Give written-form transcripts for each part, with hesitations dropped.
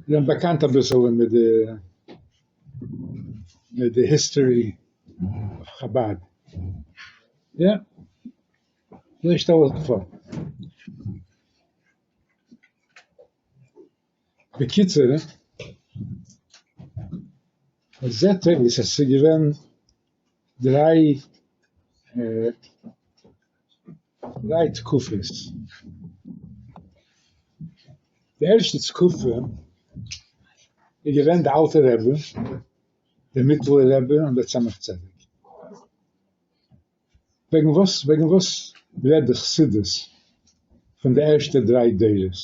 זענען באקאנט אביסעלע מיט די מיט די history of חבד. יא. אזוי שטעל איך זיך פאר. בקיצור, עס זעט אויס אז ס'איז געווען דריי דריי תקופות. די ערשטע תקופה איז געווען די אלטע רבי, דער מיטעלער רבי און דער צמח צדק. וועגן וואס וועגן וואס רעדט די חסידות פון די ערשטע דריי דורות?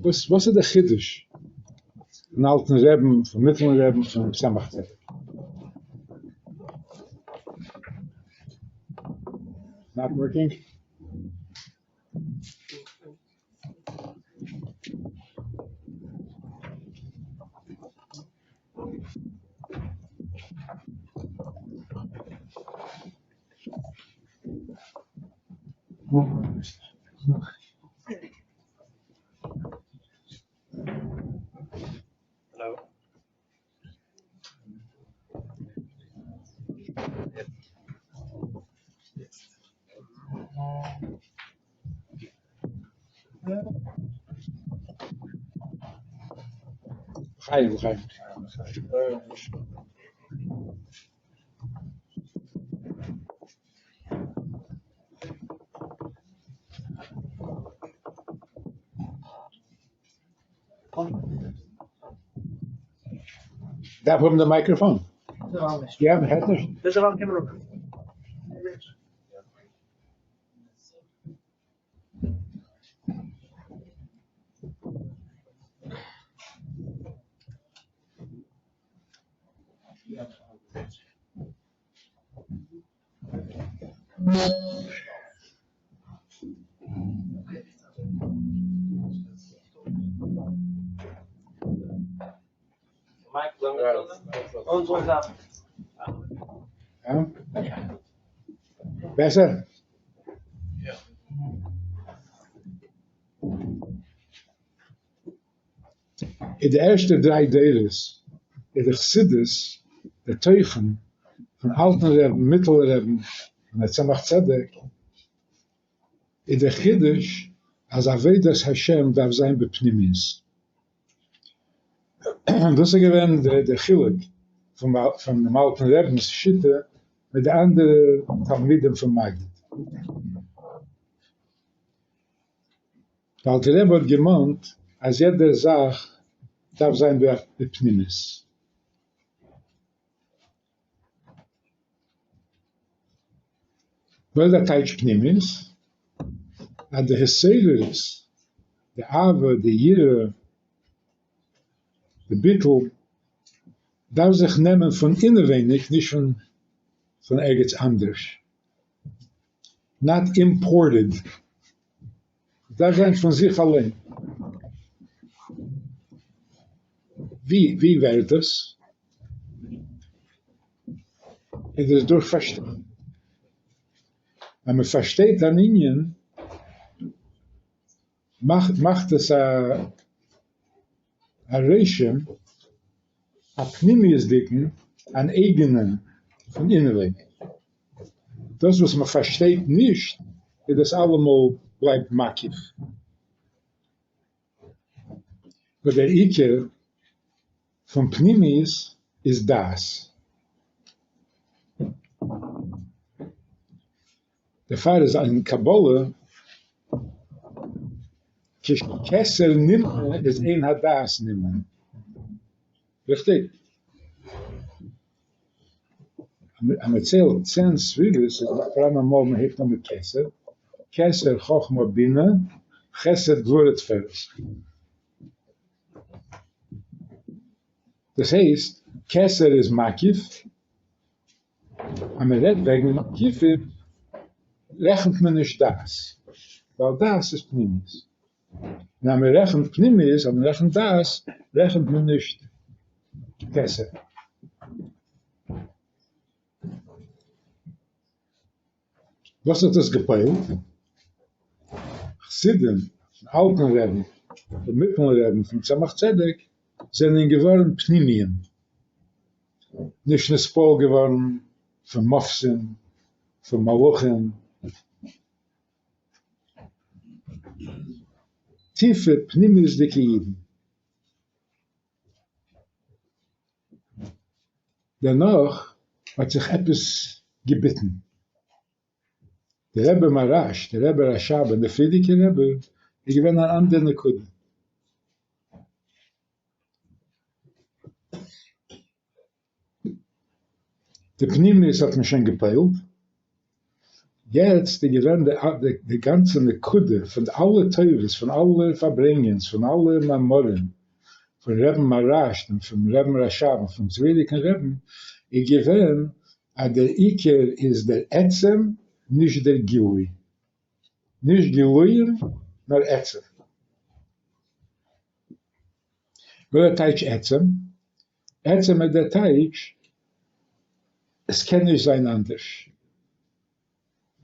וואס וואס איז די חידוש פון אלטן רעבן, פון מיטעלן רעבן, פון צמח צדק? Not working? לחיים, לחיים. דארף האבן די microphone. יא, מען הערט נישט. בעסער? אין די ערשטע דריי דורות איז די חסידות דער תוכן פון אלטן רעבן, מיטעלן רעבן און דער צמח צדק, איז דער חידוש אז עבודת השם דארף זיין בפנימיות. דאס איז געווען דער חילוק פון דעם אלטן רעבנ'ס שיטה מיט די אנדערע תלמידים פון מגיד. דער אלטער רבי האט געמאנט אז יעדע זאך דארף זיין בפנימיות. וואס איז דער טייטש פנימיות? אז די התעוררות, די אהבה, די יראה, די ביטול, דארף זיך נעמען פון אינעווייניג, נישט פון ערגעץ אנדערש. Not imported. דארף זיין פון זיך אליין. ווי ווי ווערט דאס? איז דאס דורך פארשטיין. אז מען פארשטייט אן ענין, מאכט מאכט עס א א רושם, א פנימיות'דיגן, אן אייגענעם, פון אינעווייניג. דאס וואס מען פארשטייט נישט, איז דאס אלעמאל בלייבט מקיף. וואס דער עיקר פון פנימיות איז דעת. דערפאר איז אין קבלה כשכתר נמנע איז אין הדעת נמנע. ריכטיג? אז מען ציילט 10 ספירות איז פאראן אמאל מען הייבט אן מיט כתר, כתר חכמה בינה, חסד גבורה תפארת. דאס הייסט, כתר איז מקיף, אז מען רעדט וועגן מקיפים רעכנט מען נישט דעת, ווייל דעת איז פנימיות. און אז מען רעכנט פנימיות, אז מען רעכנט דעת, רעכנט מען נישט כתר. וואס האט דאס געפועלט? חסידים פון אלטן רעבן פון מיטעלן רבי'ן פון צמח צדק זענען געווארן פנימיים, נישט נתפעל געווארן פון מופתים, פון מלאכים, טיפע פנימיות'דיגע אידן. דערנאך האט זיך עפעס געביטן. דער רבי מהר"ש, דער רבי רש"ב און דער פריערדיגער רבי איז געווען אן אנדער נקודה. די פנימיות האט מען שוין געפועלט, יעצט איז געווען די גאנצע נקודה פון אלע טובות, פון אלע פארברענגענס, פון אלע מאמרים פון רבי'ן מהר"ש און פון רבי'ן רש"ב און פון פריערדיגן רבי'ן, איז געווען אז דער עיקר איז דער עצם, נישט דער גילוי. נישט גילויים, נאר עצם. וואס דער טייטש עצם? עצם איז דער טייטש, עס קען נישט זיין אנדערש.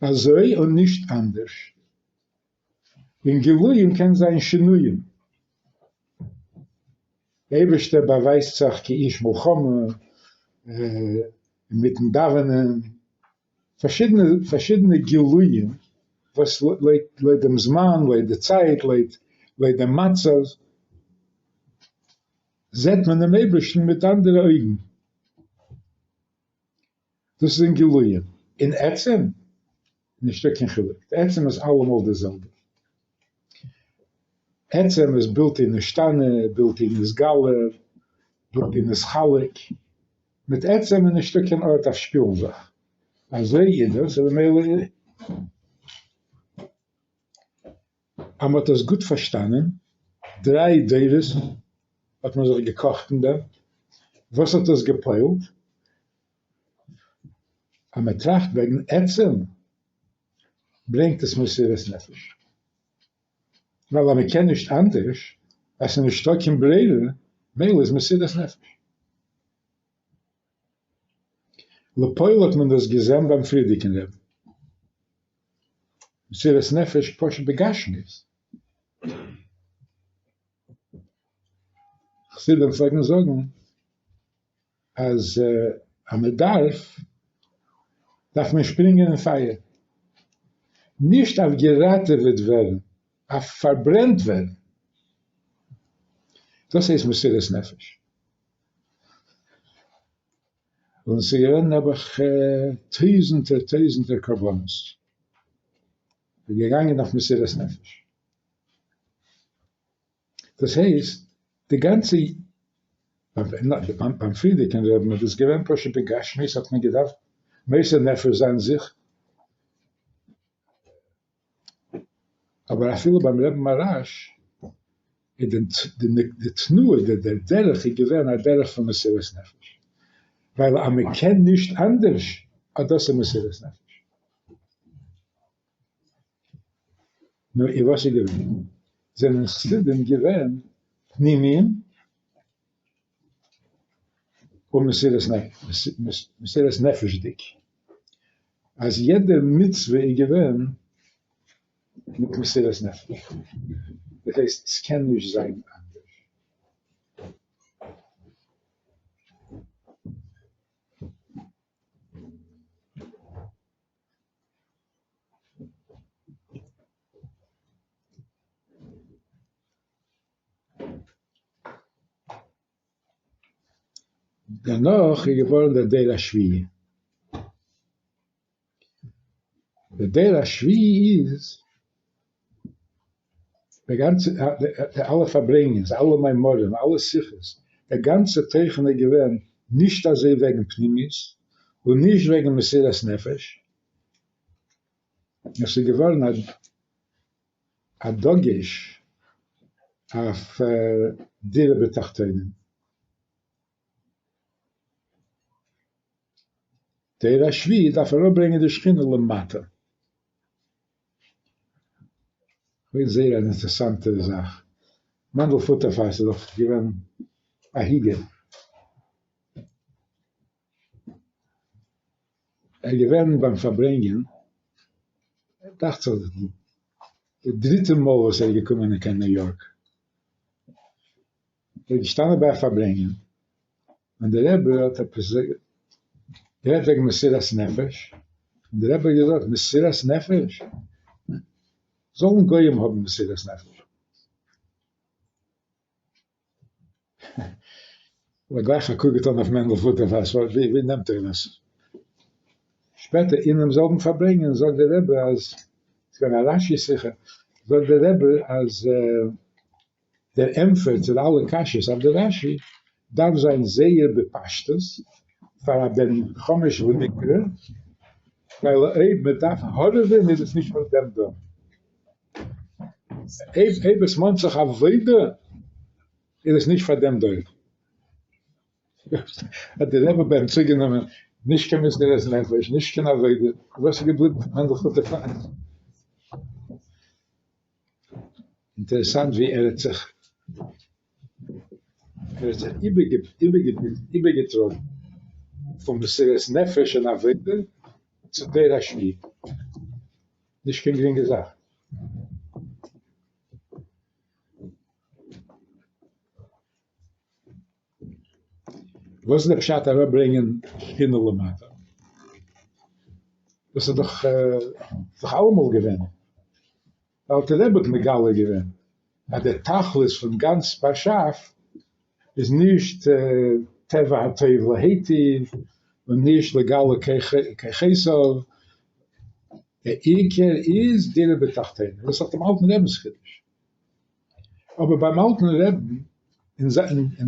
אזוי און נישט אנדערש. אין גילויים קען זיין שינויים. דער אייבערשטער באווייזט זיך כאיש מלחמה, אינמיטן דאווענען, פארשידענע פארשידענע גילויים וואס לויט לויט דעם זמן, לויט די צייט, לויט לויט דעם מצב, זעט מען דעם אייבערשטן מיט אנדערע אויגן. דאס איז אין גילויים. אין עצם נישטא קיין חילוק, די עצם איז אלעמאל די זעלבע. עצם איז בלתי נשתנה, בלתי נתגלה, בלתי נתחלק. מיט עצם איז נישטא קיין ארט אויף שפילן זיך. אזוי איז דאס, און ממילא אז מ'האט עס גוט פארשטאנען, דריי דורות האט מען זיך געקאכט אין דעם, וואס האט עס גע'פועל'ט? אז מען טראכט וועגן עצם ברענגט עס מסירת נפש, ווייל אז מען קען נישט אנדערש, אז ס'איז נישטא קיין ברירה, מילא איז מסירת נפש. לפועל האט מען דאס געזען ביים פריערדיגן רבי'ן, מסירת נפש פשוט בגשמיות. חסידים פלעגן זאגן אז אז מען דארף, דארף מען שפרינגען אין פייער. נישט אויף געראטעוועט ווערן, אויף פארברענט ווערן. דאס הייסט מסירת נפש. און ס'איז געווען נעבעך טויזענטער טויזענטער קרבנות. מ'איז געגאנגען אויף מסירת נפש. דאס הייסט די גאנצע ביים פריערדיגן רבי'ן איז דאס געווען פשוט בגשמיות האט מען געדארפט מוסר נפש זיין זיך, אבער אפילו ביים רבי'ן מהר"ש איז די תנועה דער דרך איז געווען א דרך פון מסירת נפש, ווייל אז מען קען נישט אנדערש אט דאס איז מסירת נפש. נו, און וואס איז געווען? זענען חסידים געווען פנימיים און מסירת נפש'דיג, אז יעדע מצוה איז געווען מיט מסירת נפש, דאס הייסט ס'קען נישט זיין אנדערש. דערנאך איז געווארן דער דור השביעי. דער דור השביעי איז די גאנצע די אלע פארברענגענס, אלע מאמרים, אלע שיחות, דער גאנצער תוכן איז געווען נישט אזוי וועגן פנימיות און נישט וועגן מסירת נפש, עס איז געווארן א דגוש אויף דירה בתחתונים. דור השביעי דארף אראפברענגען די שכינה למטה. כ'וויל זייער אן אינטערעסאנטע זאך. מענדל פוטערפאס איז דאך געווען א היגער. ער איז געווען ביים פארברענגען, דאכט זיך די דריטע מאל וואס ער איז געקומען קיין ניו יארק. ער איז געשטאנען ביי א פארברענגען, און דער רבי האט עפעס גערעדט וועגן מסירת נפש, און דער רבי האט געזאגט, מסירת נפש? זאלן גויים האבן מסירת נפש. האט ער גלייך א קוק געטאן אויף מענדל פוטערפאס, ווי נעמט ער דאס? שפעטער אינעם זעלבן פארברענגען זאגט דער רבי אז, ס'איז געווען א רש"י שיחה, זאגט דער רבי אז דער ענטפער צו די אלע קשיות אויף די רש"י דארף זיין זייער בפשטות פאר א בן חמש למקרא, ווייל אויב מען דארף הארעווען איז עס נישט פאר דעם דור. אויב עס מאנט זיך עבודה איז עס נישט פאר דעם דור. האט דער רבי ביי אים צוגענומען נישט קיין מסירת נפש, נישט קיין עבודה, וואס איז געבליבן פון מענדל פוטערפאס? אינטערעסאנט ווי ער האט זיך ער האט זיך איבערגעטראגן פון מסירת נפש און עבודה צו דור השביעי, נישט קיין גרינגע זאך. וואס איז דער פשט אראפברענגען שכינה למטה? דאס איז דאך דאך אלעמאל געווען. דער אלטער רבי האט מגלה געווען אז דער תכלית פון גאנץ באשאף איז נישט טבע הטוב להיטיב און נישט לגלות כוחותיו, דער עיקר איז דירה בתחתונים, דאס איז דאך דעם אלטן רבינ'ס חידוש. אבער ביים אלטן רעבן, אין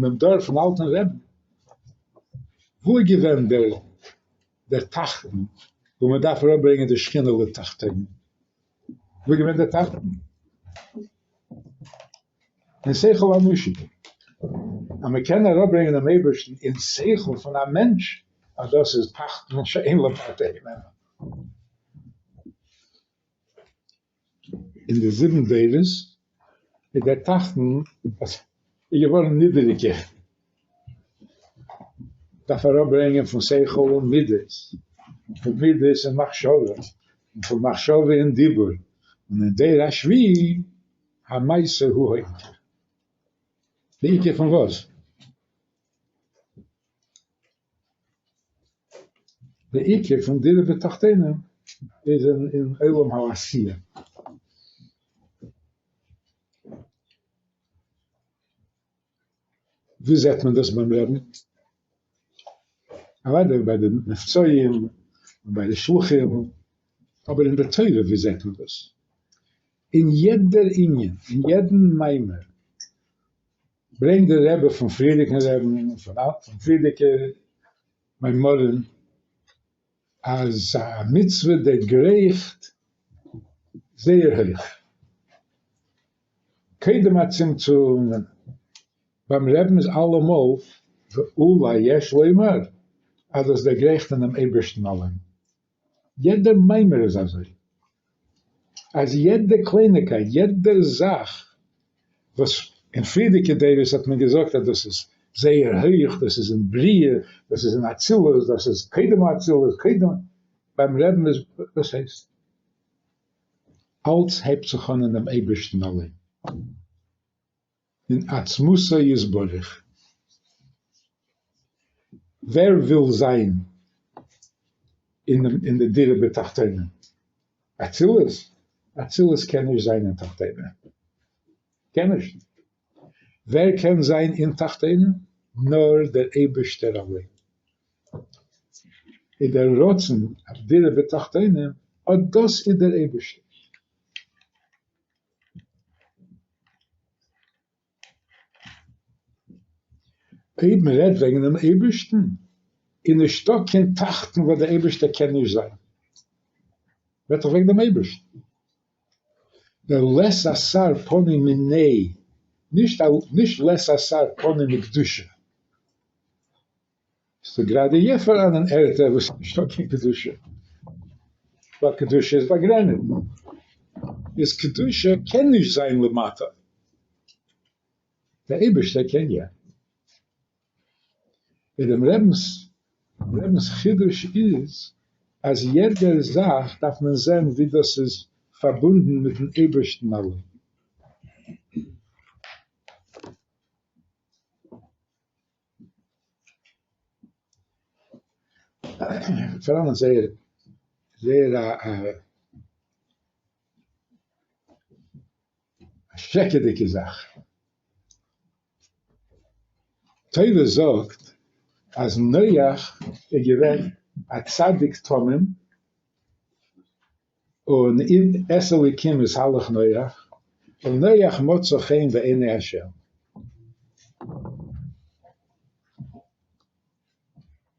דעם דור פון אלטן רעבן, וואו איז געווען דער דער תחתון וואו מען דארף אראפברענגען די שכינה לתחתונים? וואו איז געווען דער תחתון? אין שכל אנושי. אז מען קען אראפברענגען דעם אייבערשטן אין שכל פון א מענטש, אז דאס איז תחתון שאין למטה הימנו. אין די זיבן דורות איז דער תחתון איז געווארן נידעריגער, דארף אראפברענגען פון שכל און מידות, און פון מידות אין מחשבה, און פון מחשבה אין דיבור, און אין דור השביעי המעשה הוא העיקר. די עיקר פון וואס? די עיקר פון דירה בתחתונים איז אין עולם העשייה. וואו זעט מען דאס ביים רעבן? אוודאי ביי די מבצעים און ביי די שלוחים, אבער אין די תורה וואו זעט מען דאס? אין יעדער ענין, אין יעדן מאמר ברענגט דער רבי פון פריערדיגן רעבן און פון פריערדיגע מאמרים אז א מצוה דערגרייכט זייער הויך, קודם הצמצום, ביים רעבן איז אלעמאל ואולי יש לומר אז דאס דערגרייכט אינעם אייבערשטן אליין. יעדער מאמר איז אזוי, אז יעדע קלייניגקייט, יעדע זאך וואס אין פריערדיגע דורות האט מען געזאגט אז דאס איז זייער הויך, דאס איז אין בריאה, דאס איז אין אצילות, דאס איז קודם האצילות, קודם, ביים רעבן איז, וואס הייסט? אלץ הייבט זיך אן אינעם אייבערשטן אליין. אין עצמותו יתברך. ווער וויל זיין אין די דירה בתחתונים? אצילות? אצילות קען נישט זיין אין תחתונים. קען נישט. ווער קען זיין אין תחתונים? נאר דער אייבערשטער אליין. איז דער רצון אויף דירה בתחתונים, אט דאס איז דער אייבערשטער. אויב מען רעדט וועגן דעם אייבערשטן, איז נישטא קיין תחתון וואס דער אייבערשטער קען נישט זיין. רעדט דאך וועגן דעם אייבערשטן. דער לית אתר פנוי מיניה, נישט לית אתר פנוי מקדושה. ס'איז גראדע יא פאראנען ערטער וואס איז נישטא קיין קדושה, ווייל קדושה איז באגרעניצט, איז קדושה קען נישט זיין למטה, דער אייבערשטער קען יא. און דעם רבינ'ס חידוש איז אז יעדער זאך דארף מען זען ווי דאס איז פארבונדן מיט'ן אייבערשטן אליין. פאראן א זייער זייער א א שרעקעדיגע זאך. תורה זאגט אז נח איז געווען א צדיק תמים, און את אלוקים התהלך נח, און נח מצא חן בעיני השם.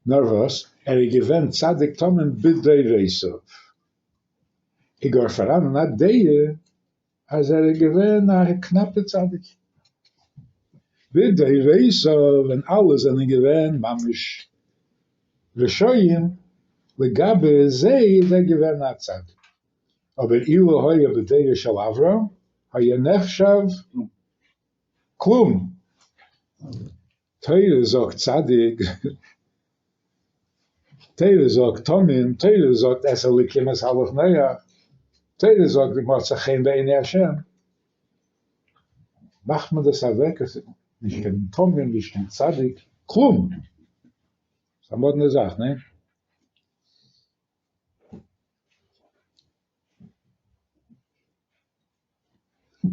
נאר וואס, ער איז געווען צדיק תמים בדורותיו. איז גאר פאראנען א דעה אז ער איז געווען א קנאפע צדיק. בדורותיו ווען אלע זענען געווען ממש רשעים, לגבי זיי איז ער געווען א צדיק. אבער אילו היה בדורו של אברהם היה נחשב כלום. תורה זאגט צדיק, תורה זאגט תמים, תורה זאגט את אלוקים התהלך נח, תורה זאגט מצא חן בעיני השם, מאכט מען דאס אוועק עס איז נישט קיין תמים נישט קיין צדיק, כלום! ס'איז א מאדנע זאך, ניין?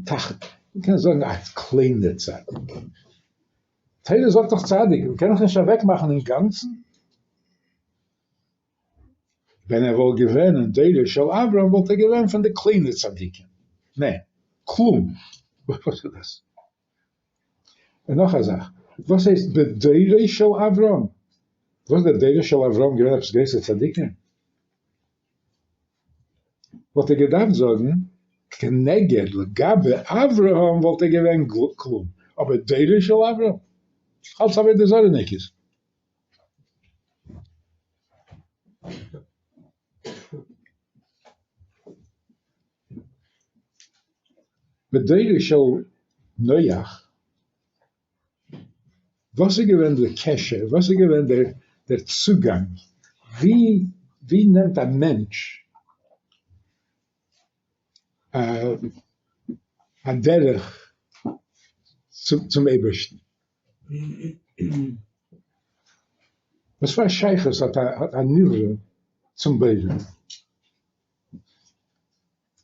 תחת, מ'קען זאגן א קליינע צדיק. תורה זאגט דאך צדיק, מ'קען דאך נישט אוועק מאכן אינגאנצן. ווען ער וואלט געווען אין דורו של אברהם וואלט ער געווען פון די קליינע צדיקים. ניין, כלום. וואס איז דאס? און נאך א זאך, וואס הייסט בדורו של אברהם? וואס דער דורו של אברהם געווען עפעס גרויסע צדיקים? וואלט ער געדארפט זאגן כנגד לגבי אברהם וואלט ער געווען כלום, אבער דורו של אברהם? אלץ עבודה זרה'ניקעס. בדורו של נח, וואס איז געווען די קשר, וואס איז געווען דער צוגאנג, ווי ווי נעמט א מענטש א דרך צום אייבערשטן? וואס פאר א שייכות האט א נברא צום בורא?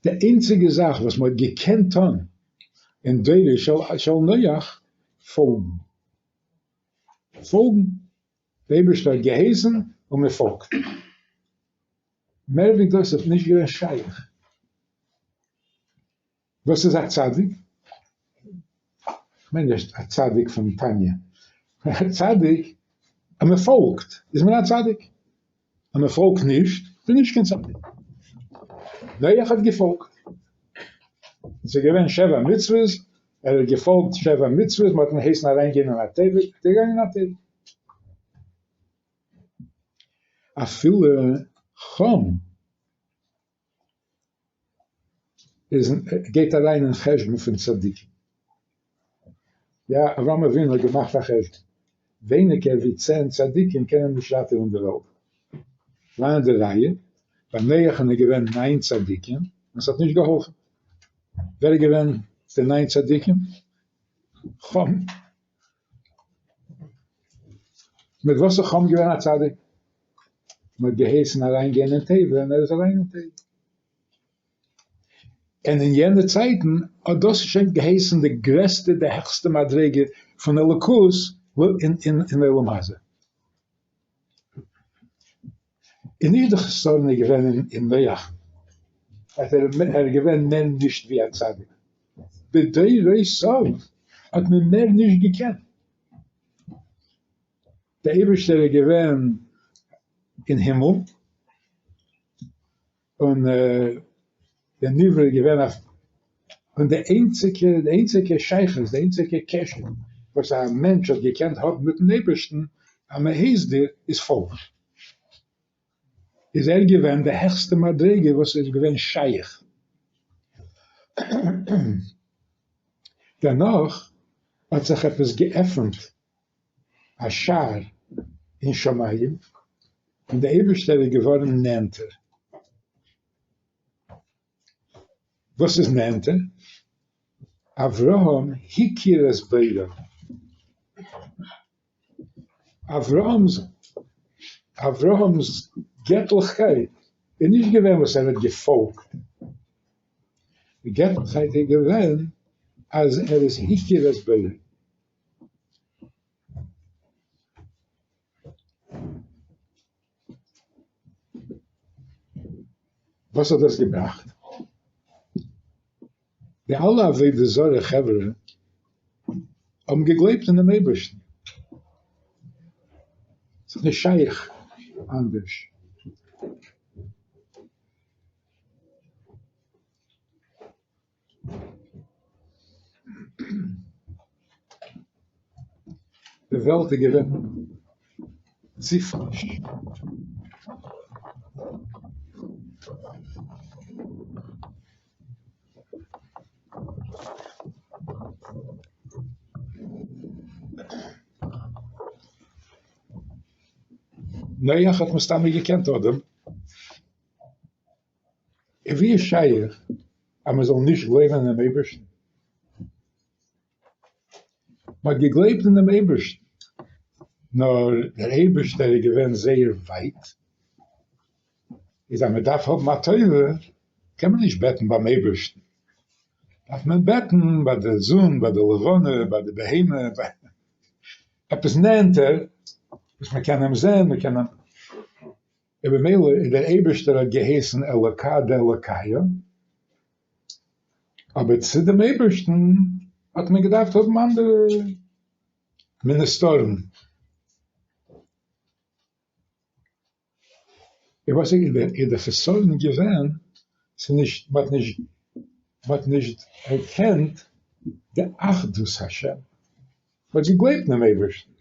די איינציגע זאך וואס מ'האט געקענט טון אין דורו של נח, פאלגן. פאלגן. דער אייבערשטער האט געהייסן און מען פאלגט. מער ווי דאס איז נישט געווען שייך. וואס איז א צדיק? כ'מיין נישט א צדיק פון תניא. א צדיק אז מען פאלגט איז מען א צדיק, אז מען פאלגט נישט איז מען נישט קיין צדיק. נח האט געפאלגט. עס איז געווען שבע מצוות, ער האט געפאלגט שבע מצוות, מען האט אים געהייסן אריינגיין אין א תיבה, איז ער געגאנגען אין א תיבה. אפילו חם איז גייט אריין אין חשבון פון צדיקים. יא, אברהם אבינו האט געמאכט א חשבון, ווייניגער ווי צען צדיקים קענען נישט ראטעווען די וועלט. וואנעט די ראיה? ביי נח'ן איז געווען ניין צדיקים און ס'האט נישט געהאלפן. ווער איז געווען די ניין צדיקים? חם. מיט וואס איז חם געווען א צדיק? מען האט געהייסן אריין גיין אין תיבה און ער איז אריין אין תיבה. און אין יענע צייטן האט דאס שוין געהייסן די גרעסטע די העכסטע מדריגה פון אלוקות אין עולם הזה. און נישט די חסרון איז געווען אין נח, אז ער איז געווען מער נישט ווי א צדיק, בדורותיו האט מען מער נישט געקענט. דער אייבערשטער איז געווען אין הימל, און דער נברא איז געווען אויף, און די איינציגע, די איינציגע שייכות, די איינציגע קשר וואס א מענטש האט געקענט האבן מיטן אייבערשטן, אז מען הייסט דיר, איז פאלגן. איז ער געווען די העכסטע מדריגה וואס איז געווען שייך. דערנאך האט זיך עפעס געעפנט א שער אין שמים, און דער אייבערשטער איז געווארן נענטער. וואס איז נענטער? אברהם הכיר את בוראו. אברהם'ס. אברהם'ס געטליכקייט איז נישט געווען וואס ער האט געפאלגט, די געטליכקייט איז געווען אז ער איז הכיר את בוראו. וואס האט דאס געבראכט? די אלע עבודה זרה חברה האבן געגלייבט אין דעם אייבערשטן, ס'איז נישט שייך אנדערש. די וועלט איז געווען צו פריש. נח האט מסתמא געקענט אדם. און ווי איז שייך אז מען זאל נישט גלייבן אינעם אייבערשטן? מען האט געגלייבט אינעם אייבערשטן, נאר דער אייבערשטער איז געווען זייער ווייט, איז אז מען דארף האבן א טובה קען מען נישט בעטן ביים אייבערשטן, דארף מען בעטן ביי די זון, ביי די לבנה, ביי די בהמה, ביי עפעס נענטער וואס מען קען אים זען, מען קען אים. און במילא איז דער אייבערשטער האט געהייסן אלקא דאלקיא, אבער צו דעם אייבערשטן האט מען געדארפט האבן אנדערע מיניסטארן. און וואס איז דער חסרון געווען? ס'איז נישט, מ'האט נישט, מ'האט נישט ערקענט די אחדות השם. מ'האט געגלייבט אינעם אייבערשטן,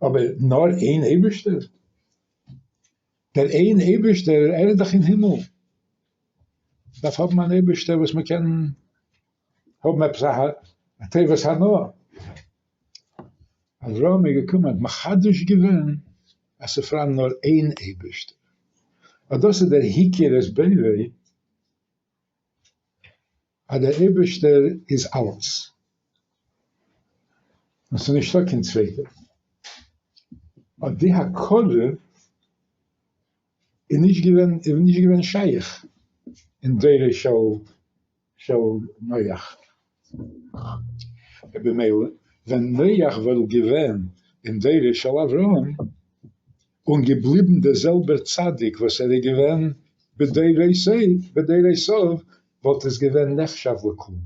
אבער נאר איין אייבערשטער? דער איין אייבערשטער, ער איז דאך אין הימל. מ'דארף האבן אן אייבערשטער וואס מ'קען האבן עפעס א טובת הנאה. אברהם איז געקומען האט מחדש געווען אז ס'איז פאראן נאר איין אייבערשטער. אט דאס איז דער הכיר את בוראו, אז דער אייבערשטער איז אלץ, און ס'איז נישטא קיין צווייטער. אט די הכרה איז נישט געווען, איז נישט געווען שייך אין דורו של של נח. ובמילא ווען נח וואלט געווען אין דורו של אברהם און געבליבן דער זעלבער צדיק וואס ער איז געווען בדורותיו, וואלט עס געווען נחשב לכלום.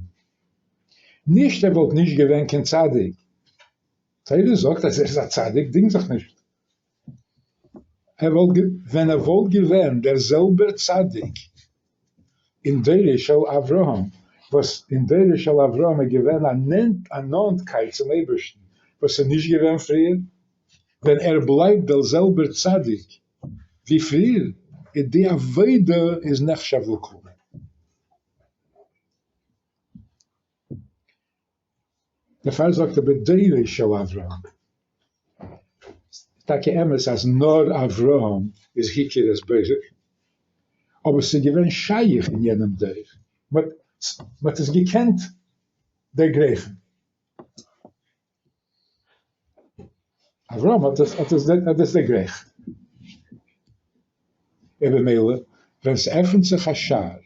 נישט ער וואלט נישט געווען קיין צדיק, תורה זאגט אז ער איז א צדיק, דינג זיך נישט. ער וואלט ווען ער וואלט געווען דער זעלבער צדיק אין דורו של אברהם, וואס אין דורו של אברהם איז געווען א נאנטקייט צום אייבערשטן וואס איז נישט געווען פריער, ווען ער בלייבט דער זעלבער צדיק ווי פריער, איז די עבודה איז נחשב לכלום. דערפאר זאגט ער בדורו של אברהם. טאקע אמת אז נאר אברהם איז הכיר את בוראו, אבער ס'איז געווען שייך אין יענעם דור, מ'האט עס געקענט דערגרייכן. אברהם האט עס האט עס דערגרייכט. און במילא ווען ס'עפנט זיך א שער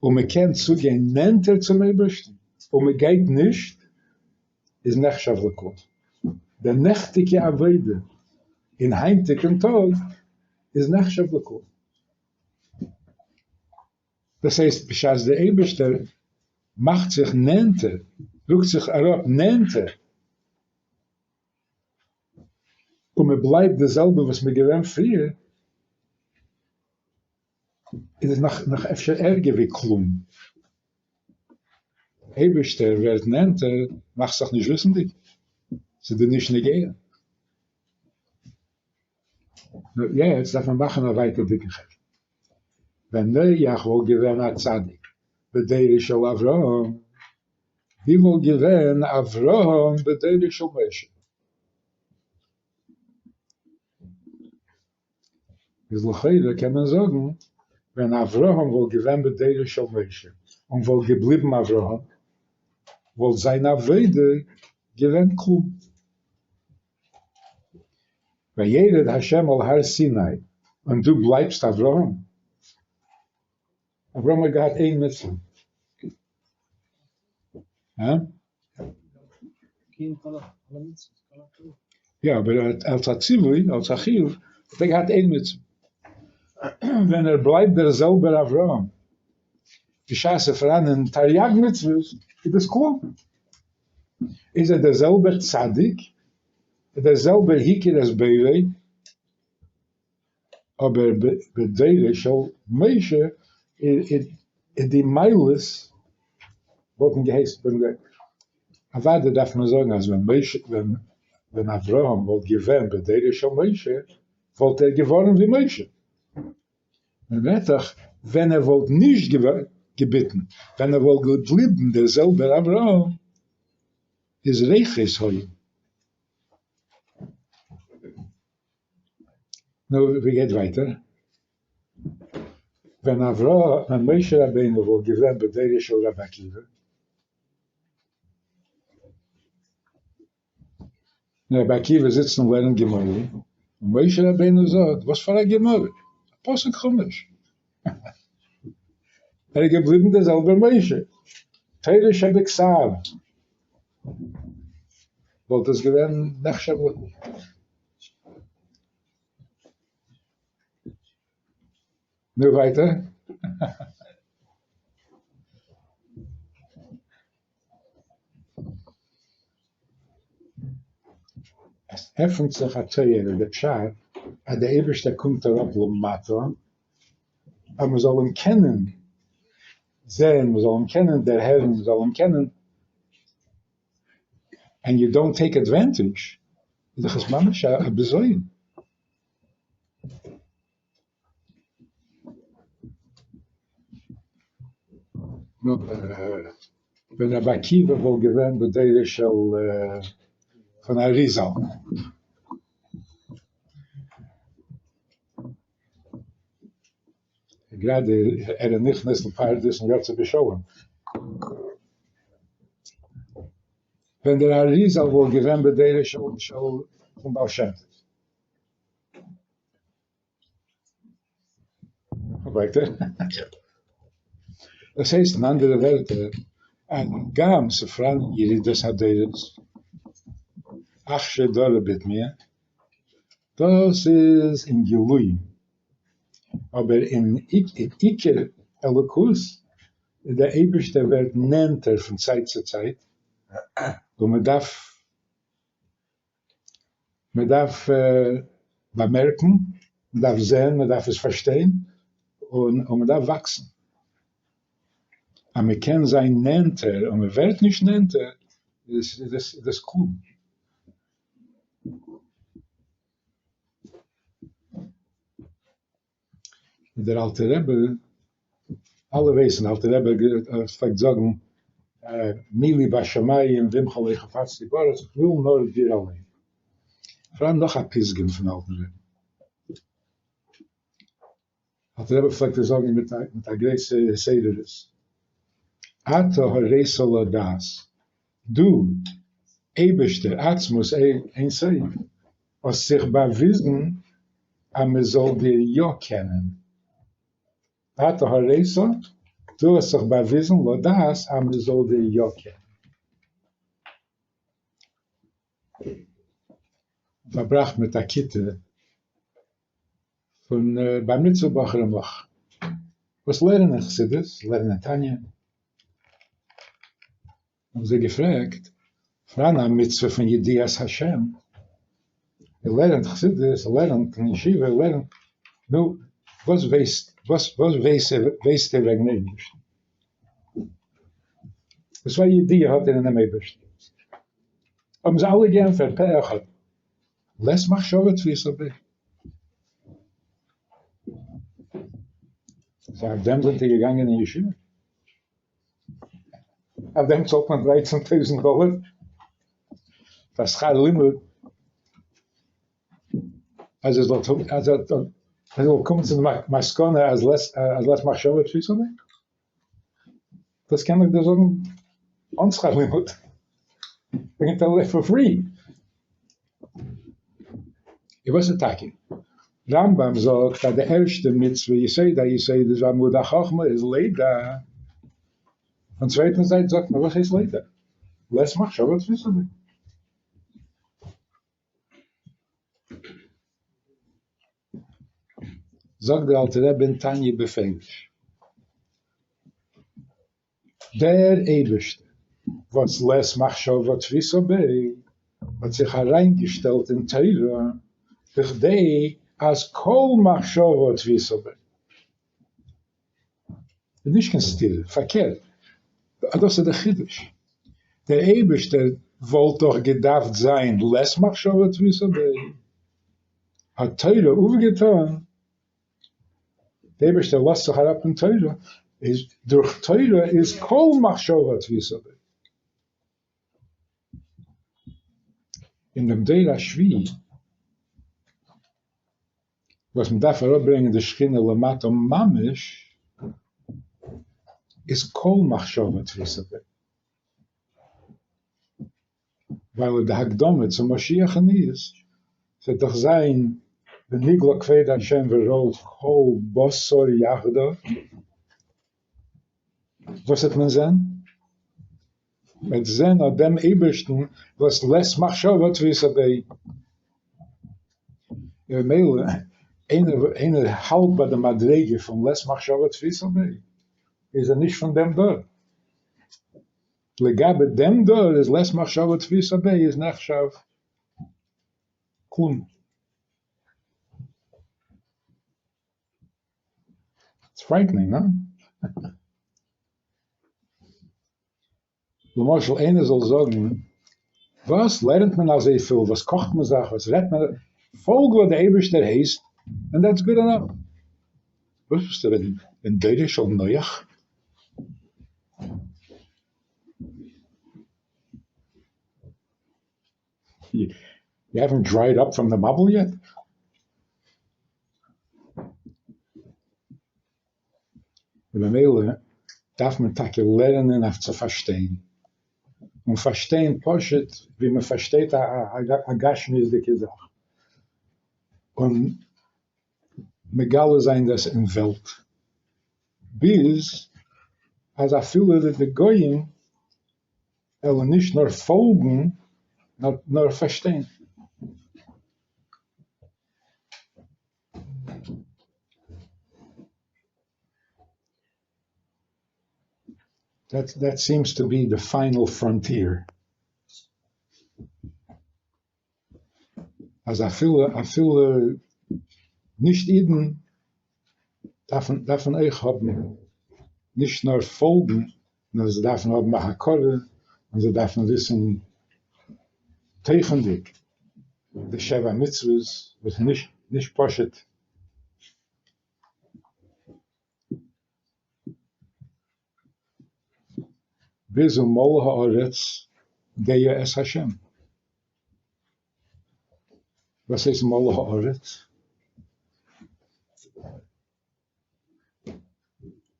און מ'קען צוגיין נענטער צום אייבערשטן און מ'גייט נישט, איז נחשב לכלום. די נעכטיגע עבודה אין היינטיגן טאג איז נחשב לכלום. דאס הייסט בשעת דער אייבערשטער מאכט זיך נענטער, רוקט זיך אראפ נענטער, און מען בלייבט די זעלבע וואס מען איז געווען פריער, איז עס נאך נאך אפשר ערגער ווי כלום. אייבערשטער ווערט נענטער, מאכסט זיך נישט וויסנדיג, ס'איז דיר נישט נוגע. נו, יעצט דארף מען מאכן א ווייטערדיגן חשבון. ווען נח וואלט געווען א צדיק בדורו של אברהם, ווי וואלט געווען אברהם בדורו של משה? איז לכאורה קען מען זאגן, ווען אברהם וואלט געווען בדורו של משה און וואלט געבליבן אברהם, וואלט זיין עבודה געווען כלום. וירד ה' על הר סיני, און דו בלייבסט אברהם? אברהם האט געהאט איין מצוה. הא? יא, אבער אלס א ציווי, אלס א חיוב, האט ער געהאט איין מצוה. ווען ער בלייבט דער זעלבער אברהם, בשעת ס'איז פאראנען תריג מצוות, איז דאס כלום. איז ער דער זעלבער צדיק, דער זעלבער הכיר את בוראו, אבער בדורו של משה איז די מעלות וואלטן געהייסן בן גוריון. אוודאי דארף מען זאגן אז ווען משה ווען אברהם וואלט געווען בדורו של משה וואלט ער געווארן ווי משה. מען רעדט דאך ווען ער וואלט נישט געביטן, ווען ער וואלט געבליבן דער זעלבער אברהם איז ריחות היו. נו, ווי גייט ווייטער? ווען אברהם, ווען משה רבינו וואלט געווען בדורו של רבי עקיבא, און רבי עקיבא זיצט און לערנט גמרא, און משה רבינו זאגט, וואס פאר א גמרא? א פסוק חומש! ער איז געבליבן דער זעלבער משה, תורה שבכתב וואלט עס געווען נחשב לכולם. נו ווייטער. עס עפנט זיך א טויער די פשט אז דער אייבערשטער קומט אראפ למטה אז מען זאל אים קענען זען, מען זאל אים קענען דערהערן, מען זאל אים קענען, and you don't take advantage, איז דאך עס ממש א בזיון. נו, ווען רבי עקיבא וואלט געווען בדורו של פון אריזל. גראדע ער איז נכנס לפרדס און יצא בשלום. ווען דער אריזל וואלט געווען בדורו של פון בעל שם טוב. ווייטער. דאס הייסט אין אנדערע ווערטער אז הגם ס'פראן ירידת הדורות, אכשר דרא בתמיה, דאס איז אין גילויים, אבער אין עיקר אלוקות איז דער אייבערשטער ווערט נענטער פון צייט צו צייט, און מען דארף מען דארף באמערקן, מען דארף זען, מען דארף עס פארשטיין, און מען דארף וואקסן. אז מען קען זיין נענטער און מען ווערט נישט נענטער, איז דאס כלום. און דער אלטער רבי, אלע ווייסן, אלטער רבי פלעגט זאגן, מי לי בשמים ועמך לא חפצתי בארץ, איך וויל נאר דיר אליין. פאראן נאך א פתגם פון אלטן רבי. אלטער רבי פלעגט עס זאגן מיט א גרויסע התעוררות, אתה הראת לדעת, דו, אייבערשטער, עצמות אין סוף, האסט זיך באוויזן אז מען זאל דיר יא קענען. אתה הראת, דו האסט זיך באוויזן לדעת אז מען זאל דיר יא קענען. פארבראכט מיט א כיתה פון בר מצוה בחורים'לעך וואס לערנען חסידות, לערנען תניא, האבן זיי געפרעגט, פאראן א מצוה פון ידיעת השם, איר לערנט חסידות, איר לערנט אין ישיבה, איר לערנט, נו, וואס ווייסט, וואס ווייסט איר וועגן אייבערשטן? וואס פאר ידיעה האט איר אינעם אייבערשטן? האבן זיי אלע געענטפערט פה אחד, לית מחשבה תפיסא ביה. סא אויף דעם זענט איר געגאנגען אין ישיבה? אויף דעם צאלט מען 13,000 דאלער פאר שכר לימוד אז ער זאל אז ער זאל קומען צו די מסקנא אז לית מחשבה תפיסא ביה? דאס קען איך דיר זאגן אן שכר לימוד, I can tell it for free. און וואס איז טאקע? רמב"ם זאגט אז די ערשטע מצוה יסוד היסודות ועמוד החכמה איז לידע, פון צווייטן זייט זאגט מען וואס הייסט לידע? לית מחשבה תפיסא ביה. זאגט דער אלטער רבי אין תניא בפירוש, דער אייבערשטער וואס לית מחשבה תפיסא ביה האט זיך אריינגעשטעלט אין תורה בכדי אז כל מחשבה תפיסא ביה. איז נישט קיין סתירה, פארקערט, דאס איז דער חידוש, דער אייבערשטער וואלט דאך געדארפט זיין לית מחשבה תפיסא ביה, האט תורה אויפגעטון, דער אייבערשטער לאזט זיך אראפ אין תורה, איז דורך תורה איז כל מחשבה תפיסא ביה. אין דעם דור השביעי וואס מען דארף אראפברענגען די שכינה למטה ממש, איז כל מחשבה תפיסא ביה, ווייל די הקדמה צו משיח'ן איז, ס'וועט דאך זיין ונגלה כבוד השם וראו כל בשר יחדיו, וואס וועט מען זען? מ'וועט זען אט דעם אייבערשטן וואס לית מחשבה תפיסא ביה. און ממילא איינער איינער האלט ביי די מדריגה פון לית מחשבה תפיסא ביה, איז ער נישט פון דעם דור. לגבי דעם דור איז לית מחשבה תפיסא ביה איז נחשב כלום. It's frightening, no? למשל איינער זאל זאגן, וואס לערנט מען אזויפיל, וואס קאכט מען זיך, וואס רעדט מען, פאלג וואס דער אייבערשטער הייסט, and that's good enough. וואס ביסטו בן דורו של נח? You haven't dried up from the מבול yet? ובמילא דארף מען טאקע לערנען אויף צו פארשטיין, און פארשטיין פשוט ווי מען פארשטייט א גשמיות'דיגע זאך, און מגלה זיין דאס אין וועלט, ביז אז אפילו די גויים וועלן נישט נאר פאלגן, נאר פארשטיין. That, that seems to be the final frontier. אז אפילו, אפילו נישט אידן דארפן, דארפן אויך האבן נישט נאר פאלגן, נאר זיי דארפן האבן א הכרה, און זיי דארפן וויסן תוכנ'דיג די שבע מצוות, וואס איז נישט, נישט פשוט. ביז ומלאה הארץ דעה את השם. וואס הייסט מלאה הארץ?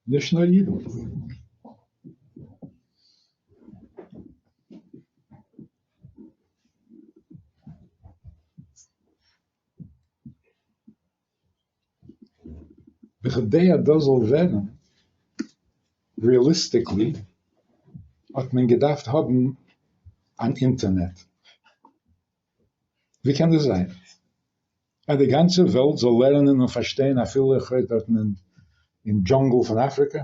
נישט נאר אידן. בכדי אז דאס זאל ווערן realistically האט מען געדארפט האבן אן אינטערנעט. ווי קען דאס זיין אז די גאנצע וועלט זאל לערנען און פארשטיין אפילו איך רעד דארטן אין דזשאנגל פון אפריקע?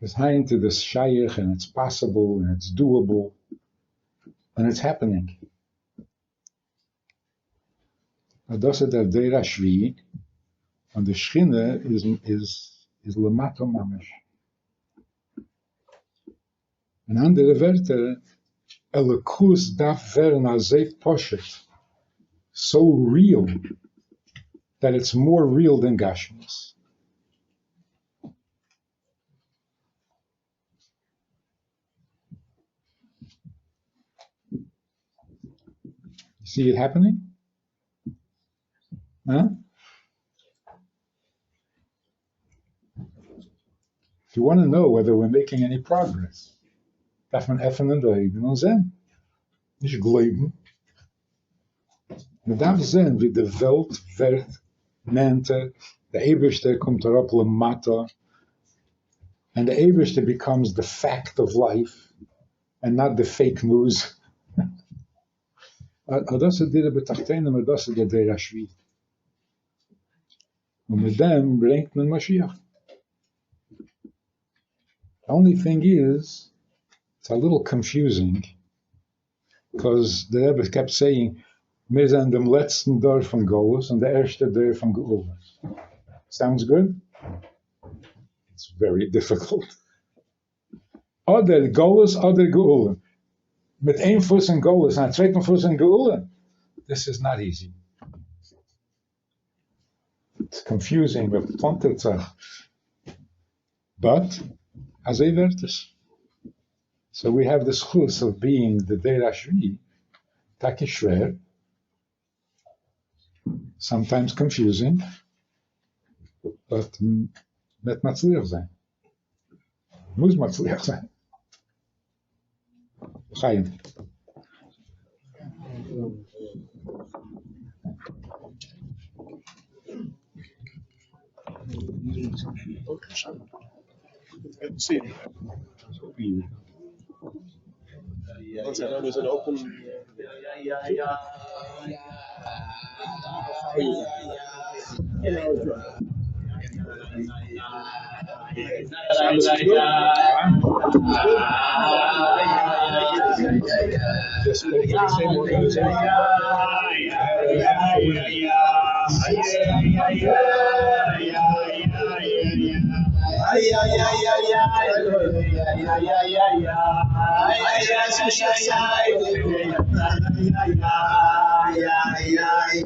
ביז היינט איז דאס שייך און it's possible און it's doable און it's happening. אז דאס איז דער דור השביעי און די שכינה איז איז למטה ממש. אין אנדערע ווערטער, אלוקות דארף ווערן אזוי פשוט, so real, that it's more real than גשמיות. You see it happening? Huh? If you want to know whether we're making any progress, דארף מען עפענען די אויגן און זען, נישט גלויבן. מען דארף זען ווי די וועלט ווערט נענטער, די אייבערשטער קומט אראפ למטה, and די אייבערשטער becomes the fact of life and not the fake news. אט דאס איז דירה בתחתונים, אט דאס איז דער דור השביעי. און מיט דעם ברענגט מען משיח. The only thing is, it's a little confusing, because the Rebbe kept saying, מיר זענען דעם לעצטן דור פון גלות און דער ערשטער דור פון גאולה. Sounds good? It's very difficult. אדער גלות אדער גאולה. מיט איין פוס אין גלות און א צווייטן פוס אין גאולה. This is not easy. It's confusing, מען פלאנטערט זיך. But, אזוי ווערט עס. So we have the זכות of being the דור השביעי, טאקע שווער, sometimes confusing, but מ'וועט מצליח זיין. מוז מצליח זיין. לחיים.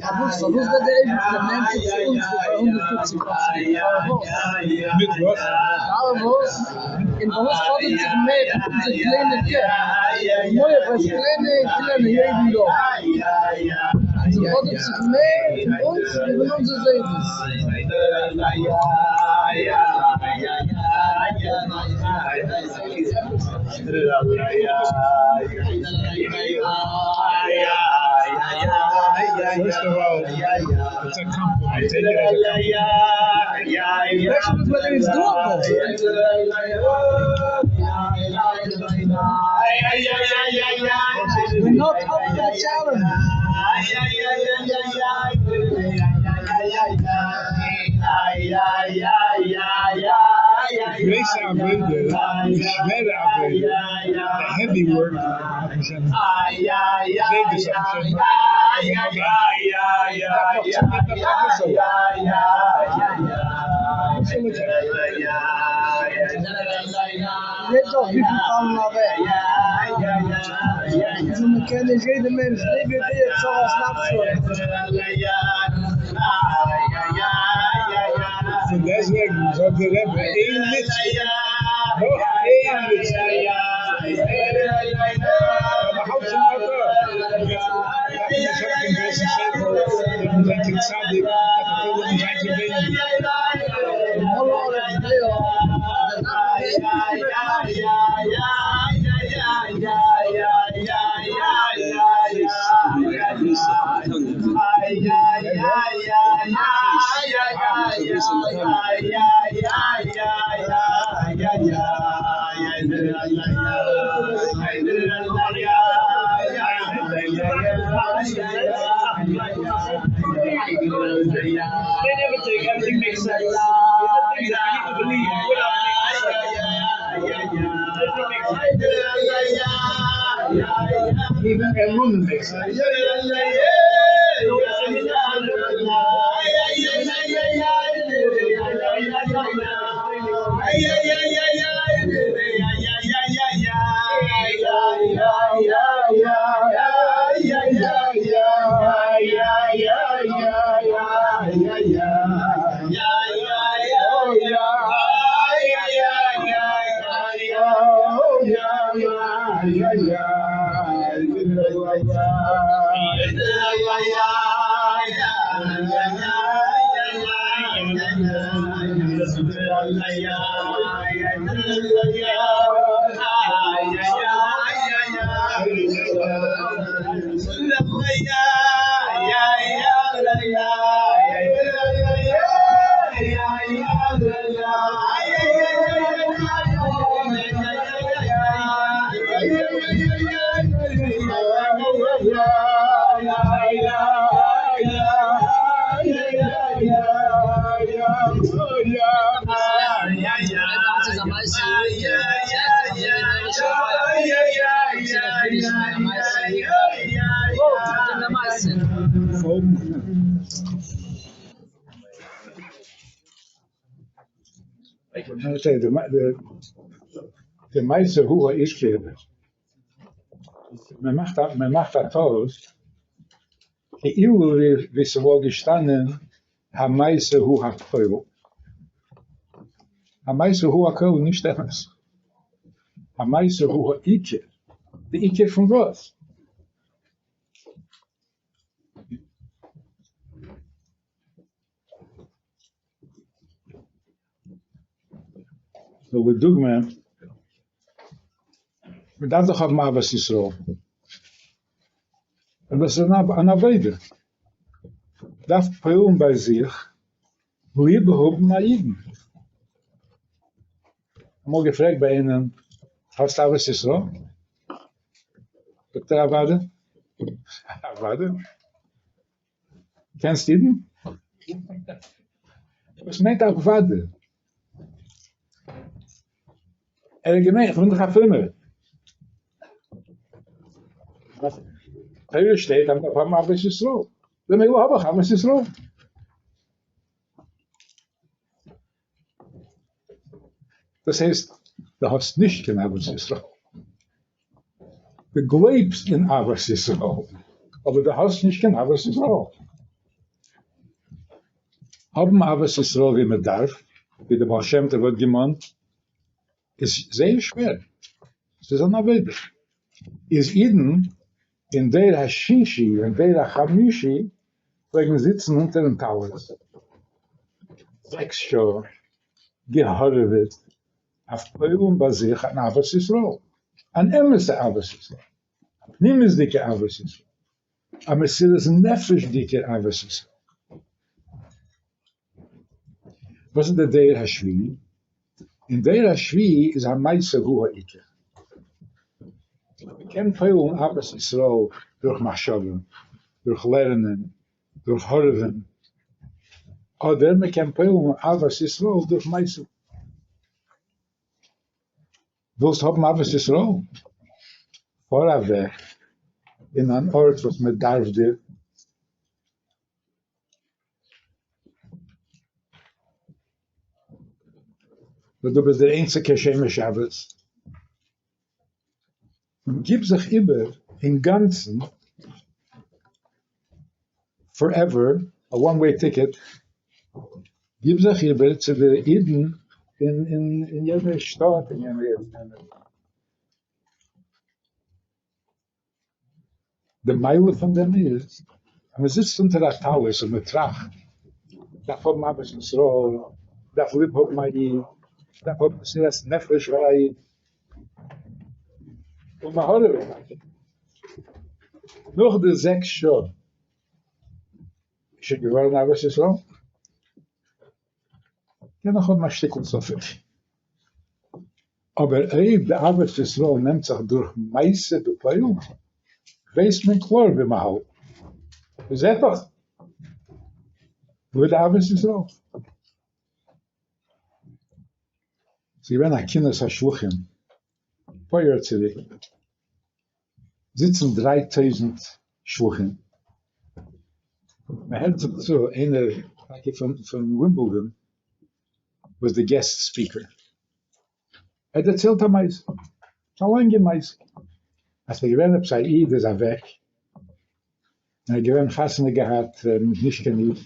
פארוואס פארוואס וועט דער אייבערשטער נענטער צו אונז ווי פאר הונדערט פופציג יאר צוריק? פארוואס? מיט וואס? פארוואס? און פארוואס פאדערט זיך מער פון אונזער קליינע קעפ? די מח ווערט קלענער און קלענער יעדן דור. און ס'פאדערט זיך מער פון אונז ווי פון אונזער זיידעס. First of all, it's a compliment. Take it as a compliment. The question is whether it's doable. We're not up to the challenge. גרויסע עבודה, די שווערע עבודה, the heavy work, האט מען שוין זיידעס האבן שוין דארף נאך צוגעבן נאך אביסעלע. אביסעלע צייט. זעט דאך וויפיל פאלן אוועק. וויפיל מען קען נישט יעדער מענטש לב יודע צרת נפשו. פון דעסוועגן זאגט דער רבי איין מצוה, נאך איין מצוה, ווייל מען האלט שוין אט אט, דארף מען נישט האבן קיין גרויסן שכל, דארף מען זיין קיין צדיק, דארף אפילו נישט זיין קיין בינוני. מלאה הארץ דעה, אז ער דארף די אייבערשטער Even אמונה makes sense. די מעשה הוא העיקר, מען מאכט א מען מאכט א טעות, כאילו ווי ס'וואלט געשטאנען המעשה הוא הכל. המעשה הוא הכל איז נישט אמת. המעשה הוא העיקר. די עיקר פון וואס? סאו לדוגמא, מען דארף דאך האבן אהבת ישראל, און דאס איז אן עבודה, מען דארף פועל'ן ביי זיך ליב האבן א אידן. אמאל געפרעגט ביי איינעם, האסט אהבת ישראל? זאגט ער אוודאי, אוודאי. קענסט אידן? וואס מיינט אוודאי? ער האט געמיינט איך בין דאך א פרומער. תורה שטייט אז מ'דארף האבן אהבת ישראל, במילא האב איך אהבת ישראל. דאס הייסט דו האסט נישט קיין אהבת ישראל. דו גלייבסט אין אהבת ישראל, אבער דו האסט נישט קיין אהבת ישראל. האבן אהבת ישראל ווי מען דארף, ווי דער בעל שם טוב האט געמאנט, איז זייער שווער, ס'איז אן עבודה. איז אידן אין דור השישי און דור החמישי פלעגן זיצן אונטערן טלית זעקס שעה געהארעוועט אויף פועל'ן ביי זיך אן אהבת ישראל, אן אמת'ע אהבת ישראל, א פנימיות'דיגע אהבת ישראל, א מסירות נפש'דיגע אהבת ישראל. וואס איז דער דור השביעי? אין דור השביעי איז המעשה הוא העיקר. מען קען פועל'ן אהבת ישראל דורך מחשבה, דורך לערנען, דורך הארעווען, אדער מען קען פועל'ן אהבת ישראל דורך מעשה. ווילסט האבן אהבת ישראל? פאר אוועק אין אן ארט וואס מען דארף דיר, וואס דו ביסט דער איינציגער שומר שבת, און גיב זיך איבער אינגאנצן forever, א one way ticket, גיב זיך איבער צו די אידן אין יענע שטאט, אין יענע. די מעלה פון דעם איז אז מען זיצט אונטער א טלית און מען טראכט, מען דארף האבן אהבת ישראל, מען דארף ליב האבן א איד, מען דארף האבן מסירת נפש פאר א איד, און מען הארעוועט טאקע. נאך די זעקס שעה איז שוין געווארן אהבת ישראל? קען נאך האבן א שטיקל ספק. אבער אויב די אהבת ישראל נעמט זיך דורך מעשה בפועל, ווייסט מען קלאר ווי מען האלט, מען זעט דאך וואו איז די אהבת ישראל. ס'איז געווען א כינוס השלוחים אפאר יאר צוריק, זיצן 3000 שלוחים, מען הערט זיך צו איינער טאקע פון ווימבלדאן וואס די guest speaker, ער דערציילט א מעשה, א לאנגע מעשה, אז ס'איז געווען עפעס א איד איז אוועק, און ער האט געווען חתונה געהאט מיט נישט קיין איד,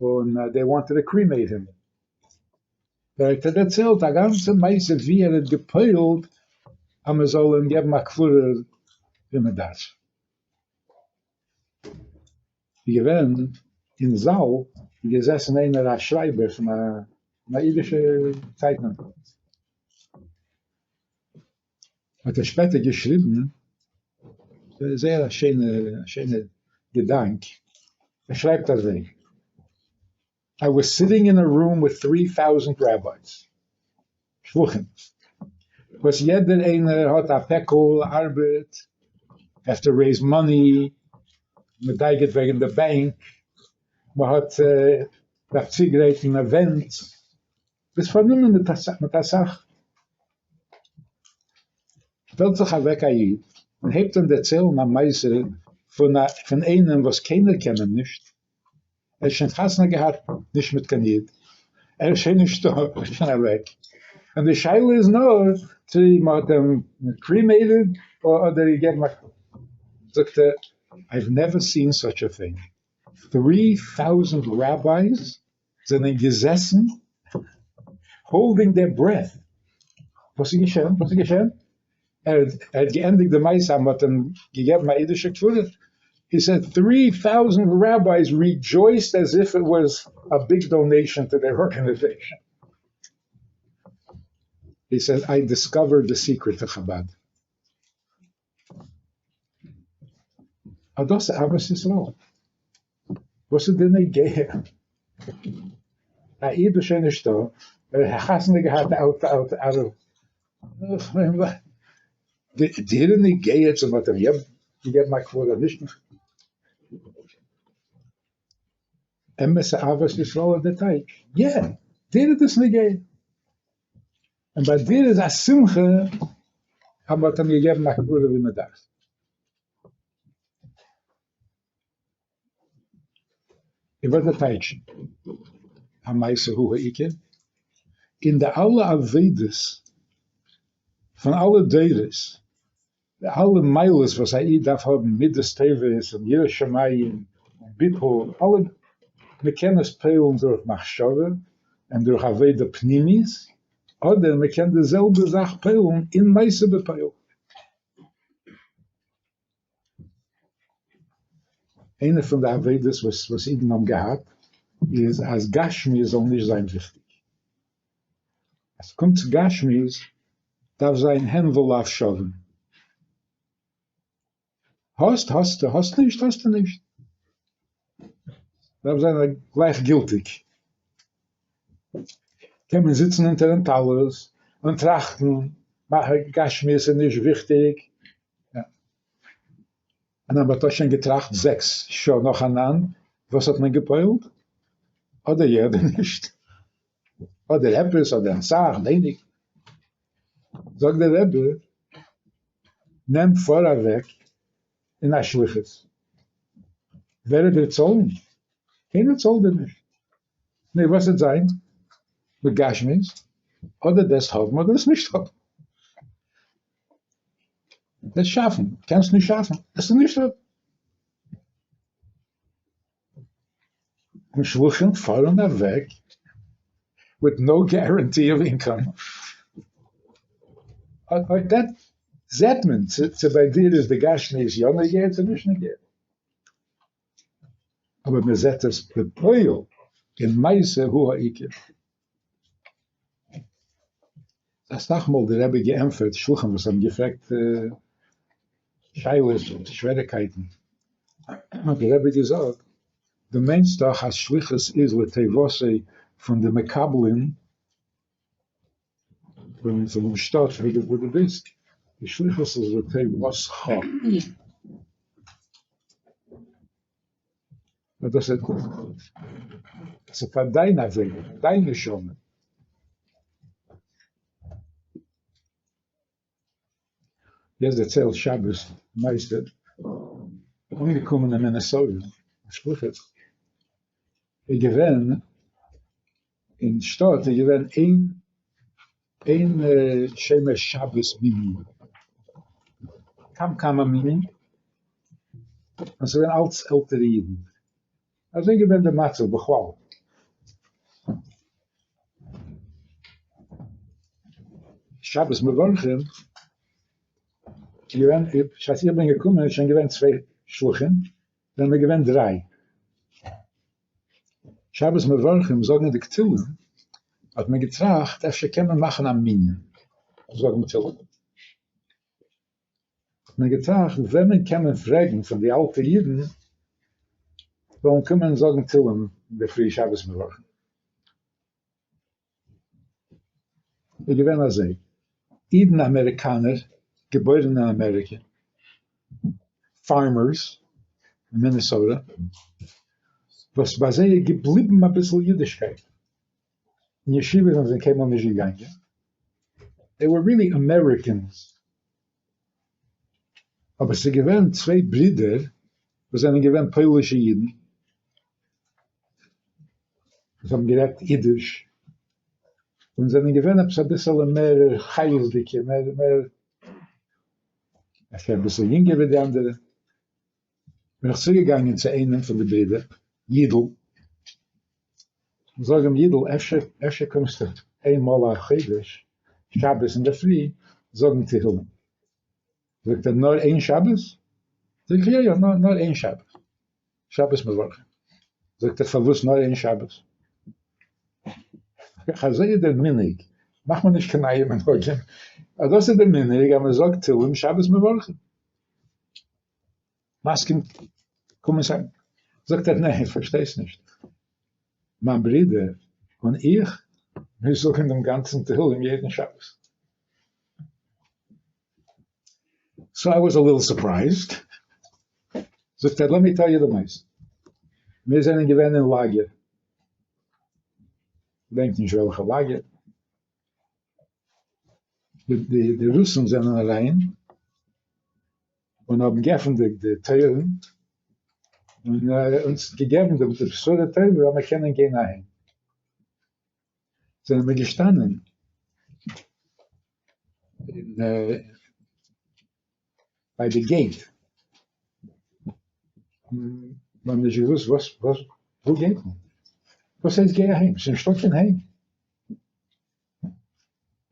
און they wanted to cremate him, ער האט דערציילט א גאנצע מעשה ווי ער האט גע'פועל'ט אז מען זאל אים געבן א קבורה ווי מען דארף. איז געווען אין זאל איז געזעסן איינער א שרייבער פון א אידישע צייטונג, האט ער שפעטער געשריבן זייער א שיינע שיינע געדאנק, ער שרייבט אזוי, I was sitting in a room with 3000 rabbis, שלוחים, וואס יעדער איינער האט א פעקל ארבעט, have to raise money, מען דאגה'ט וועגן די באנק, מען האט דארף צוגרייטן events, ביסט פארנומען מיט אסאך. שטעלט זיך אוועק א איד און הייבט אן דערציילן א מעשה פון איינעם וואס קיינער קען אים נישט, ער האט שוין חתונה געהאט נישט מיט קיין איד, ער איז שוין נישטא, ער איז שוין אוועק, און די שאלה איז נאר צו מען האט אים cremated אדער געגעבן א, זאגט ער, I've never seen such a thing, 3000 rabbis זענען געזעסן holding their breath, וואס איז געשען? וואס איז געשען? ער האט געענדיגט די מעשה אז מען האט אים געגעבן א אידישע קבורה, he said 3000 rabbis rejoiced as if it was a big donation to their organization. He said, I discovered the secret to Chabad. אט דאס איז אהבת ישראל. וואס איז דיר נוגע? א איד איז שוין נישטא, ער האט חתונה געהאט out out out דיר איז נוגע צו מ'האט אים יא געגעבן א קבורה נישט? אמת'ע אהבת ישראל איז די טייטש, יא, דיר איז דאס נוגע. און ביי דיר איז א שמחה אז מ'האט אים געגעבן א קבורה ווי מ'דארף. און וואס די טייטש המעשה הוא העיקר? אין די אלע עבודות פון אלע דורות, די אלע מעלות וואס א איד דארף האבן, מידות טובות און יראת שמים און ביטול, אלע, מ'קען עס פועל'ן דורך מחשבה און דורך עבודה פנימית, אדער מ'קען די זעלבע זאך פועל'ן אין מעשה בפועל. איינע פון די עבודות וואס אידן האבן געהאט איז אז גשמיות זאל נישט זיין וויכטיג. אז ס'קומט צו גשמיות דארף זיין הן ולאו שווים. האסט האסטו, האסט נישט האסטו נישט. דארף זיין גלייכגילטיג. קען מען זיצן אונטערן טלית און טראכטן, גשמיות איז נישט וויכטיג. און אז מען האט שוין געטראכט 6 שעה נאכאנאנד, וואס האט מען געפועלט? אדער יא אדער נישט. אדער עפעס, אדער אסאך, ווייניג. זאגט דער רבי, נעם פאר אוועק אין א שליחות. ווער וועט דיר צאלן? קיינער צאלט דיר נישט. נו, וואס וועט זיין מיט גשמיות? אדער דאס האבן אדער עס נישט האבן. דאס שאפן, קענסט נישט שאפן, עס איז נישט האבן. און שלוחים פארן אוועק with no guarantee of income. אט דאס זעט מען צו ביי דיר איז די גשמיות יא נוגע צו נישט נוגע. אבער מען זעט עס בפועל אין מעשה הוא העיקר. אסאך מאל די רבי געענטפערט שלוחים וואס האבן געפרעגט שאלות, שוועריקייטן, האט די רבי געזאגט, דו מיינסט דאך אז שליחות איז לטובתו פון די מקבלים פון דעם שטאט וואו דו ביסט, די שליחות איז לטובתך. דאס איז פאר דיין עבודה, דיין נשמה. יעצט דערציילט שבת מעשה, אנגעקומען אין מינעסאוטע, א שליחות, איז געווען אין שטאט איז געווען איין שומר שבת מנין, כמה מנינים, און ס'איז געווען אלץ עלטערע אידן, אזוי איז געווען די מצב בכלל. שבת מברכים איז געווען, בשעת איך בין געקומען איז שוין געווען צוויי שלוחים, זענען מיר געווען דריי. שבת מברכים זאגנדיג תהלים האט מען געטראכט אפשר קען מען מאכן א מנין זאגן תהלים. מען געטראכט וועמען קען מען פרעגן פון די אלטע אידן זאלן קומען זאגן תהלים אינדערפרי שבת מברכים. איז געווען אזוי, אידן אמעריקאנער, געבוירן אין אמעריקע, פארמערס אין מינעסאטע, וואס ביי זיי איז געבליבן אביסל אידישקייט, אין ישיבה זענען זיי קיינמאל נישט געגאנגען, they were really Americans, אבער ס'איז געווען צוויי ברידער וואס זענען געווען פוילישע אידן, וואס האבן גערעדט אידיש, און זענען געווען עפעס אביסעלע מער חיות'דיגע, מער מער אפשר אביסל יונגער ווי די אנדערע. בין איך צוגעגאנגען צו איינעם פון די ברידער, יידל, און זאג אים, יידל, אפשר אפשר קומסטו איין מאל א חודש, שבת אינדערפרי, זאגן תהילים? זאגט ער, נאר איין שבת? זאג איך, יא יא, נאר נאר איין שבת, שבת מברכים. זאגט ער, פארוואס נאר איין שבת? זאג איך, אזוי איז דער מנהג, מאך מיר נישט קיין נייע מנהגים, אז דאס איז דער מנהג אז מען זאגט תהילים שבת מברכים. מסכים קומען זיין? זאגט ער ניין פארשטייסט נישט, מיין ברודער און איך מיר זאגן דעם גאנצן תהלים יעדן שבת. So I was a little surprised, זאגט ער let me tell you די מעשה, מיר זענען געווען אין לאגער, געדענק נישט וועלכע לאגער, די רוסן זענען אריין און האבן געעפנט די טויערן און אונז געגעבן די בשורה טובה אז מיר קענען גיין אהיים. זענען מיר געשטאנען אין ביי די gate, מיר האבן נישט געוואוסט וואס וואס וואו גייט מען? וואס הייסט גיי אהיים? ס'איז נישטא קיין היים.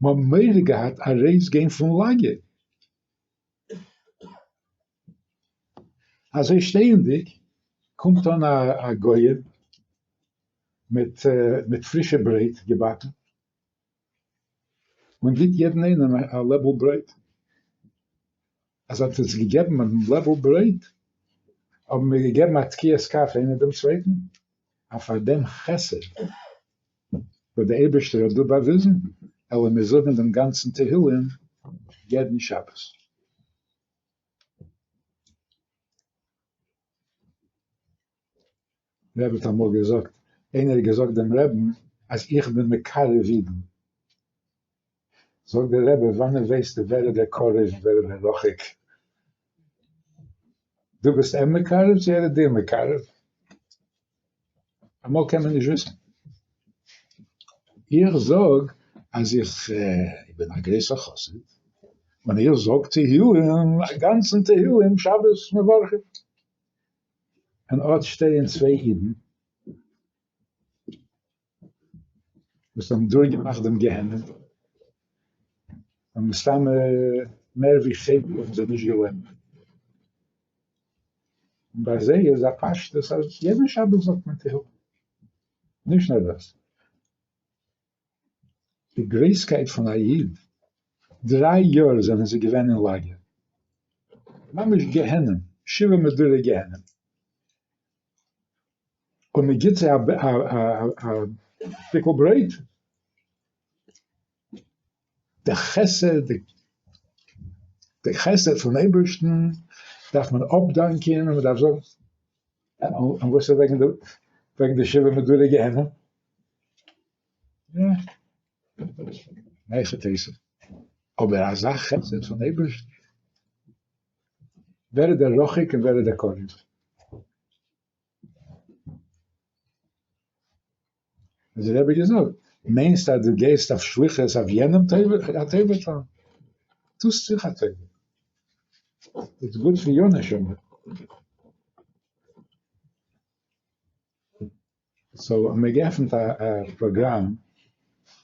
מיר האבן מורא געהאט ארויסגיין פון לאגער. אזוי שטייענדיג קומט אן א גוי'ע מיט מיט פרישע ברויט געבאקן, און גיט יעדן איינעם א לעבל ברויט. אז האט אונז געגעבן א לעבל ברויט, האבן מיר געגעבן א תקיעת כף איינער דעם צווייטן, אז פאר דעם חסד וואס דער אייבערשטער האט דא באוויזן, וועלן מיר זאגן דעם גאנצן תהילים יעדן שבת. דער רבי האט אמאל געזאגט, איינער האט געזאגט דעם רעבן אז איך בין מקרב אידן, זאגט דער רבי, וואנען ווייסטו ווער איז דער קרוב און ווער איז דער רחוק? דו ביסט אים מקרב צו ער איז דיר מקרב? אמאל קען מען נישט וויסן. איך זאג אז איך בין א גרויסער חסיד, און איך זאג תהילים, א גאנצן תהילים שבת מברכים. און אט שטייען צוויי אידן וואס האבן דורכגעמאכט דעם גיהנום, און מסתמא מער ווי חדר האבן זיי נישט געלערנט, און ביי זיי איז א פשטות אז יעדן שבת זאגט מען תהילים. נישט נאר דאס, די גרויסקייט פון א איד, דריי יאר זענען זיי געווען אין לאגער, ממש גיהנום, שבעה מדורי גיהנום, און מען גיט זיי א שטיקל ברויט, די חסד, די חסד פון אייבערשטן דארף מען אפדאנקען און מען דארף זאגן, און וואס איז וועגן די וועגן די שבעה מדורי גיהנום? מהיכי תיתי. אבער אזא חסד פון אייבערשטן, ווער איז דער רחוק און ווער איז דער קרוב? האט דער רבי געזאגט, מיינסט אז דו גייסט אויף שליחות אויף יענעם א טובה טון? טוסט זיך א טובה, it's good for your נשמה. So האבן מיר געעפנט א פראגראם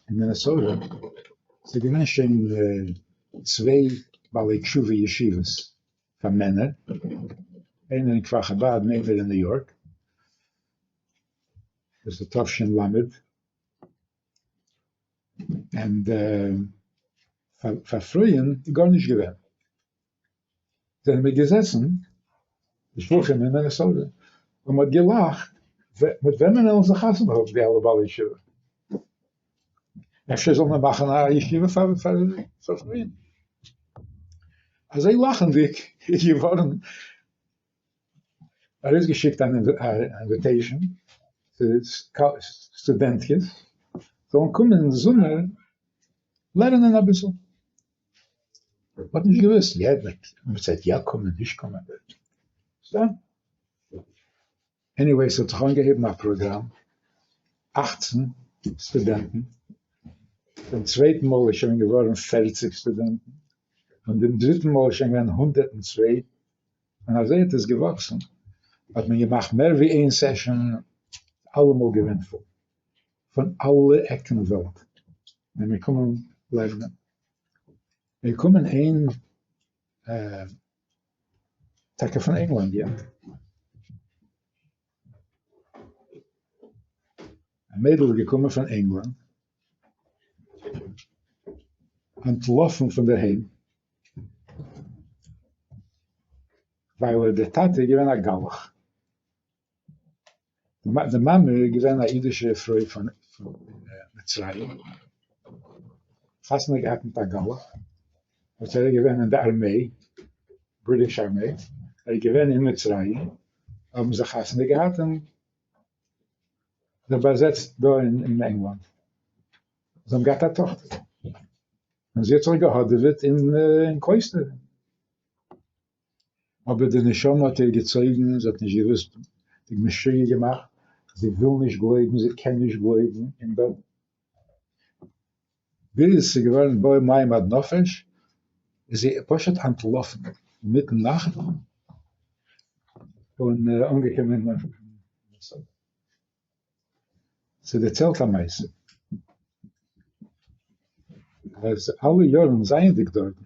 אין מינעסאטע, ס'איז געווען שוין צוויי בעלי תשובה ישיבות פאר מענער, איינער אין כפר חבד און איינער אין ניו יארק, דאס איז תש"ל, און פאר פרויען איז גארנישט געווען. זענען מיר געזעסן, די שלוחים אין מינעסאטע, און מ'האט געלאכט, מיט וועמען וועלן זיי חתונה האבן די אלע בעלי תשובה? אפשר זאל מען מאכן א ישיבה פאר פרויען? אזוי לאכנדיג איז געווארן ארויסגעשיקט אן אינוויטעישאן צו סטודענטקעס זאלן קומען זומער לערנען אביסל. מ'האט נישט געוואוסט יעדער וועט יא קומען נישט קומען. סתם. עניוועי ס'האט זיך אנגעהויבן א פראגראם, 18 סטודענטן, דעם צווייטן מאל איז שוין געווארן 40 סטודענטן, און דעם דריטן מאל איז שוין געווען 102, און אזוי האט עס געוואקסן, האט מען געמאכט מער ווי איין session, אלעמאל געווען פול, פון אלע עקן וועלט, און מיר קומען לערנען. מיר קומען איין טאקע פון ענגלאנד, יא. א מיידל איז געקומען פון ענגלאנד, אנטלאפן פון דער היים, ווייל דער טאטע איז געווען א גלח. די מאמע איז געווען א אידישע פרוי פון מצרים, חתונה געהאט מיט א גלח, וואס ער איז געווען אין די ארמיי, British ארמיי, ער איז געווען אין מצרים, האבן זיי חתונה געהאט און זיך באזעצט דא אין ענגלאנד. זיי האבן געהאט א טאכטער, און זי האט זיך געהאדעוועט אין קלויסטער. אבער די נשמה האט איר געצויגן, זי האט נישט געוואוסט, זיך משוגע געמאכט, זי וויל נישט גלויבן, זי קען נישט גלויבן, און דאן ביז ס'איז געווארן באו מים עד נפש, איז זי פשוט אנטלאפן אינמיטן נאכט און אנגעקומען אין מינעסאטע. זי דערציילט א מעשה, אז אלע יארן זייענדיג דארטן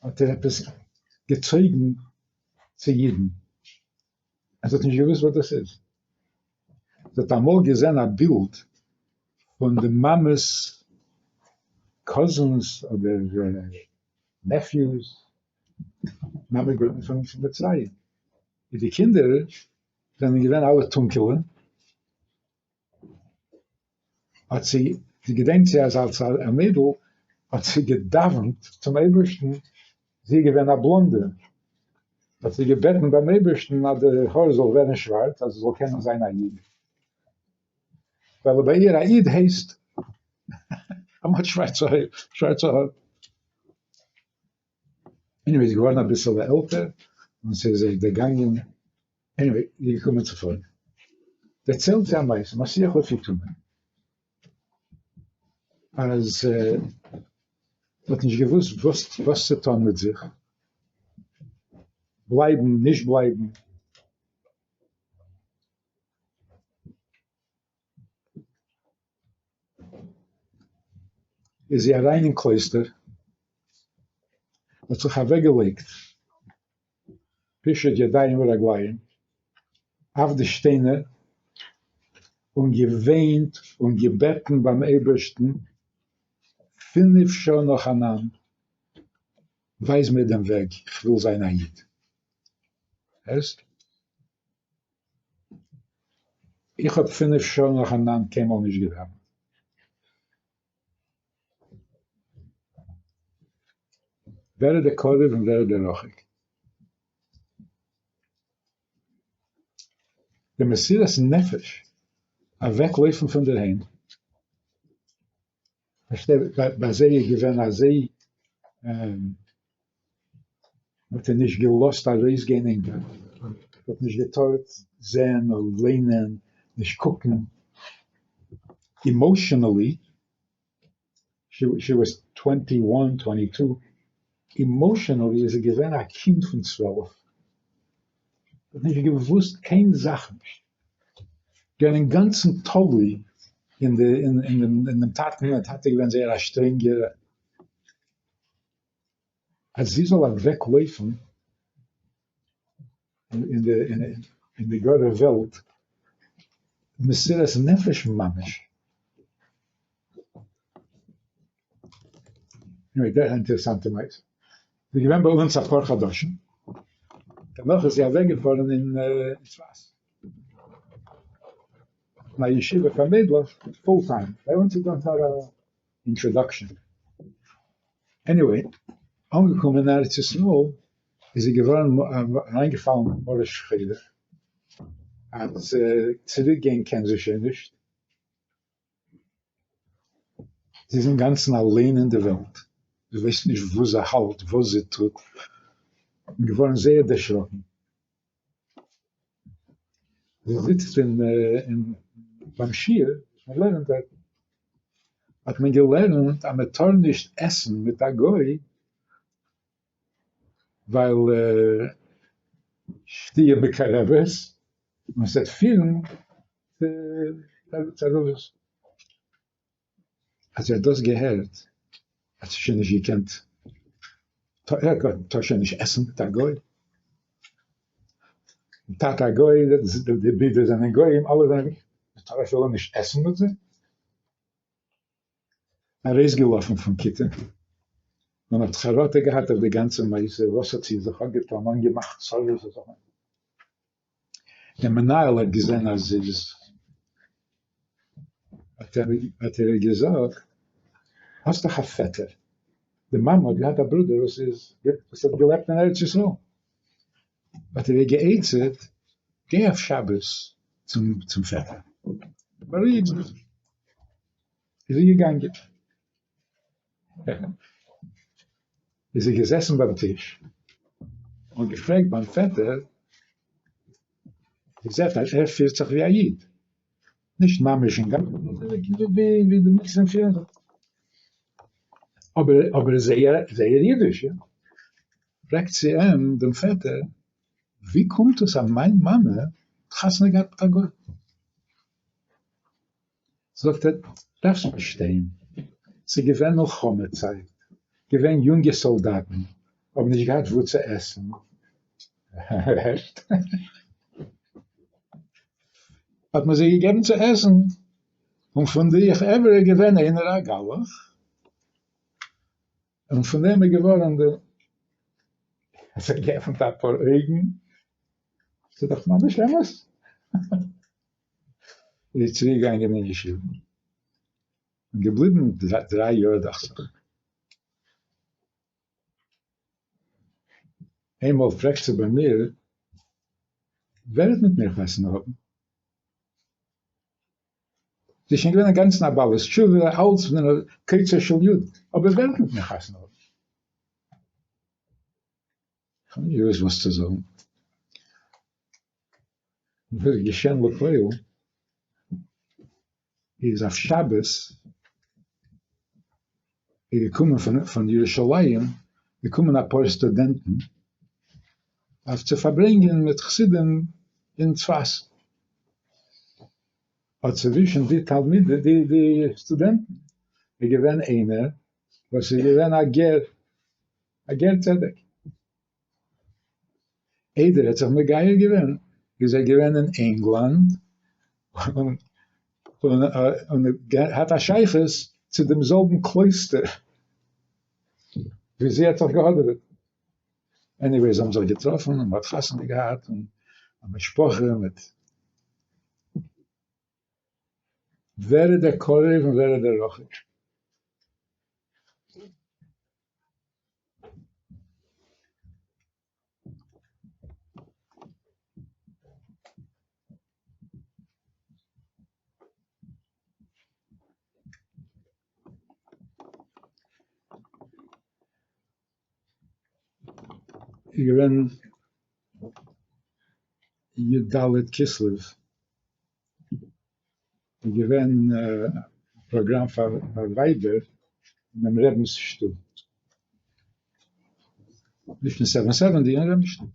האט איר עפעס געצויגן צו אידן, און זי האט נישט געוואוסט וואס דאס איז. זי האט אמאל געזען א בילד פון די מאמע'ס cousins אדער nephews, מאמע געווען פון מצרים, און די קינדער זענען געווען אלע טונקעלע, האט זי, זי געדענקט זי אז אלס א מיידל האט זי געדאווענט צום אייבערשטן, זי איז געווען א בלאנדע, האט זי געבעטן ביים אייבערשטן אז די האר זאל ווערן שווארץ אז זי זאל קענען זיין א איד, ווייל ביי איר א איד הייסט אז מ'האט שווארצע האר. Anyway, זי איז געווארן אביסעלע עלטער, און ס'איז איר דערגאנגען, anyway, זי איז געקומען צו פארן. דערציילט זי א מעשה, מסיח לפי תומו, אז זי האט נישט געוואוסט וואס צו טון מיט זיך, בלייבן, נישט בלייבן. איז זי אריין אין קלויסטער, האט זיך אוועקגעלייגט פישוט ידיים ורגליים אויף די שטיינער און געוויינט און געבעטן ביים אייבערשטן פינף שעה נאכאנאנד, ווייז מיר דעם וועג, איך וויל זיין א איד. הערסט? איך האב פינף שעה נאכאנאנד קיינמאל נישט געדאווענט. ווער איז דער קרוב און ווער איז דער רחוק? די מסירת נפש אוועקלויפן פון דערהיים, פארשטיי ביי זיי איז געווען אזוי, מ'האט איר נישט געלאזט ארויסגיין אין גאס, מ'האט נישט געטארט זען און ליינען, נישט קוקן, emotionally, she was 21, 22, emotionally איז זי געווען א קינד פון 12, האט נישט געוואוסט קיין זאך נישט, געווען אינגאנצן תלוי אין דעם טאטן, דער טאטע איז געווען זייער א שטרענגער, אז זי זאל אוועק לויפן אין די גארער וועלט, מסירת נפש ממש. Anyway, דאס איז א אינטערעסאנטע מעשה. זי איז געווען ביי אונז אפאר חדשים, דערנאך איז זי אוועקגעפארן אין צפת, אין א ישיבה פאר מיידלעך פול טיים, ביי אונז איז דאס נאר א אינטראדאקשען. עניוועי, אנגעקומען אין ארץ ישראל איז זי געווארן אריינגעפאלן אין מרה שחורה אז צוריק גיין קען זי שוין נישט, זי איז אינגאנצן אליין אין די וועלט, זי ווייסט נישט וואו זי האלט, וואס זי טוט, און געווארן זייער דערשראקן. זי זיצט אין ביים שיעור וואס מען לערנט דארט, האט מען געלערנט אז מען טאר נישט עסן מיט א גוי ווייל שתיה מקרבת און ס'וועט פירן צו תערובות. אז זי האט דאס געהערט האט זי שוין נישט געקענט, טאר שוין נישט עסן מיט א גוי, טאטע א גוי, די ברידער זענען גוים, אלע זענען גוים, מ'טאר אפילו נישט עסן מיט זיי? ארויסגעלאפן פון כיתה און האט חרטה געהאט אויף די גאנצע מעשה, וואס האט זי זיך אנגעטון, אנגעמאכט צרות, דער מנהל האט געזען אז זי איז, האט ער איר געזאגט, האסט דאך א פעטער, די מאמע האט געהאט א ברודער וואס איז, וואס האט געלעבט אין ארץ ישראל, האט ער איר גע'עצה'ט, גיי אויף שבת צום פעטער, בארואיג זיך, איז זי געגאנגען. איז זי געזעסן ביים טיש און געפרעגט ביים פעטער, זי זעט אז ער פירט זיך ווי א איד, נישט ממש אינגאנצן, ווי די מצרים פירן זיך, אבער אבער זייער זייער אידיש, יא. פרעגט זי אים, דעם פעטער, ווי קומט עס אז מיין מאמע האט חתונה געהאט מיט א גוי? זאגט ער, דארפסט פארשטיין, ס'איז געווען מלחמה צייט, געווען יונגע סאלדאטן, האבן נישט געהאט וואו צו עסן, הערסט? האט מען זיי געגעבן צו עסן, און פון די חברה איז געווען איינער א גלח, און פון דעם איז געווארן די, האט זיך געעפנט אפאר אויגן, ס'איז דאך ממש אמת. איז צוריק געגאנגען אין ישיבה און געבליבן דריי יאר דאכט זיך. איינמאל פרעגט זי ביי מיר ווער וועט מיט מיר חתונה האבן? זי איז שוין געווען אינגאנצן א בעלת תשובה, אלץ קוצו של יוד, אבער ווער וועט מיט מיר חתונה האבן? כ'האב נישט געוואוסט וואס צו זאגן. וואס איז געשען לפועל איז אויף שבת איז געקומען פון פון ירושלים געקומען אפאר סטודענטן אויף צו פארברענגען מיט חסידים אין צפת, האט צווישן די תלמידים די די סטודענטן איז געווען איינער וואס איז געווען א גר א גר צדק. איידער ער האט זיך מגייר געווען איז ער געווען אין ענגלאנד און געהאט א שייכות צו דעם זעלבן קלויסטער ווי זי האט זיך געהאדעוועט. עניוועי זיי האבן זיך געטראפן און מ'האט חתונה געהאט און א משפחה מיט. ווער איז דער קרוב און ווער איז דער רחוק? איז געווען י"ד כסלו איז געווען א פראגראם פאר ווייבער אינעם רבינ'ס שטוב, נישט אין סעווען סעווענטי, אין רבינ'ס שטוב,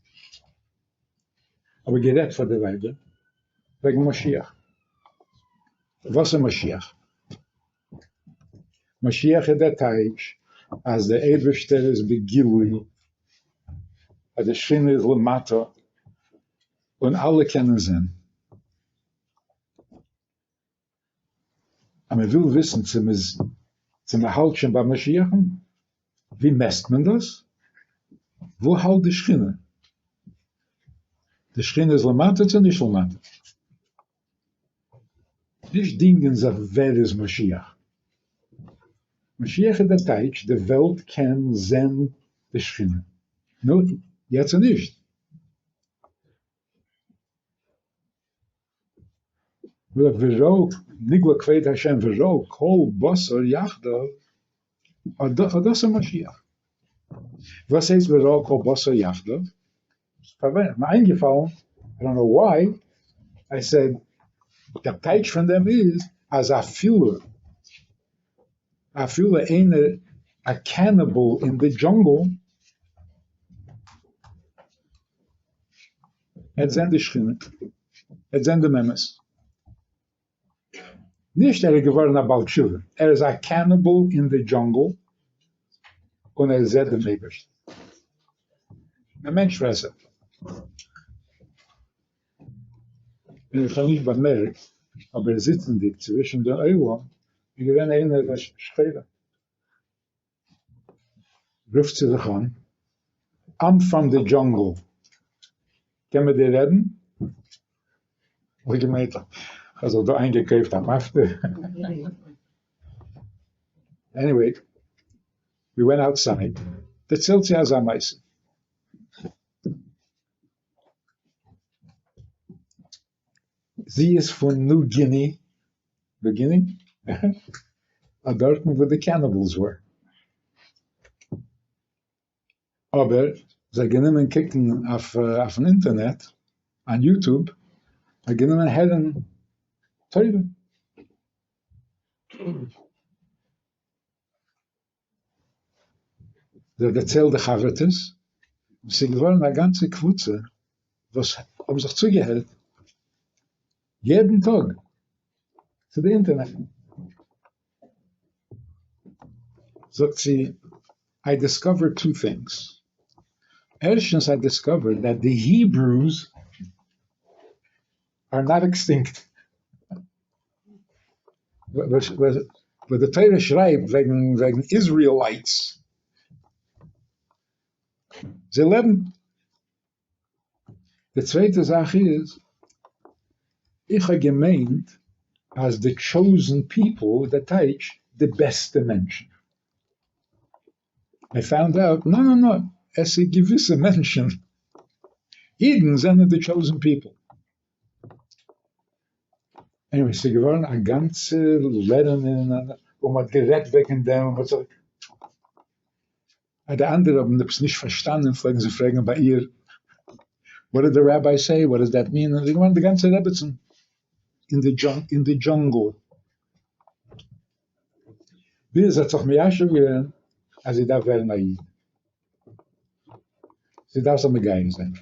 האב איך גערעדט פאר די ווייבער וועגן משיח, וואס איז משיח? משיח איז דער טייטש אז דער אייבערשטער איז בגילוי, אז די שכינה איז למטה און אלע קענען זען. אז מען וויל וויסן צו מען איז צו מען האלט שוין ביי משיח'ן, ווי מעסט מען דאס? וואו האלט די שכינה? די שכינה איז למטה צו נישט למטה? נישט דינגען זיך ווער איז משיח. משיח איז דער טייטש די וועלט קען זען די שכינה. נו, יעצט נישט. וראו נגלה כבוד השם וראו כל בשר יחדיו, אט דאס איז משיח. וואס הייסט וראו כל בשר יחדיו? ס'איז מיר איינגעפאלן, I don't know why, I said, דער טייטש פון דעם איז אז אפילו אפילו איינער א cannibal אין די jungle עט זען די שכינה, עט זען דעם אמת. נישט ער איז געווארן א בעל תשובה, ער איז א cannibal אין די jungle און ער זעט דעם אייבערשטן. א מענטש פרעסער. און איך האב נישט באמערקט, אבער זיצנדיג צווישן די עולם איז געווען איינער א שחורה. רופט זי זיך אן, I'm from the jungle. קען מיט דיר רעדן? האב איך געמיינט איך האב זיך דא איינגעקויפט א מפטיר. Anyway, we went outside. דערציילט זי אזא מעשה. זי איז פון New Guinea, New Guinea? דארטן וואו די cannibals were. אבער זי האט גענומען קוקן אויפן אינטערנעט, אן YouTube, האט גענומען הערן תורה. זי האט דערציילט די חבר'טעס, און ס'איז געווארן א גאנצע קבוצה וואס האבן זיך צוגעהערט יעדן טאג צו די אינטערנעט. זאגט זי, I discovered two things. ערשטנס, I discovered that the Hebrews are not extinct. וואס די תורה שרייבט וועגן וועגן Israelites, זיי לעבן. די צווייטע זאך איז, איך האב געמיינט אז די chosen people איז די טייטש די בעסטע מענטשן. I found out, no no no, עס איז געוויסע מענטשן, אידן זענען די chosen people. Anyway, ס'איז געווארן א גאנצע לערנען און מ'האט גערעדט וועגן דעם און מ'האט זיך, אז די אנדערע האבן עפעס נישט פארשטאנען פלעגן זיי פרעגן ביי איר, What did the rabbi say? What does that mean? און זי איז געווארן די גאנצע רעבעצן אין די jungle. ביז זי האט זיך מיישב געווען אז זי דארף ווערן א איד. זי דארף זיך מגייר זיין.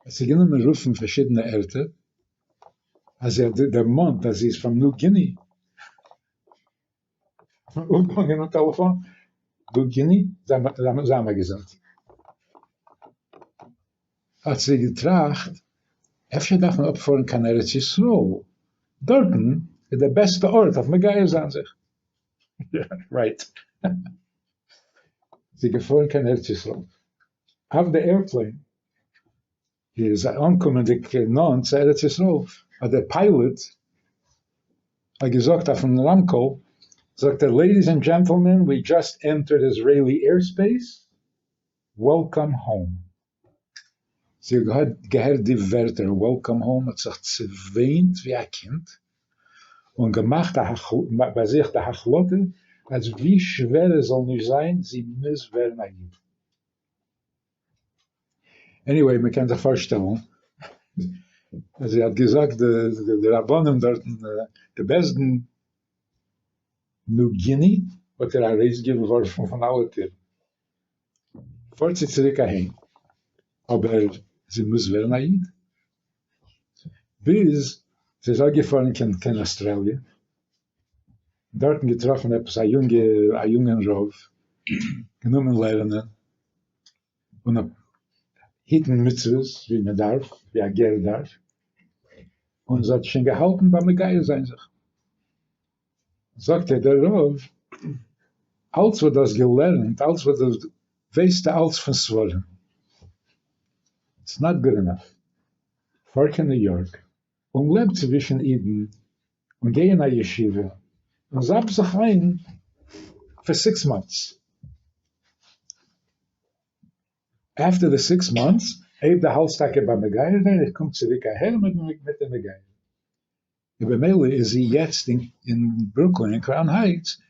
האט זי גענומען רופן פארשידענע ערטער, אז זי האט דערמאנט אז זי איז פון New Guinea, האט מען אנגעהאנגען א טעלעפאן, New Guinea, זיי מיר געזונט. האט זי געטראכט, אפשר דארף מען אפפארן קיין ארץ ישראל, דארטן איז דער בעסטע ארט אויף מגייר זיין זיך. Right. זי איז געפארן קיין ארץ ישראל. אויף די airplane איז אנקומענדיג נאנט צו ארץ ישראל, האט דער pilot האט געזאגט אויפן רמקול, זאגט ער, Ladies and gentlemen, we just entered Israeli airspace, welcome home. זי האט געהאט געהערט די ווערטער welcome home האט זיך צעוויינט ווי א קינד, און געמאכט ביי זיך די החלטה אז ווי שווער עס זאל נישט זיין, זי מוז ווערן א איד. Anyway, מען קען זיך פארשטעלן אז זי האט געזאגט די רבנים דארטן, די בית דין New Guinea האט איר ארויסגעווארפן פון אלע טירן. פארט זי צוריק אהיים, אבער זי מוז ווערן א איד. ביז זי איז אפגעפארן קיין אסטראליע, דארטן געטראפן עפעס א יונגע א יונגען רב, גענומען לערנען און היטן מצוות ווי מען דארף, ווי א גר דארף, און זי האט שוין געהאלטן ביים מגייר זיין זיך. זאגט איר דער רב, אלץ וואס דו האסט געלערנט, אלץ וואס דו ווייסטו אלץ פון ספרים. איטס נאט גוד ענאף. פאר קיין ניו יארק און לעב צווישן אידן און גיי אין א ישיבה און זאפ זיך איין פאר סיקס מאנטס. אפטער די סיקס מאנטס, אויב דו האלטסט טאקע ביים מגייר זיין, איך קום צוריק אהער מיט די מגייר. און במילא איז זי יעצט אין ברוקלין אין קראון הייטס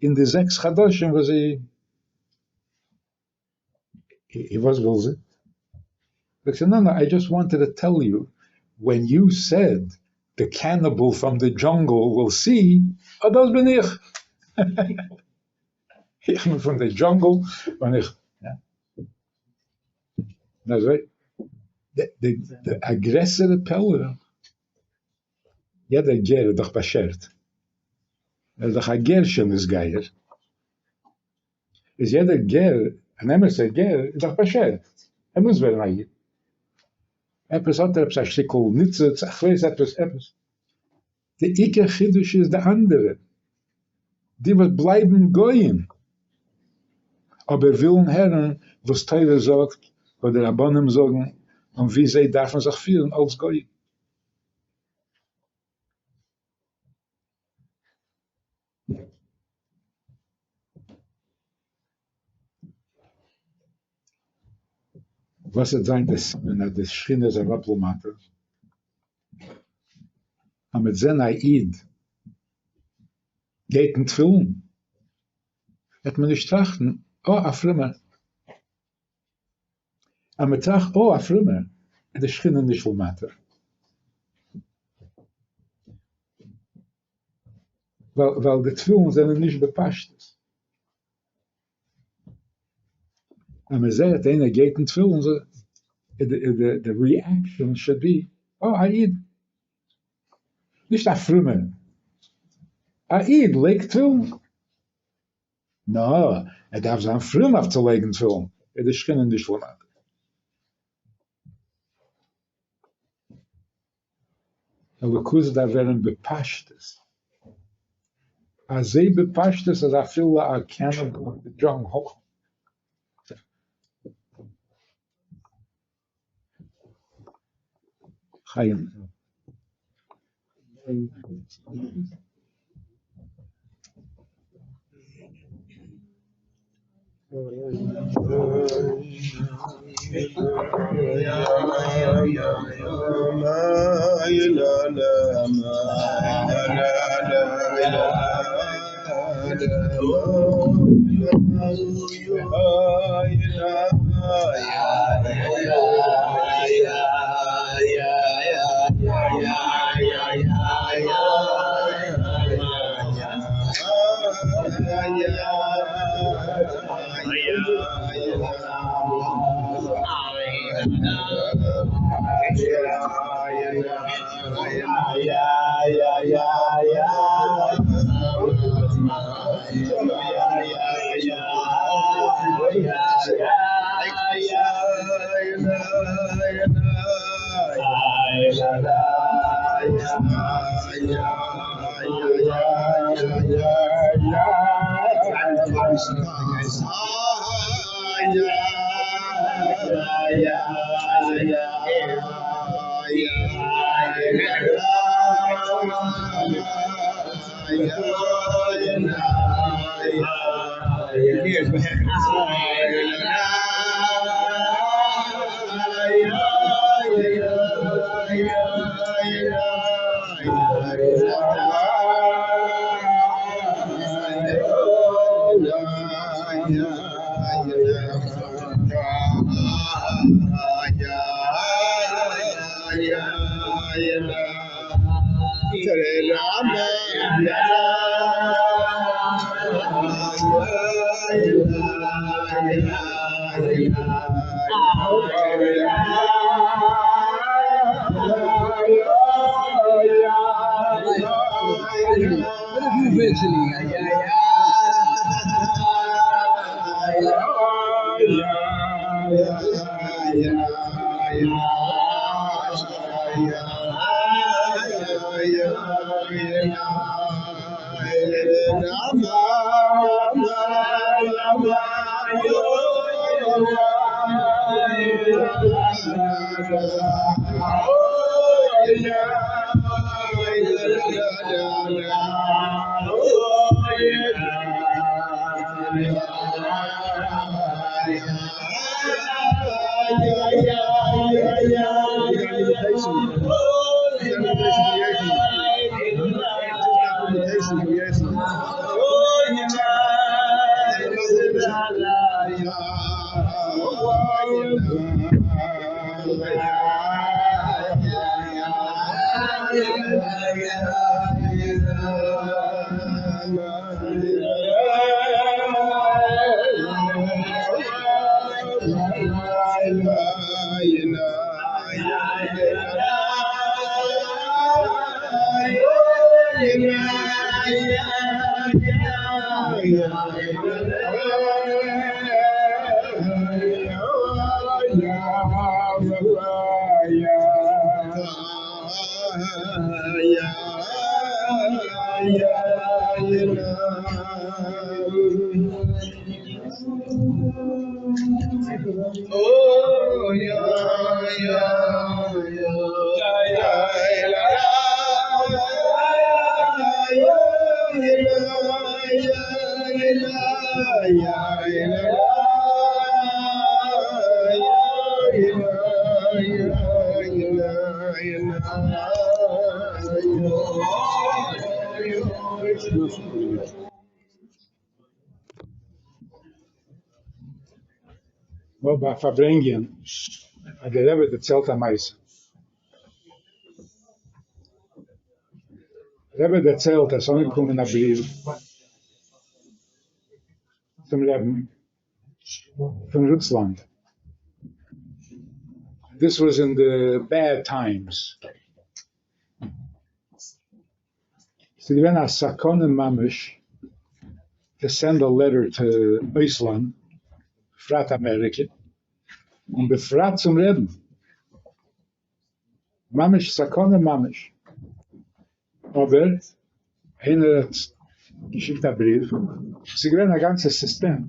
אין די זעקס חדשים וואס זי וואס וויל זי? זאגט זי נא נא איי דזשאסט וואנטעד טו טעל יו ווען יו סעד די קעניבל פראם די דזשאנגל וויל סי, אה דאס בין איך! איך בין פון די דזשאנגל און איך און אזוי די א גרעסערע פלא, יעדער גר איז דאך באשערט, ער איז דאך א גר שנתגייר, איז יעדער גר, אן אמת'ער גר, איז דאך באשערט, ער מוז ווערן א איד, עפעס האט ער עפעס א שטיקל ניצוץ, איך ווייס עפעס, עפעס. די עיקר חידוש איז די אנדערע, די וואס בלייבן גויים, אבער ווילן הערן וואס תורה זאגט, וואס די רבנים זאגן, און ווי זיי דארפן זיך פירן אלס גויים. וואס וועט זיין די סימן אז די שכינה איז אראפ למטה? אז מ'וועט זען א איד גייט אין תפילין, וועט מען נישט טראכטן, אה, א פרומער. אז מ'טראכט, אה, א פרומער, איז די שכינה נישט למטה. ווייל די תפילין זענען נישט בפשטות. אז מען זעט איינער גייט אין תפילין, די ריעקשאן שוד בי, אה, א איד. נישט א פרומער. א איד לייגט תפילין. נא, ער דארף זיין פרום אויף צו לייגן תפילין, איז די שכינה נישט למטה. אלוקות דארף ווערן בפשטות, אזוי בפשטות אז אפילו א קעניבל אין די דזשאנגל חיים. נאר ביי פארברענגען אז דער רבי דערציילט א מעשה. דער רבי דערציילט אז ס'איז אנגעקומען א בריוו צום רעבן פון רוסלאנד, דיס וואס אין די בעד טיימס, ס'איז געווען א סכנה ממש טו סענד א לעטער טו אויסלאנד, בפרט אמעריקע, און בפרט צום רעבן, ממש סכנה ממש, אבער איינער האט געשיקט א בריוו, ס'איז געווען א גאנצע סיסטעם,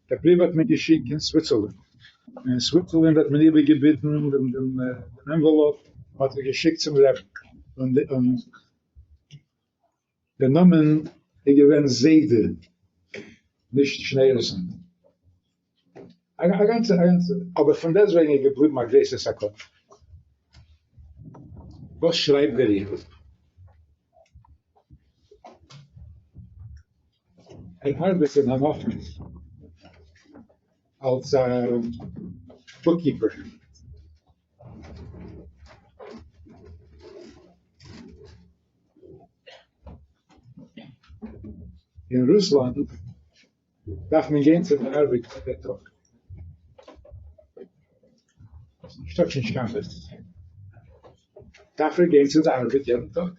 דער בריוו האט מען געשיקט אין סוויצערלענד, און אין סוויצערלענד האט מען איבערגעביטן דעם ענוועלאפ, מען האט עס געשיקט צום רעבן, און דער נאמען איז געווען זיידע, נישט שניאורסאן. א גאנצע, א גאנצע, אבער פון דעסטוועגן איז געבליבן א גרויסע סכנה. וואס שרייבט דער איד? ער ארבעט אין אן אפיס אלס א בוקקיפער. אין רוסלאנד דארף מען גיין צו די ארבעט יעדע טאג. נישטא קיין שבת. דארף ער גיין צו די ארבעט יעדן טאג.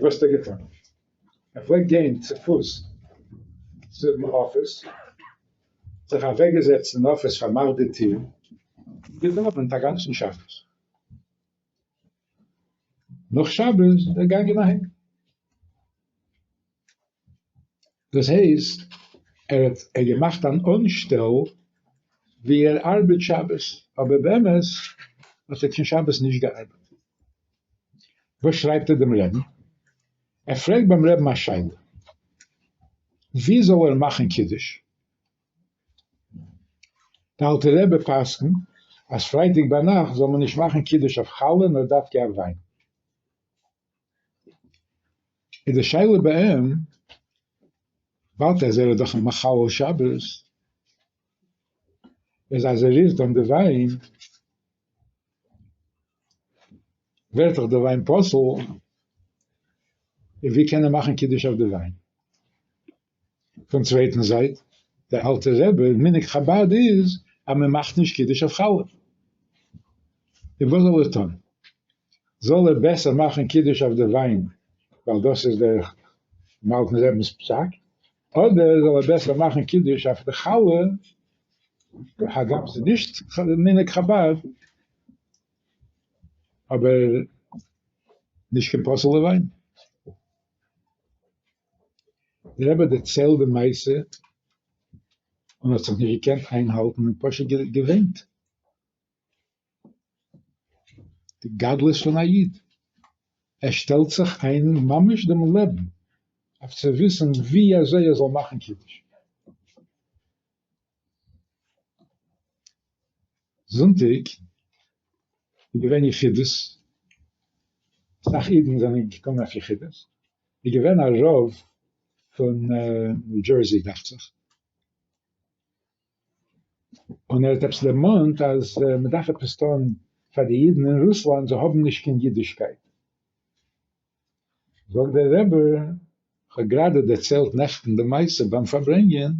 וואס האט ער געטון? ער פלעגט גיין צופוס צום אפיס, זיך אוועקגעזעצט אין אפיס, פארמאכט די טיר, געדאווענט א גאנצן שבת. נאך שבת איז ער געגאנגען אהיים. דאס הייסט, ער האט ער געמאכט אן אנשטעל ווי ער ארבעט שבת, אבער באמת האט ער קיין שבת נישט געארבעט. וואס שרייבט ער דעם רעבן? ער פרעגט ביים רעבן א שאלה, ווי זאל ער מאכן קידוש? דער אלטער רבי פסק'נט אז פרייטאג ביינאכט זאל מען נישט מאכן קידוש אויף חלה נאר דווקא אויף וויין. איז די שאלה ביי אים, וויבאלד אז ער איז דאך א מחלל שבת, איז אז ער רירט אן די וויין, ווערט דאך די וויין פסול, און ווי קען ער מאכן קידוש אויף די וויין? פון צווייטן זייט, דער אלטער רבי, מנהג חבד איז אז מען מאכט נישט קידוש אויף חלה. און וואס זאל ער טון? זאל ער בעסער מאכן קידוש אויף די וויין, ווייל דאס איז דער אלטן רבינ'ס פסק, אדער זאל ער בעסער מאכן קידוש אויף די חלה, הגם ס'איז נישט מנהג חבד, אבער נישט קיין פסול'ע וויין. דער רבי האט דערציילט די מעשה און האט זיך נישט געקענט איינהאלטן און פשוט געוויינט. די גדלות פון א איד, ער שטעלט זיך איין ממש דעם לעבן אויף צו וויסן ווי אזוי ער זאל מאכן קידוש. זונטאג איז געווען יחידות, אסאך אידן זענען געקומען אויף יחידות, איז געווען א רב פון ניו דזשערסי דאכט זיך, און ער האט עפעס דערמאנט אז מען דארף עפעס טון פאר די אידן אין רוסלאנד, זיי האבן נישט קיין אידישקייט. זאגט דער רבי, כ'האב גראדע דערציילט נעכטן די מעשה ביים פארברענגען,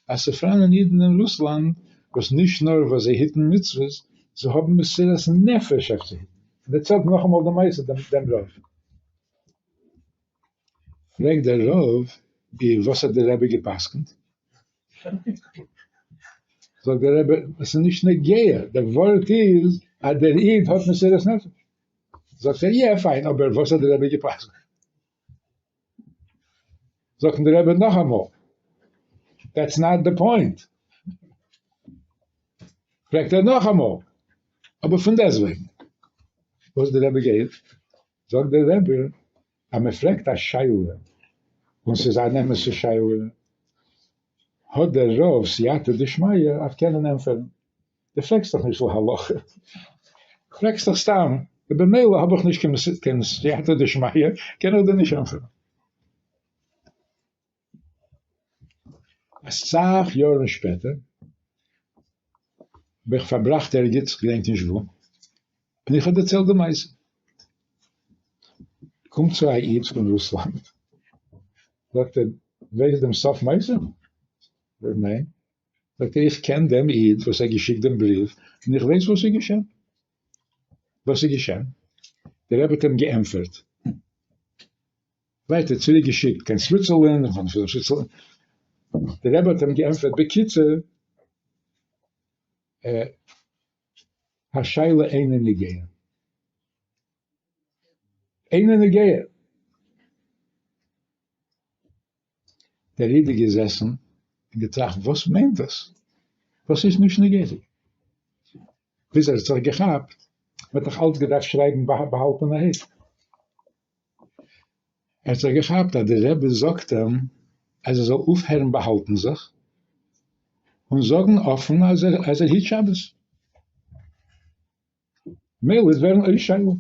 אז ס'פאראנען אידן אין רוסלאנד וואס נישט נאר וואס זיי היטן מצוות, זיי האבן מסירת נפש אויף צו היטן, און דערציילט נאכאמאל די מעשה דעם רב. פרעגט דער רב, און וואס האט דער רבי גע'פסק'נט? זאגט דער רבי, עס איז נישט נוגע, דער ווארט איז אז דער איד האט מסירת נפש. זאגט ער, יא פיין, אבער וואס האט דער רבי גע'פסק'נט? זאגט אים דער רבי נאכאמאל, that's not the point. פרעגט ער נאכאמאל, אבער פון דעסטוועגן, וואס דער רבי גייט, זאגט דער רבי, אז מען פרעגט א שאלה, און ס'איז אן אמת'ע שאלה, האט דער רב סייעתא דשמיא אויף קענען ענטפערן. דו פרעגסט דאך נישט להלכה, פרעגסט דאך סתם, ובמילא האב איך נישט קיין סייעתא דשמיא, קען איך דיר נישט ענטפערן. אסאך יארן שפעטער האב איך פארבראכט ערגעץ, כ'געדענק נישט וואו, און איך האב דערציילט די מעשה. קומט צו א איד פון רוסלאנד, זאגט ער, ווייסט דעם סוף מעשה? זאג איך, ניין. זאגט ער, איך קען דעם איד וואס האט געשיקט דעם בריוו, און איך ווייס וואס איז געשען. וואס איז געשען? דער רבי האט אים געענטפערט. ווייטער צוריק געשיקט קיין סוויצערלענד, און פון סוויצערלענד, דער רבי האט אים געענטפערט בקיצור, השאלה אינה נוגע. אינה נוגע. דער איד איז געזעסן און געטראכט וואס מיינט דאס? וואס איז נישט נוגע? ביז ער האט זיך געכאפט, מען האט דאך אלץ געדארפט שרייבן באהאלטענערהייט. ער האט זיך געכאפט אז דער רבי זאגט אים אז ער זאל אויפהערן באהאלטן זיך, און זאגן אפן אז ער היט שבת. מילא וועט ווערן אויס שאלה.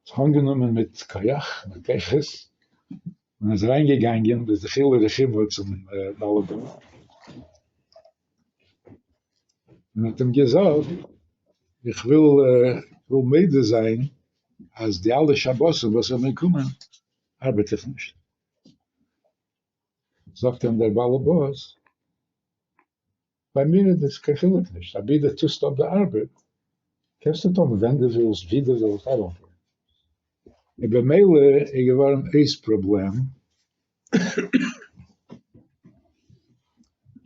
זיך אנגענומען מיט כח, מיט כוחות, און איז אריינגעגאנגען בדחילו ורחימו צום בעל הבית, און האט אים געזאגט, איך וויל וויל מודה זיין אז די אלע שבתים וואס איך בין געקומען ארבעט איך נישט. זאגט אים דער בעל הבית, ביי מיר איז דאס קיין חילוק נישט, אבי דו טוסט אפ די ארבעט, קענסטו טון ווען דו ווילסט, ווי דו ווילסט, I don't care. און במילא איז געווארן אויס פראבלעם.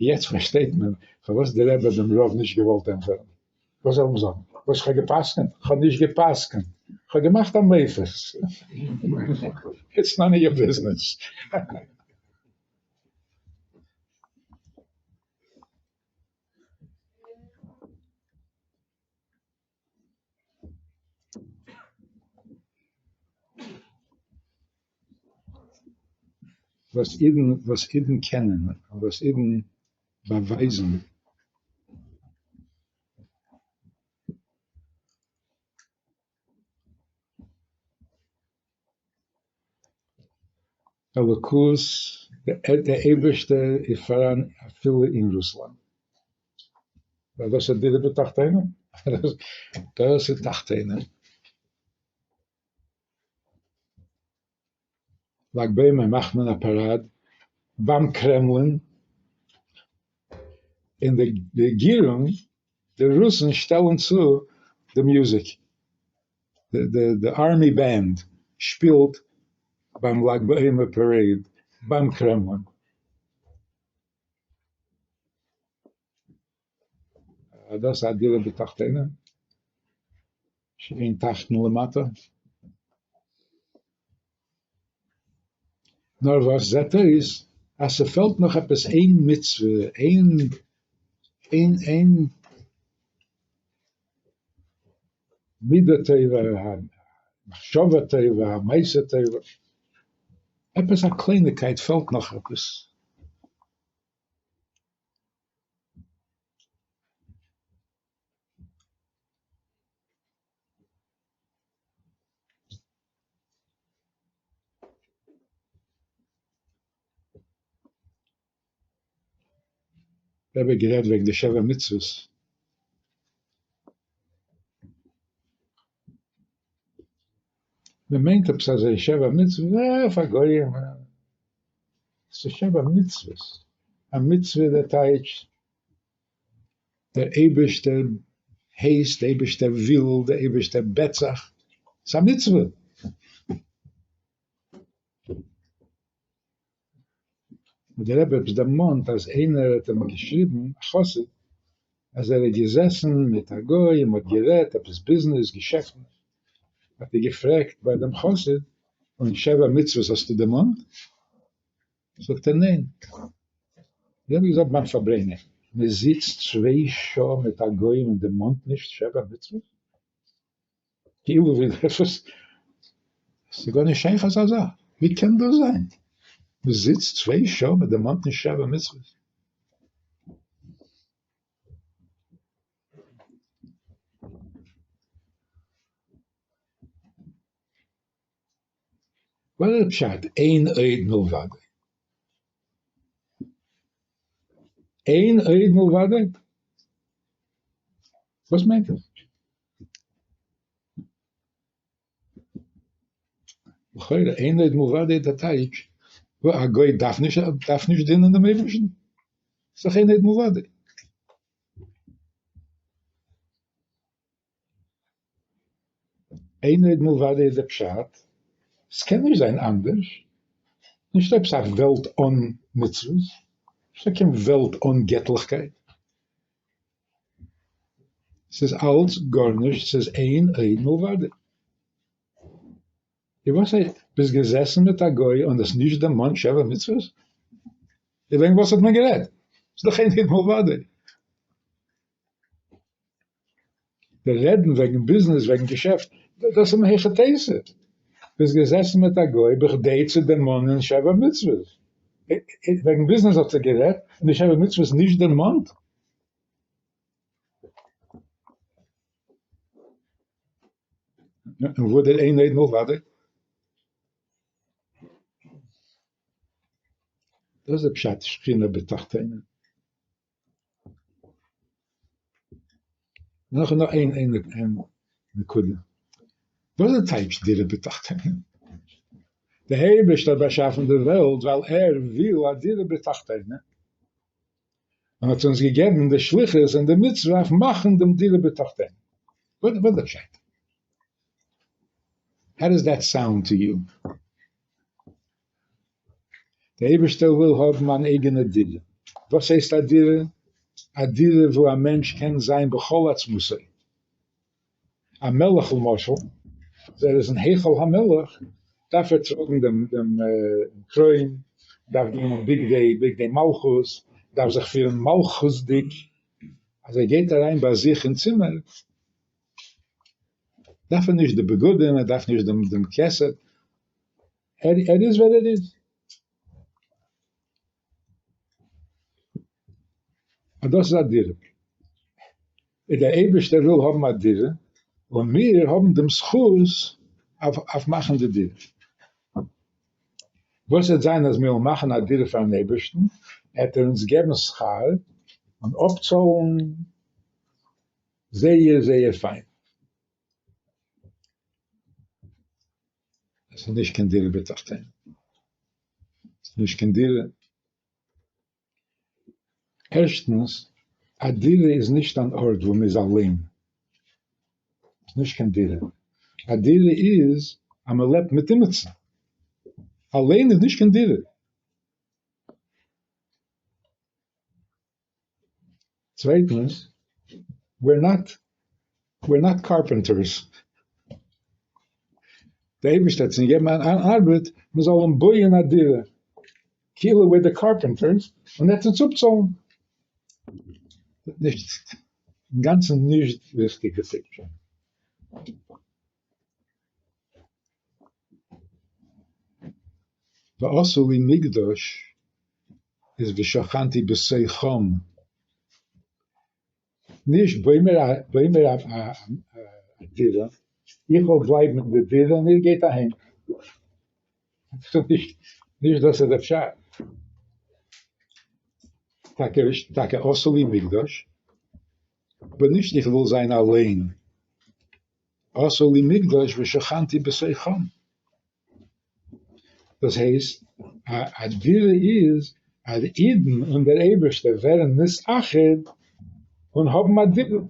יעצט פארשטייט מען פארוואס דער רבי האט דעם רב נישט געוואלט ענטפערן. וואס זאל מען זאגן? וואס איך האב גע'פסק'נט? איך האב נישט גע'פסק'נט, איך האב געמאכט א מופת. It's none of your business. וואס אידן וואס אידן קענען און וואס אידן באווייזן. אלוקות, דער אייבערשטער איז פאראן אפילו אין רוסלאנד. ווייל דאס איז דירה בתחתונים, דאס איז תחתונים. לג בעומר מאכט מען א פאראד ביים קרעמלין, און די רעגירונג, די רוסן שטעלן צו די מוזיק, די army band שפילט ביים לג בעומר parade ביים קרעמלין. דאס איז א דירה בתחתונים, שאין תחתון למטה. נאר וואס זעט אויס אז ס'פעלט נאך עפעס איין מצוה, איין איין איין מידה טובה, א מחשבה טובה, א מעשה טובה, עפעס א קלייניגקייט פעלט נאך עפעס. דער רבי האט גערעדט וועגן די שבע מצוות. מען מיינט עפעס אזוי שבע מצוות, אה, פאר גויים. ס'איז שבע מצוות. א מצוה דער טייטש, דער אייבערשטער הייסט, דער אייבערשטער וויל, דער אייבערשטער בעט זיך. ס'איז א מצוה. האט דער רבי עפעס דערמאנט אז איינער האט אים געשריבן, א חסיד, אז ער איז געזעסן מיט א גוי און מ'האט גערעדט עפעס ביזנעס געשעפטן, האט ער געפרעגט ביי דעם חסיד, און שבע מצוות האסטו דערמאנט? זאגט ער ניין. דער רבי האט געזאגט ביים פארברענגען, מ'זיצט 2 שעה מיט א גוי און דערמאנט נישט שבע מצוות? כאילו ווי עפעס, ס'איז גארנישט שייך אזא זאך, ווי קען דאס זיין? מ'זיצט 2 שעה מען דערמאנט נישט שבע מצוות? וואס איז פשט אין עוד מלבדו? אין עוד מלבדו? וואס מיינט דאס? לכאורה אין עוד מלבדו דער טייטש, א גוי דארף נישט דארף נישט דינען דעם אייבערשטן, ס'איז דאך אין עוד מלבדו. אין עוד מלבדו איז דער פשט, ס'קען נישט זיין אנדערש, נישטא עפעס א וועלט אן מצוות, נישטא קיין וועלט אן געטליכקייט, ס'איז אלץ גארנישט, ס'איז אין עוד מלבדו. און וואס הייסט, ביסט געזעסן מיט א גוי און האסט נישט דערמאנט שבע מצוות? און וועגן וואס האט מען גערעדט? ס'איז דאך אין עוד מלבדו. די רעדן וועגן ביזנעס, וועגן געשעפט, דאס איז מהיכי תיתי. ביסט געזעסן מיט א גוי בכדי צו דערמאנען שבע מצוות. וועגן ביזנעס האט ער גערעדט און די שבע מצוות נישט דערמאנט? און וואו דער אין עוד מלבדו? דאס איז פשט שכינה בתחתונים. נאך נאך איין איין איין נקודה. וואס איז טייטש דירה בתחתונים? דער אייבערשטער האט באשאפן די וועלט ווייל ער וויל א דירה בתחתונים. און האט אונז געגעבן די שליחות און די מצוה אויף מאכן דעם דירה בתחתונים. וואס איז דער פשט? How does that sound to you? דער אייבערשטער וויל האבן אן אייגענע דירה. וואס הייסט א דירה? א דירה וואו א מענטש קען זיין בכל עצמותו. א מלך למשל, אז ער איז אין היכל המלך, דארף ער טראגן דעם דעם קרוין, דארף גיין אין בגדי בגדי מלכות, דארף זיך פירן מלכות'דיג. אז ער גייט אריין ביי זיך אין צימער, דארף ער נישט די בגדים, ער דארף נישט דעם דעם כתר, ער ער איז ווער ער איז. אז דאס איז א דירה. און דער אייבערשטער וויל האבן א דירה, און מיר האבן דעם זכות אויף אויף מאכן די דירה. וואס וועט זיין אז מיר וועלן מאכן א דירה פארן אייבערשטן, וועט ער אונז געבן שכר און אפצאלן זייער זייער פיין. עס איז נישט קיין דירה בתחתונים. עס איז נישט קיין דירה. ערשטנס, א דירה איז נישט אן ארט וואו מ'איז אליין. עס איז נישט קיין דירה. א דירה איז אז מ'לעבט מיט עמיצן. אליין איז נישט קיין דירה. צווייטנס, we're not carpenters. דער אייבערשטער האט אונז געגעבן אן ארבעט, מען זאל אים בויען א דירה. כאילו we're the carpenters, און ער וועט אונז אפצאלן. נישט, אינגאנצן נישט ריכטיגע picture. ועשו לי מקדש איז ושכנתי בתוכם. נישט בוי מיר א בוי מיר א דירה, איך וועל בלייבן אין די דירה און איר גייט אהיים. נישט דאס איז דער פשט. טאקע טאקע עשו לי מקדש, אבער נישט איך וויל זיין אליין. עשו לי מקדש ושכנתי בתוכם. דאס הייסט א דירה איז אז אידן און דער אייבערשטער ווערן נתאחד און האבן א דירה.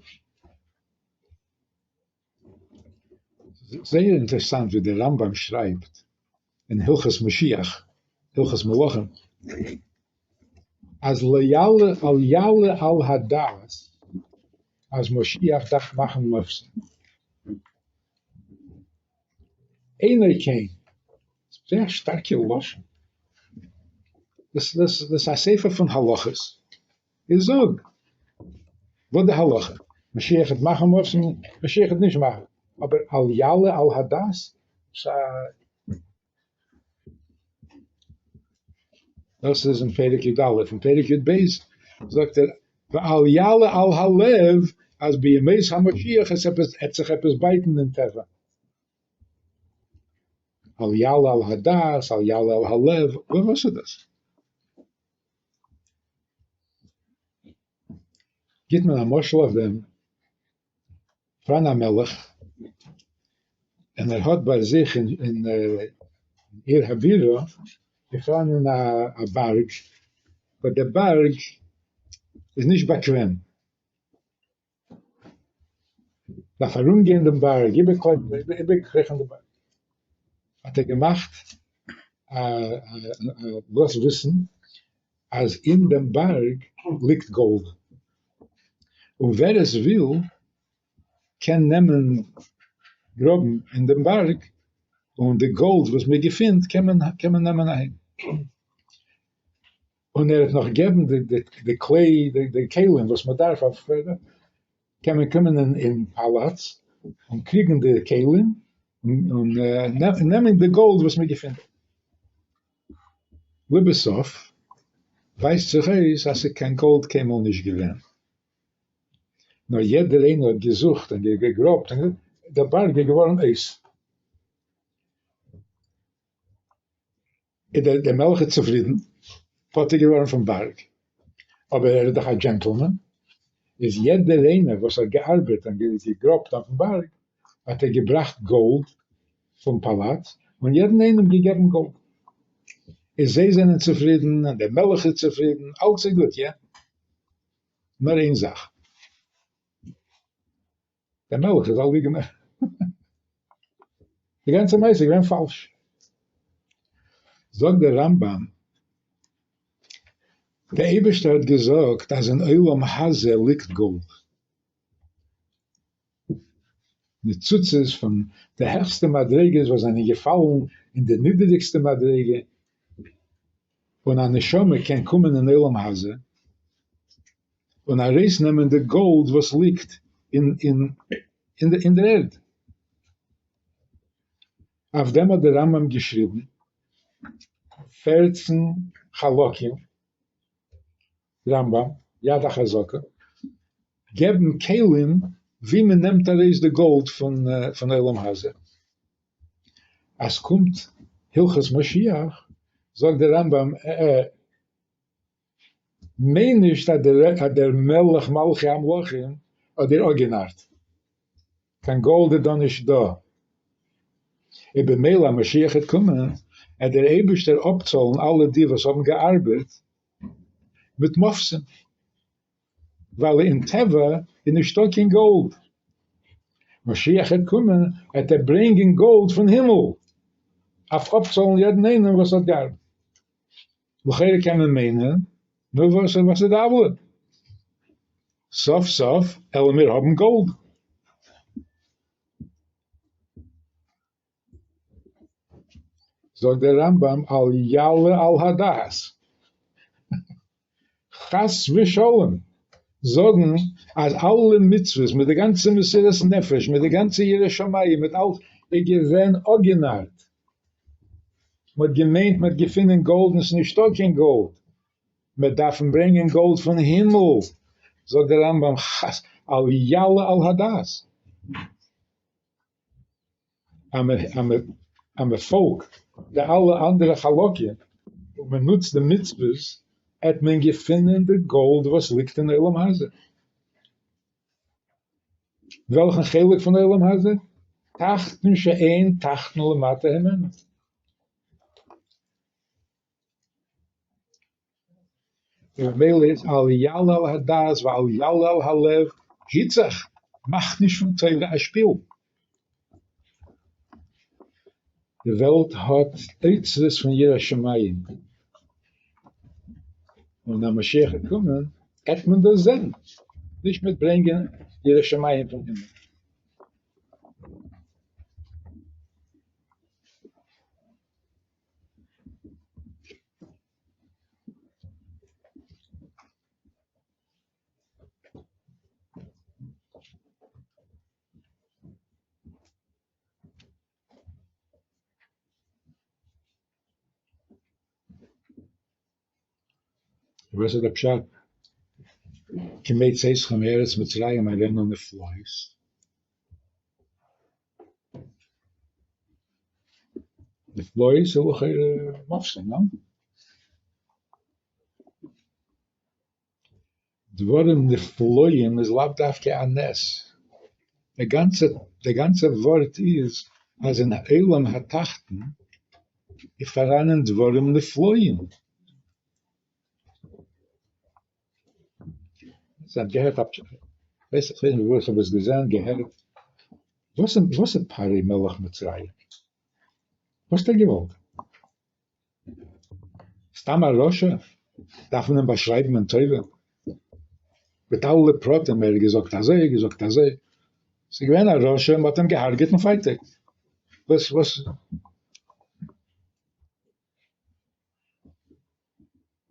זייער אינטערעסאנט ווי דער רמב ם שרייבט אין הלכות משיח, הלכות מלכים, אז לא יעלה אל יעלה על הדעת אז משיח דארף מאכן מופתים. אינו כן. זייער שטארקע לשון. דאס איז א ספר פון הלכות. איך זאג וואס די הלכה, משיח וועט מאכן מופתים, משיח וועט נישט מאכן, אבער אל יעלה על הדעת? דאס איז אין פרק י א, אין פרק י ב זאגט ער ואל יעלה על הלב אז בימות המשיח עט זיך עפעס בייטן אין טבע. אל יעלה על הדעת, אל יעלה על הלב, וואס איז דאס? גיט מען א משל אויף דעם, פאראן א מלך, און ער האט ביי זיך אין עיר הבירה איז פאראנען א בארג, באט דער בארג איז נישט באקוועם, דארף ארומגיין דעם בארג, איבערקריכן דעם בארג, האט ער געמאכט א לאז וויסן אז אין דעם בארג ליגט גאלד, און ווער עס וויל קען נעמען גראבן אין דעם בארג, און די גאלד וואס מען געפינט קען מען קען מען נעמען אהיים. און ער וועט נאך געבן די כלי די כלים וואס מען דארף אויף קען מען קומען אין פאלאץ און קריגן די כלים און נעמען די גאלד וואס מען געפינט. לבסוף ווייזט זיך אויס אז ס'איז קיין גאלד קיינמאל נישט געווען, נאר יעדער איינער האט געזוכט און געגראבט און דער בארג איז געווארן אויס. איז דער מלך איז צופרידן, פטור געווארן פון בארג, אבער ער איז דאך א דזשענטלמען, איז יעדער איינער וואס האט געארבעט און געגראבט אויפן בארג, האט ער געבראכט גאלד פון פאלאץ, און יעדן איינעם געגעבן גאלד. איז זיי זענען צופרידן, און דער מלך איז צופרידן, אלץ איז גוט, איא? נאר איין זאך. דער מלך איז א ליגנער. די גאנצע מעשה איז געווען פאלש. זאגט דער רמב ם, דער אייבערשטער האט געזאגט אז אין עולם הזה ליגט גאלד. ניצוצות פון די העכסטע מדריגות וואס זענען געפאלן אין די נידעריגסטע מדריגה, און א נשמה קען קומען אין עולם הזה און ארויסנעמען די גאלד וואס ליגט אין דער ערד. אויף דעם האט דער רמב ם געשריבן פערצן חלקים, רמב ם, יד החזקה, געבן כלים ווי מען נעמט ארויס די גאלד פון עולם הזה. אז קומט הלכות משיח זאגט דער רמב ם מיין נישט אז דער מלך מלכי המלכים האט דיר אפגענארט, קיין גאלד איז דא נישט דא, און במילא אז משיח וועט קומען וועט דער אייבערשטער אפצאלן אלע די וואס האבן געארבעט מיט מופתים. ווייל אין טבע איז נישטא קיין גאלד, משיח העט קומען העט ער ברענגען גאלד פון הימל אויף אפצאלן יעדן איינעם וואס האט געארבעט. לכאורה קען מען מיינען, נו וואס איז די עוולה? סוף סוף עלן מיר האבן גאלד. זאגט דער רמב ם אל יעלה על הדעת, חס ושלום זאגן אז אלע מצוות מיט די גאנצע מסירת נפש מיט די גאנצע יראת שמים מיט אלס איז געווען אפגענארט, מ'האט געמיינט מ'האט געפינען גאלד און ס'איז נישטא קיין גאלד, מיר דארפן ברענגען גאלד פון הימל, זאגט דער רמב"ם חס אל יעלה על הדעת אז מען פאלגט די אלע אנדערע חלקים און מען נוצט די מצוות, עט מען געפינען די גאלד וואס ליגט אין עולם הזה. וועלכן חלק פון עולם הזה? תחתון שאין תחתון למטה הימנו. ממילא איז אל יעלה על הדעת ואל יעלה על הלב, היט זיך, מאך נישט פון תורה א שפיל. די וועלט האט אוצרות פון יראת שמים, און אז משיח וועט קומען עט מען דאס זען, נישט מיט ברענגען יראת שמים פון הימל. וואס איז דער פשט? כימי צאתך מארץ מצרים אראנו נפלאות. נפלאות איז לכאורה מופתים, ניין? דברים נפלאים איז לאו דווקא א נס. די גאנצע די גאנצע ווארט איז אז אין עולם התחתון איז פאראנען דברים נפלאים. כ'האב געהערט א כ'ווייס נישט וואו איך האב עס געזען, געהערט, וואס איז פרעה מלך מצרים? וואס האט ער געוואלט? סתם א רשע? דארף מען אים באשרייבן אין תורה? מיט אלע פרטים, ער האט געזאגט אזוי, ער האט געזאגט אזוי, ס'איז געווען א רשע, מ'האט אים געהארגעט און פארטיג. וואס וואס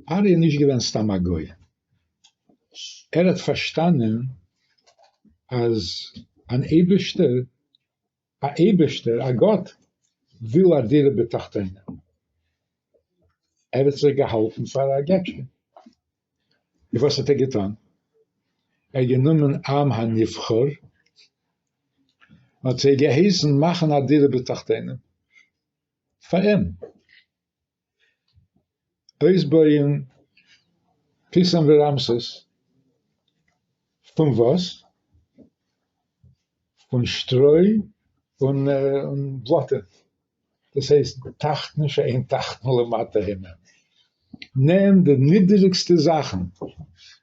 פרעה איז נישט געווען סתם א גוי, ער האט פארשטאנען אז אן אייבערשטער, א אייבערשטער, א גאט, וויל א דירה בתחתונים. ער האט זיך געהאלטן פאר א געטשקע. און וואס האט ער געטון? ער האט גענומען עם הנבחר, און האט זיי געהייסן מאכן א דירה בתחתונים פאר אים. אויסבויען פיתום ורעמסס פון וואס? פון שטרוי און בלאטע, דאס הייסט תחתון שאין תחתון למטה הימנו, נעם די נידעריגסטע זאכן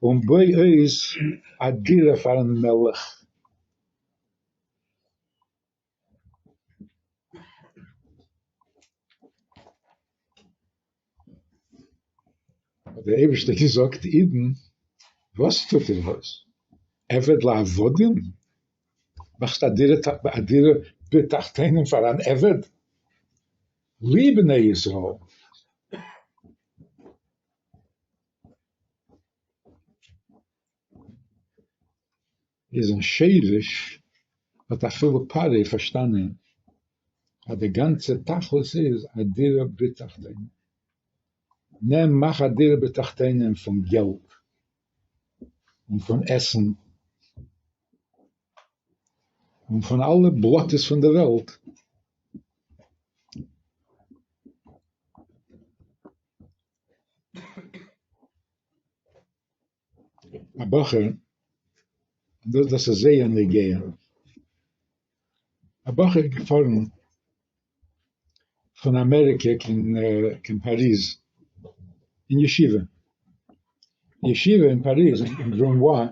און בוי אויס א דירה פארן מלך. האט דער אייבערשטער געזאגט אידן, וואס טוט איר דאס? עבד לעבדים? מאכסט א דירה בתחתונים פאר אן עבד? לי בני ישראל! איז אין שורש האט אפילו פרעה פארשטאנען אז די גאנצע תכלית איז א דירה בתחתונים. נעם מאך א דירה בתחתונים פון געלט און פון עסן און פון אלע בלאטעס פון די וועלט. א בחור, דאס איז זייער נוגע, א בחור איז געפארן פון אמעריקע קיין פאריז אין ישיבה, ישיבה אין פאריז אין גרונווא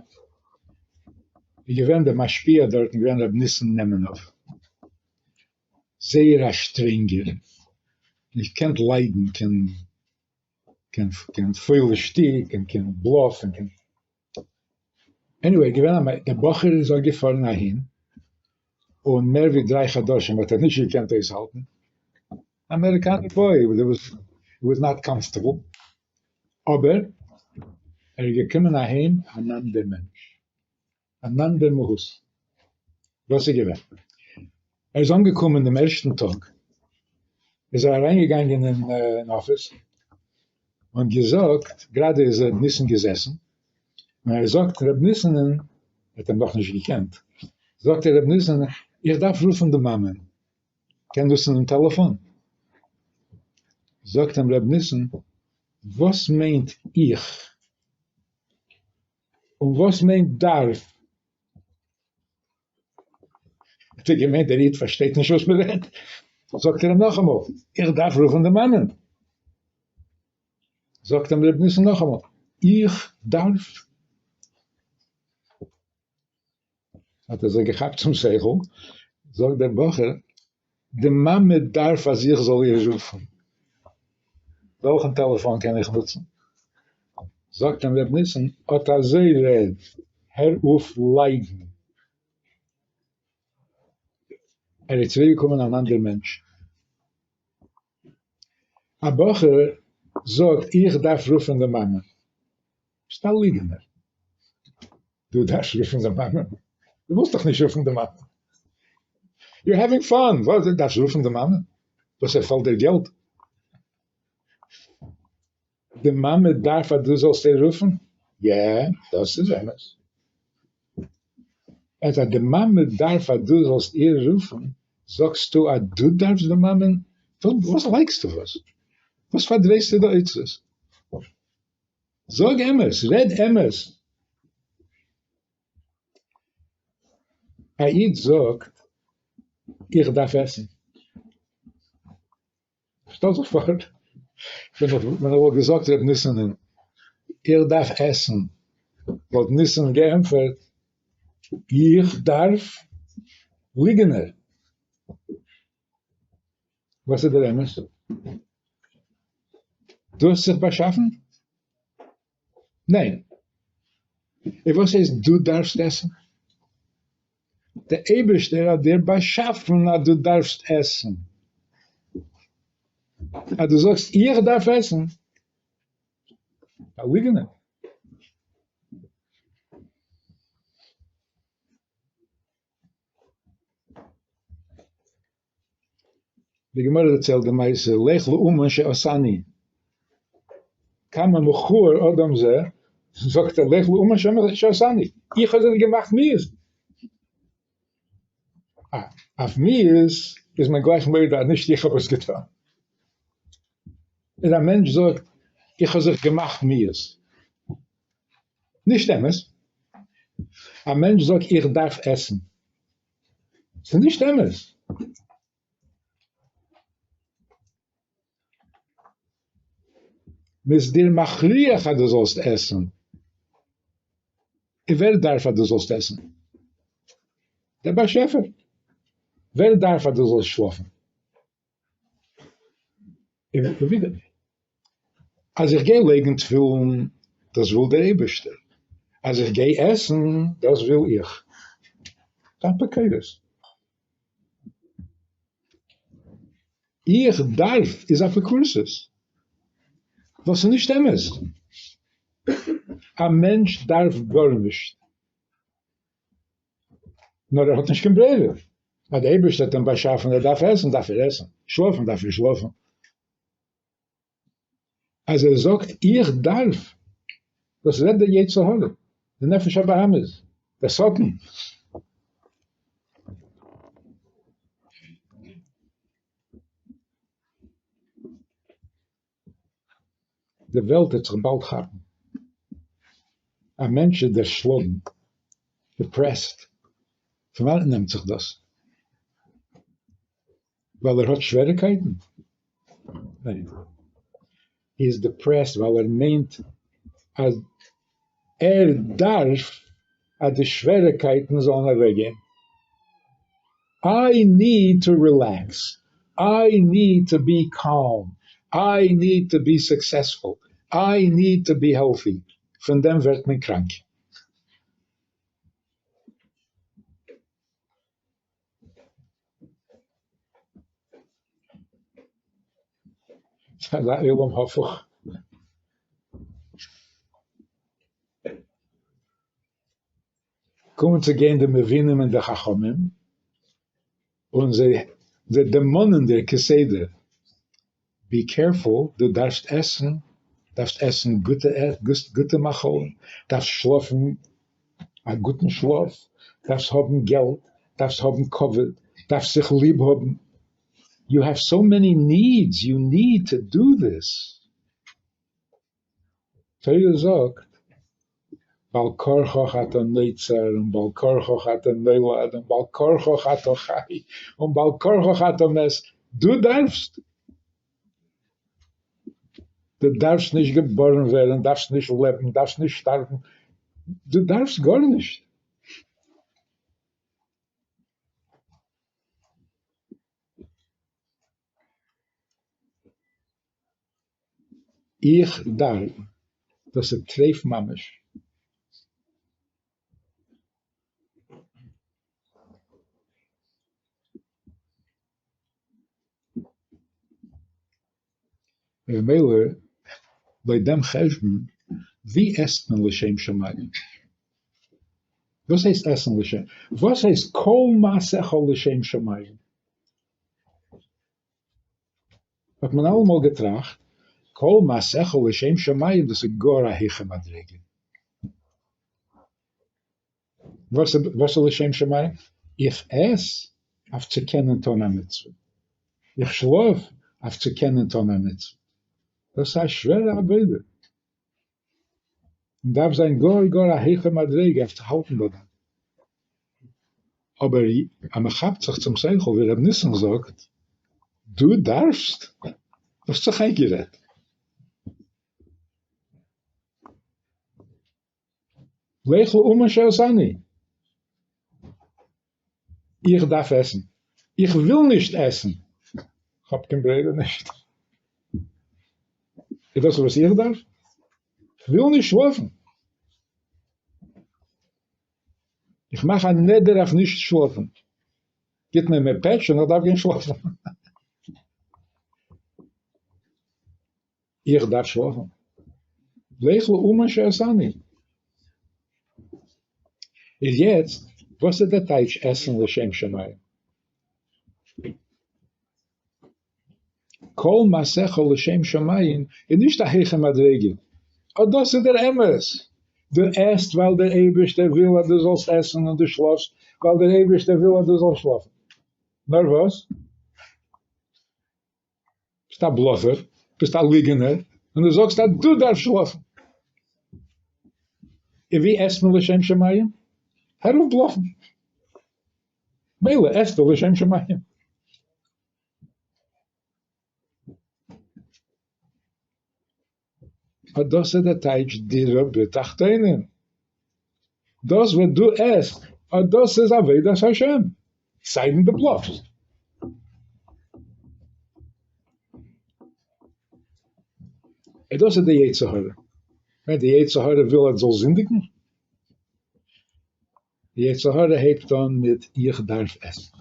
איז געווען דער משפיע דארטן געווען רבי ניסן נעמענאוו, זייער א שטרענגער, נישט געקענט ליידן קיין קיין פוילע שטיק און קיין בלאף און קיין עניוועי געווען א דער בחור איז אפגעפארן אהין און מער ווי דריי חדשים האט ער נישט געקענט אויסהאלטן אמעריקאנער boy was not comfortable אבער ער ער איז געקומען אהיים אן אנדער מענטש, אן אנדער מהות. וואס איז געווען? ער איז אנגעקומען דעם ערשטן טאג, איז ער אריינגעגאנגען אין אפיס און געזאגט, גראדע איז ר' ניסן געזעסן, און ער זאגט ר' ניסנ'ן, ער האט אים נאכנישט געקענט, זאגט ער ר' ניסן, איך דארף רופן די מאמען, קען נוצן דעם טעלעפאן? זאגט אים ר' ניסן, וואס מיינט איך? און וואס מיינט דארף? האט ער געמיינט דער איד פארשטייט נישט וואס מען רעדט, זאגט ער אים נאכאמאל, איך דארף רופן די מאמען. זאגט אים ר' ניסן נאכאמאל, איך דארף? האט ער זיך געכאפט צום שכל, זאגט דער בחור, די מאמע דארף אז איך זאל איר רופן, וועלכן טעלעפאן קען איך נוצן? זאגט אים ר' ניסן, אט אזוי רעד, הער אויף לייגן. ער איז צוריק געקומען אן אנדער מענטש. א בחור זאגט איך דארף רופן די מאמע. ביסט א ליגענער. דו דארפסט רופן די מאמע? דו ווילסט דאך נישט רופן די מאמע. You're having fun. וואס דו דארפסט רופן די מאמע? וואס ער פאלט דיר געלט? די מאמע דארף אז דו זאלסט איר רופן? יע, דאס איז אמת. אז די מאמע דארף אז דו זאלסט איר רופן, זאגסטו אז דו דארפסט די מאמען? וואס לייגסטו וואס? וואס פארדרייסטו די אוצרות? זאג אמת, רעד אמת. א איד זאגט, איך דארף עסן. שטעל זיך פאר ווען איך וואלט געזאגט ר' ניסן'ען איך דארף עסן, וואלט ניסן געענטפערט, איך דארף? ליגענער! וואס איז דער אמת? דו האסט זיך באשאפן? ניין. און וואס הייסט דו דארפסט עסן? דער אייבערשטער האט דיר באשאפן אז דו דארפסט עסן. אז דו זאגסט איך דארף עסן, א ליגנער. די גמרא דערציילט די מעשה, לך לאומן שעשני, כמה מכוער אדם זה, זאגט ער לך לאומן שעשני, איך האב זיי געמאכט מיאוס. אה, אויף מיאוס איז מען גלייך מודה אז נישט איך האב עס געטאן. איז א מענטש זאגט איך האב זיך געמאכט מיאוס. נישט אמת. א מענטש זאגט איך דארף עסן. ס'איז נישט אמת. מ'איז דיר מכריח אז דו זאלסט עסן. און ווער דארף אז דו זאלסט עסן? דער באשעפער. ווער דארף אז דו זאלסט שלאפן? אז איך גיי לייגן תפילין, דאס וויל דער אייבערשטער, אז איך גיי עסן, דאס וויל איך. אפיקורס. איך דארף איז אפיקורסות, וואס איז נישט אמת. א מענטש דארף גארנישט. נאר ער האט נישט קיין ברירה, אז דער אייבערשטער האט אים באשאפן ער דארף עסן דארף ער עסן, שלאפן דארף ער שלאפן, אז ער זאגט איך דארף, דאס רעדט דער יצר הרע, די נפש הבהמית, דער שטן. די וועלט וועט זיך באלד כאפן. א מענטש איז דערשלאגן, depressed. פון וואנעט נעמט זיך דאס? ווייל ער האט שוועריקייטן? ניין. He is depressed ווייל ער מיינט אז ער דארף אז די שוועריקייטן זאלן אוועקגיין. I need to relax, I need to be calm, I need to be successful, I need to be healthy, פון דעם ווערט מען קראנק. ס'איז אזא עולם הפוך. קומען צו גיין די מבינים און די חכמים, און זיי זיי דערמאנען דיר כסדר, be careful, דו דארפסט עסן, דארפסט עסן גוטע גוטע מאכלים, דארפסט שלאפן א גוטן שלאף, דארפסט האבן געלט, דארפסט האבן כבוד, דארפסט זיך ליב האבן, you have so many needs, you need to do this. תורה זאגט, בעל כרחך אתה נוצר און בעל כרחך אתה נולד און בעל כרחך אתה חי און בעל כרחך אתה מת, דו דארפסט! דו דארפסט נישט געבארן ווערן, דארפסט נישט לעבן, דארפסט נישט שטארבן, דו דארפסט גארנישט! איך דארף, דאס איז טרייף ממש. ממילא לויט דעם חשבון, ווי עסט מען לשם שמים? וואס הייסט עסן לשם? וואס הייסט כל מעשיך לשם שמים? האט מען אלעמאל געטראכט, כל מעשיך לשם שמים דאס איז גאר א היכע מדריגה. וואס איז לשם שמים? איך עס אויף צו קענען טון א מצוה. איך שלאף אויף צו קענען טון א מצוה. דאס איז א שווערע עבודה. מען דארף זיין גאר גאר א היכע מדריגה אויף צו האלטן ביי דעם. אבער אז מען כאפט זיך צום שכל ווי ר' ניסן זאגט, דו דארפסט? האסט זיך איינגערעדט. לך לאומן שעשני. איך דארף עסן. איך וויל נישט עסן. כ'האב קיין ברירה נישט. איז דאס וואס איך דארף? כ'וויל נישט שלאפן. איך מאך א נדר אויף נישט שלאפן. גיט מען מיר פעטש און איך דארף גיין שלאפן. איך דארף שלאפן. לך לאומן שעשני. איז יעצט, וואס איז דער טייטש עסן לשם שמים? כל מעשיך לשם שמים איז נישט א הייכע מדריגה, אט דאס איז דער אמת, דו עסט ווייל דער אייבערשטער וויל אז דו זאלסט עסן און דו שלאפסט ווייל דער אייבערשטער וויל אז דו זאלסט שלאפן. נאר וואס? ביסט א bluffer, ביסט א ליגענער, און דו זאגסט אז דו דארפסט שלאפן. און ווי עסט מען לשם שמים? הער אויף בלאפן. מילא עסטו לשם שמים. אט דאס איז דער טייטש דירה בתחתונים. דאס וואס דו עסט, אט דאס איז עבודת השם, סיידן דו בלאפסט. און דאס איז די יצר הרע. די יצר הרע וויל אז דו זאלסט זינדיגן. די יצר הרע הייבט אן מיט איך דארף עסן.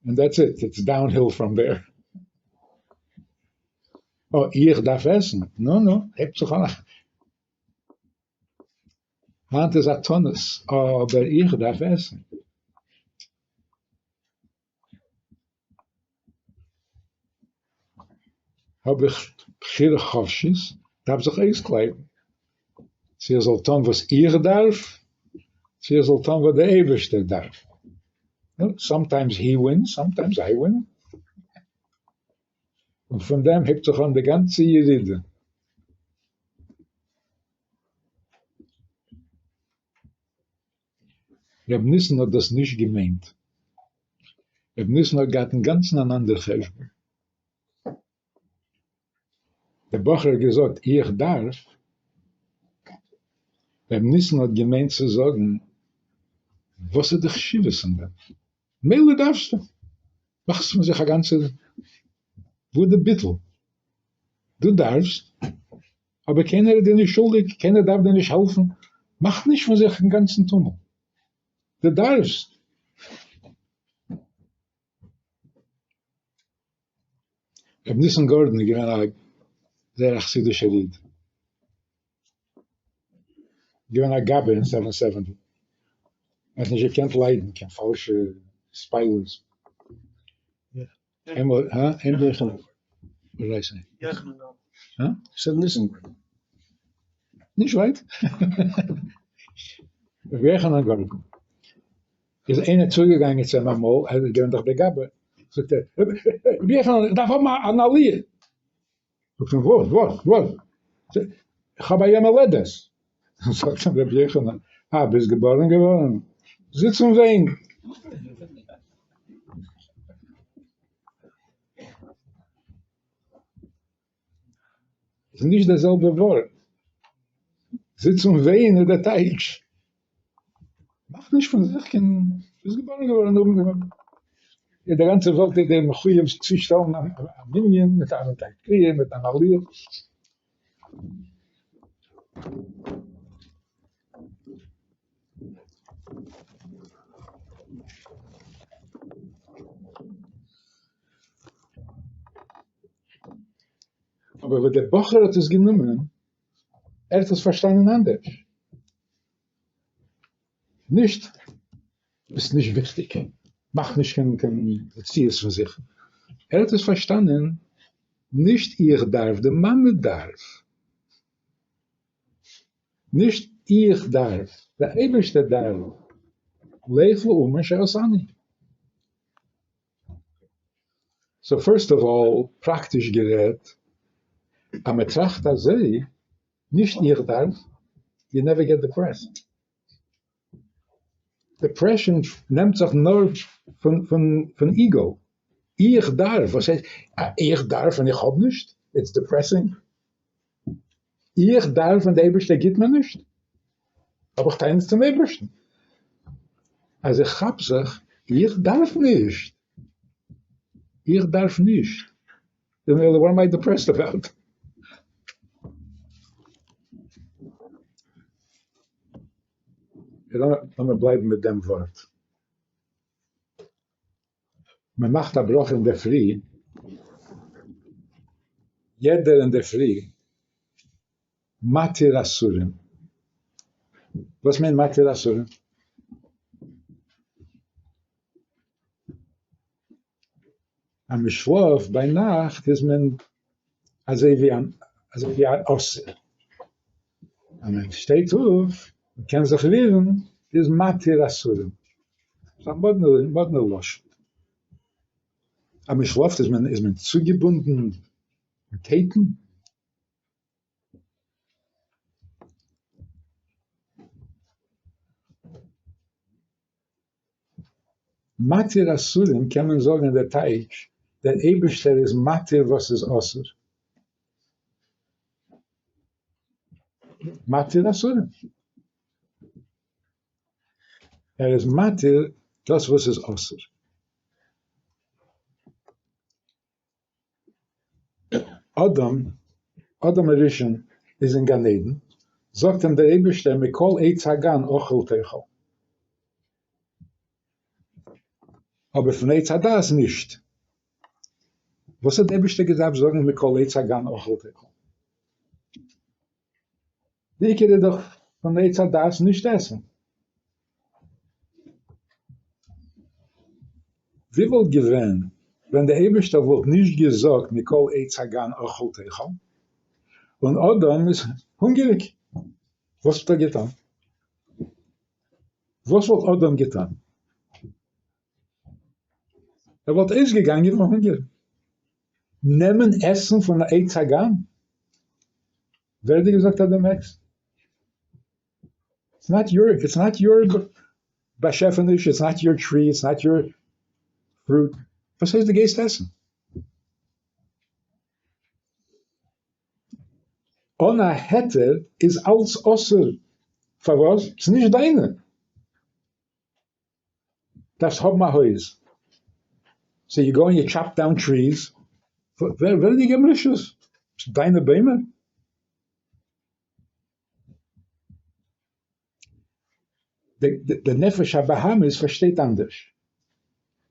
And that's it, it's downhill from there. אה, איך דארף עסן. נו נו, הייבט זיך אן. היינט איז א תענית, אבער איך דארף עסן. האב איך בחירה חופשית, דארף זיך אויסקלייבן צו איך זאל טון וואס איך דארף, צו איך זאל טון וואס דער אייבערשטער דארף. Sometimes he wins, sometimes I win. און פון דעם הייבט זיך אן די גאנצע ירידה. ר' ניסן האט דאס נישט געמיינט. ר' ניסן האט געהאט אינגאנצן אן אנדער חשבון. דער בחור האט געזאגט איך דארף, ר' ניסן האט געמיינט צו זאגן וואס איז די חשיבות אין דעם? מילא דארפסטו, מאכסט פון זיך א גאנצע, וואו איז די ביטול? דו דארפסט, אבער קיינער איז דיר נישט שולדיג, קיינער דארף דיר נישט העלפן, מאך נישט פון זיך אינגאנצן טומל, דו דארפסט. רבי ניסן גארדאן איז געווען א זייער א חסידישער איד. געווען א גבאי אין seven seventy, ער האט נישט געקענט ליידן קיין פאלשע התפעלות. איינמאל, הא? יוחנן. What did I say? יוחנן. הא? Said Nissenberg. נישט ווייט. רבי יוחנן גארדאן. איז איינער צוגעגאנגען צו אים אמאל, ער איז געווען דאך דער גבאי, זאגט ער, רבי יוחנן, איך דארף האבן אן עליה. זאגט אים, וואס, וואס, וואס? איך האב א יום הולדת. זאגט אים רבי יוחנן, אה, ביסט געבארן געווארן? זיץ און וויין. איז נישט דער זעלבער ווארט. זיץ און וויין איז דער טייטש. מאך נישט פון זיך קיין, ביסט געבארן געווארן און די גאנצע וועלט איז דיר מחויב צו שטעלן א מנין מיט א קריאה מיט אן עליה. אבער ווען דער בחור האט עס גענומען, ער האט עס פארשטאנען אנדערש. נישט, ביסט נישט וויכטיג, מאך נישט קיין קיין מציאות פון זיך. ער האט עס פארשטאנען, נישט איך דארף, די מאמע דארף. נישט איך דארף, דער אייבערשטער דארף. לך לאומן שעשני. So first of all, פראקטיש גערעדט, אז מען טראכט אזוי, נישט איך דארף, you never get depressed. Depression נעמט זיך נאר פון ego. איך דארף, וואס הייסט איך דארף און איך האב נישט? It's depressing. איך דארף און די אייבערשטער גיט מיר נישט? האב איך טענות צום אייבערשטן. אז איך כאפ זיך, איך דארף נישט. איך דארף נישט. ממילא what am I depressed about? לאמיר בלייבן מיט דעם ווארט. מען מאכט א ברכה אינדערפרי, יעדער אינדערפרי, מתיר אסורים. וואס מיינט מתיר אסורים? אז מען שלאפט ביינאכט איז מען אזוי ווי אן אזוי ווי א אסור. אז מען שטייט אויף און קען זיך רירן איז מתיר אסורים. ס'איז א מאדנע מאדנע לשון. אז מען שלאפט איז מען איז מען צוגעבונדן מיט קייטן. מתיר אסורים קען מען זאגן דער טייטש, דער אייבערשטער איז מתיר וואס איז אסור. מתיר אסורים. ער איז מתיר דאס וואס איז אסור. אדם, אדם הראשון איז אין גן עדן, זאגט אים דער אייבערשטער מכל עץ הגן אכל תאכל. אבער פון עץ הדעת נישט. וואס האט דער אייבערשטער געדארפט זאגן מכל עץ הגן אכל תאכל? די עיקר איז דאך פון עץ הדעת נישט עסן. ווי וואלט געווען ווען דער אייבערשטער וואלט נישט געזאגט מכל עץ הגן אכל תאכל, און אדם איז הונגעריג, וואס וואלט ער געטאן? וואס וואלט אדם געטאן? ער וואלט אויסגעגאנגען פון הונגער. נעמען עסן פון עץ הגן? ווער האט דיר געזאגט אז דו מעגסט? It's not your, it's not your באשעפעניש, it's not your tree, it's not your fruit. וואס הייסט דו גייסט עסן? אן א היתר איז אלץ אסור. פארוואס? ס'איז נישט דיינע. דארפסט האבן א הויז. So you go and you chop down trees. ווער האט דיר געגעבן רשות? ס'איז דיינע ביימער? די נפש הבהמית פארשטייט אנדערש.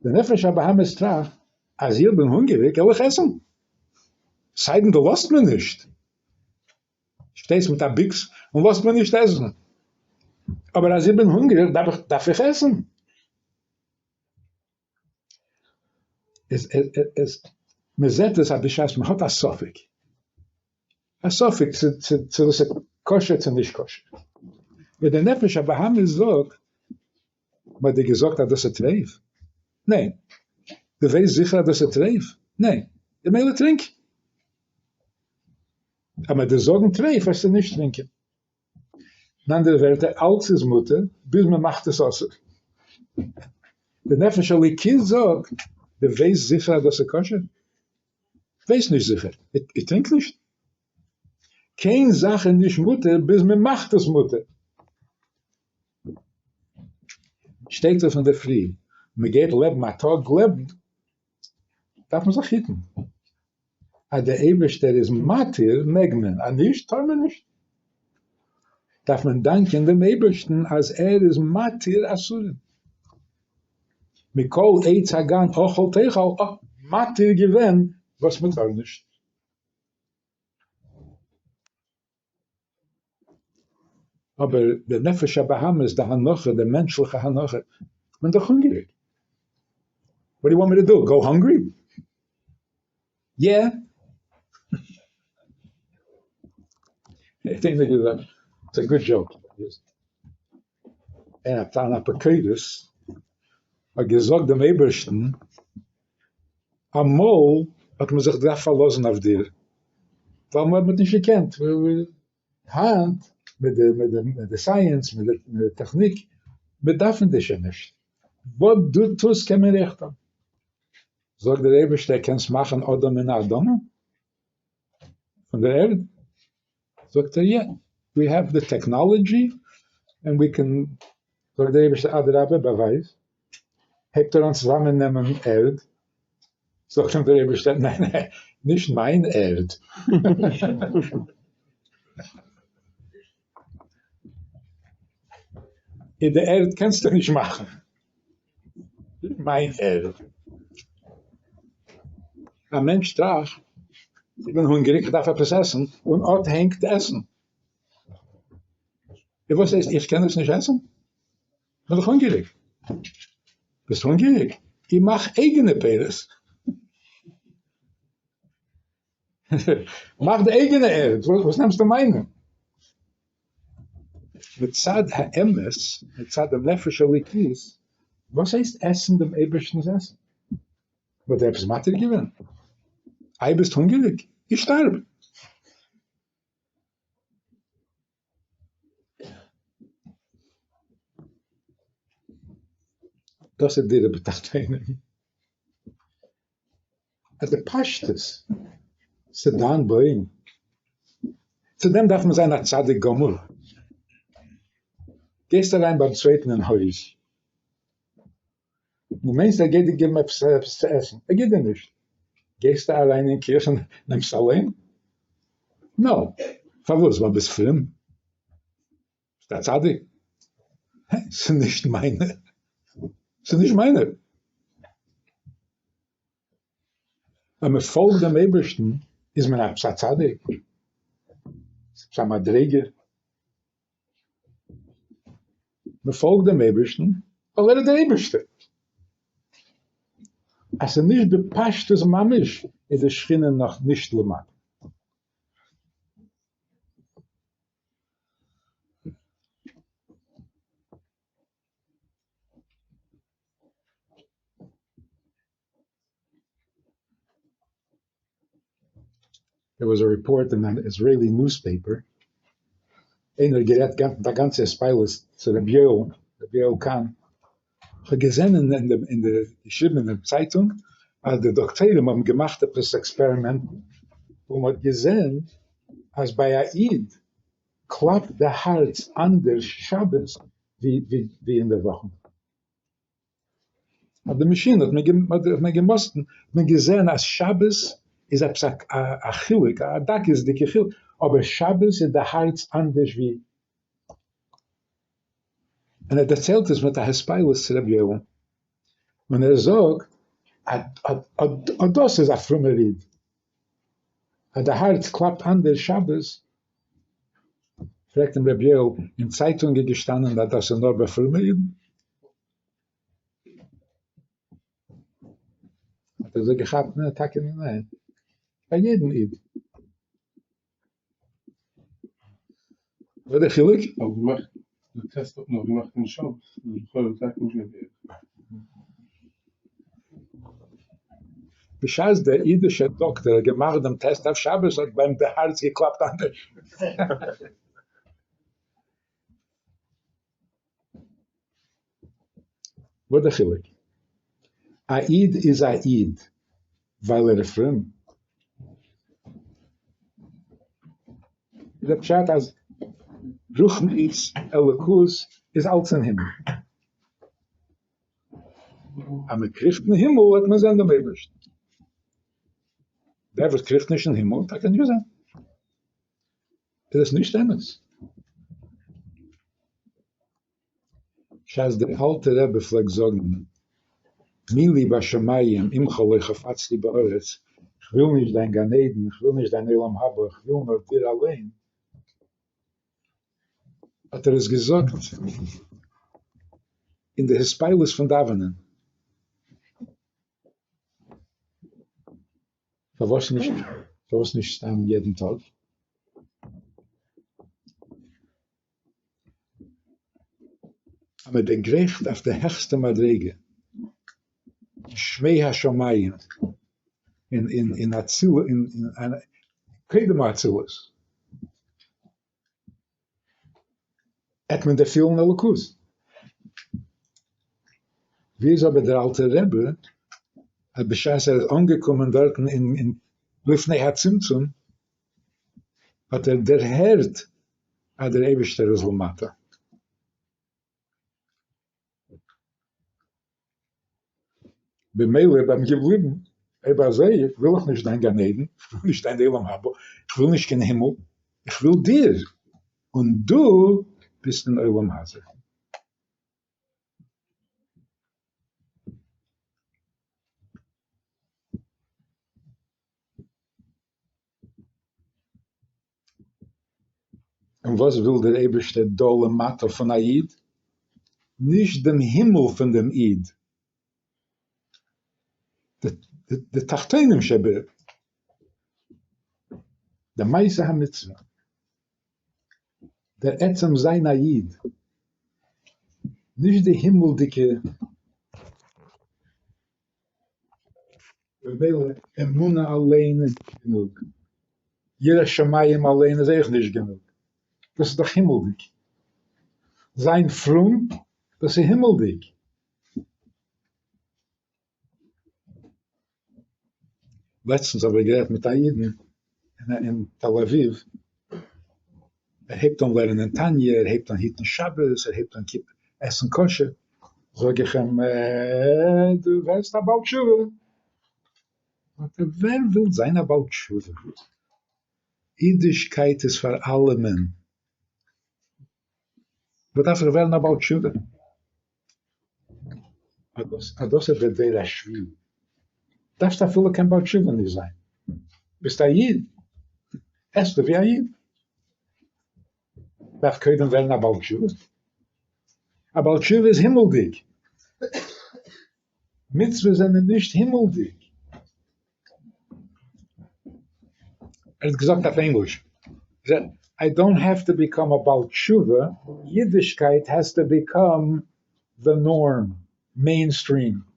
די נפש הבהמית טראכט אז איך בין הונגעריג וועל איך עסן. סיידן דו לאזט מיר נישט. שטייסט מיט א ביקס און לאזט מיר נישט עסן. אבער אז איך בין הונגעריג דארף איך דארף איך עסן. עס עס מען זעט עס אז בשעת מען האט א ספק, א ספק צו צו צו דאס איז כשר צו נישט כשר, ווען די נפש הבהמית זאגט, מען האט דיר געזאגט אז דאס איז טרייף? ניין. דו ווייסט זיכער אז דאס איז טרייף? ניין. במילא טרינק. אז מען וועט דיר זאגן טרייף וועסטו נישט טרינקען. אין אנדערע ווערטער, אלץ איז מותר ביז מען מאכט עס אסור. די נפש אלוקית זאגט, דו ווייסט זיכער אז דאס איז כשר? כ'ווייס נישט זיכער, איך טרינק נישט. קיין זאך איז נישט מותר ביז מען מאכט עס מותר. שטייט אויף אינדערפרי, מען גייט לעבן א טאג לעבן, דארף מען זיך היטן. אז דער אייבערשטער איז מתיר מעג מען, אז נישט טאר מען נישט. דארף מען דאנקען דעם אייבערשטן אז ער איז מתיר אסורים. מכל עץ הגן אכל תאכל, אה, מתיר געווען וואס מען טאר נישט. אבער די נפש הבהמית, די הנחה, די מענטשליכע הנחה, כ'בין דאך הונגעריג. What do you want me to do? Go hungry? Yeah. איך דענק מיר געזאגט, it's a good joke. אן אפיקורס האט געזאגט דעם אייבערשטן, אמאל האט מען זיך געדארפט פארלאזן אויף דיר, ווייל מען האט נישט געקענט, היינט מיט די מיט די מיט די science מיט די מיט די טעכניק, מיר דארפן דיר שוין נישט, וואס דו טוסט קען מען אויך טון. זאגט דער אייבערשטער, קענסט מאכן אדם מן האדמה? פון דער ערד? זאגט ער, yeah, we have the technology and we can, זאגט דער אייבערשטער, אדרבה באווייז, הייבט ער אן צוזאמען נעמען ערד, זאגט אים דער אייבערשטער, ניין ניין, נישט מיין ערד. אין די ערד קענסטו נישט מאכן, מיין ערד. א מענטש טראכט, איך בין הונגעריג, איך דארף עפעס עסן, און אט הענגט עסן. און וואס הייסט איך קען עס נישט עסן? כ'בין דאך הונגעריג. ביסט הונגעריג? איך מאך אייגענע פירות. מאך די אייגענע ערד, וואס נעמסטו מיינע? מצד האמת, מצד דעם נפש אלוקית, וואס הייסט עסן דעם אייבערשטנ'ס עסן? וואלט ער עפעס מתיר געווען? איי ביסט הונגעריג? איך שטארב! דאס איז דירה בתחתונים. אז די פשטות ס'איז דיין בוים, צו דעם דארף מען זיין א צדיק גמור. גייסט אריין ביים צווייטן אין הויז, דו מיינסט ער גייט דיר געבן עפעס עפעס צו עסן, ער גיבט דיר נישט, גייסטו אריין אין קיך און נעמסט אליין? No! פארוואס? ווייל ביסט פרום? ביסט א צדיק? ס'איז נישט מיינע, ס'איז נישט מיינע. ווען מען פאלגט דעם אייבערשטן איז מען עפעס א צדיק? ס'איז עפעס א מדריגה? מען פאלגט דעם אייבערשטן ווייל ער איז דער אייבערשטער. אז ס'איז נישט בפשטות ממש איז די שכינה נאך נישט למטה. There was a report in an Israeli newspaper, איינער האט גערעדט מיט א גאנצע התפעלות צו רבי יואל, רבי יואל קאהן, איך האב געזען אין די אין די געשריבן אין דעם צייטונג אז די דאקטוירים האבן געמאכט עפעס עקספערימענטן און מען האט געזען אז ביי א איד קלאפט די הארץ אנדערש שבת ווי ווי אין די וואכן. אויף די מאשין האט מען געמאסטן, האט מען געזען אז שבת איז עפעס א חילוק, א דקות'דיגע חילוק, אבער שבת איז די הארץ אנדערש ווי. און ער דערציילט עס מיט א התפעלות צו רבי יואל, און ער זאגט אז דאס איז א פרומער איד, אז די הארץ קלאפט אנדערש שבת. פרעגט אים רבי יואל, אין צייטונג איז געשטאנען אז דאס איז נאר ביי פרומע אידן? האט ער זיך געכאפט, ניין, טאקע ניין, ביי יעדן איד. וואס איז דער חילוק? האט געמאכט די טעסט האט מען דאך געמאכט אין שבת, איז לכאורה טאקע נישט געווען בערך. בשעת דער אידישער דאקטער האט געמאכט דעם טעסט אויף שבת האט ביי אים די הארץ געקלאפט אנדערש. וואס די חילוק? א איד איז א איד ווייל ער איז פרום? איז דער פשט אז רוחניות, אלוקות, איז אלץ אין הימל. אז מען קריכט אין הימל וועט מען זען דעם אייבערשטן. דער וואס קריכט נישט אין הימל וועט טאקע נישט זען. איז עס נישט אמת? בשעת דער אלטער רבי פלעגט זאגן מי לי בשמים עמך לא חפצתי בארץ, איך וויל נישט דיין גן עדן, איך וויל נישט דיין עולם הבא, איך וויל נאר דיר אליין, האט ער עס געזאגט אין די התפעלות פון דאווענען. פארוואס נישט פארוואס נישט סתם יעדן טאג? אז מען דערגרייכט אויף די העכסטע מדריגה, שמי השמים, אין אין אין אצילות, אין אין קודם האצילות, עט מען דערפילן אלוקות. ווי איז אבער דער אלטער רבי, אז בשעת ער איז אנגעקומען דארטן אין אין לפני הצמצום, האט ער דערהערט אז דער אייבישטער איז למטה. במילא ביי אים געבליבן, אויב אזוי וויל איך נישט דיין גן עדן, איך וויל נישט דיין עולם הבא, איך וויל נישט קיין הימל, איך וויל דיר, און דו ביסט אין עולם הזה. און וואס וויל דער אייבערשטער דא למטה פון א איד? נישט דעם הימל פון דעם איד, די תחתונים שב, די מעשה המצוה, דער עצם זיין א איד, נישט די הימל'דיגע. ממילא אמונה אליין איז נישט גענוג, יראת שמים אליין איז אויך נישט גענוג, דאס איז דאך הימלדיג, זיין פרום דאס איז הימלדיג. לעצטנס האב איך גערעדט מיט א אידן אין תל אביב, ער הייבט אן לערנען תניא, ער הייבט אן היטן שבת, ער הייבט אן עסן כשר, זאג איך אים, דו ווערסט א בעל תשובה. זאגט ער, ווער וויל זיין א בעל תשובה? אידישקייט איז פאר אלעמען, וואס דארף איך ווערן א בעל תשובה? אז דאס איז דער דור השביעי, דארפסט אפילו קיין בעל תשובה נישט זיין, ביסט א איד, עסטו ווי א איד, דארף קודם ווערן א בעל תשובה? א בעל תשובה איז הימלדיג, מצוות זענען נישט הימלדיג. ער האט געזאגט אויף ענגליש, I don't have to become a בעל תשובה, אידישקייט has to become the norm, mainstream.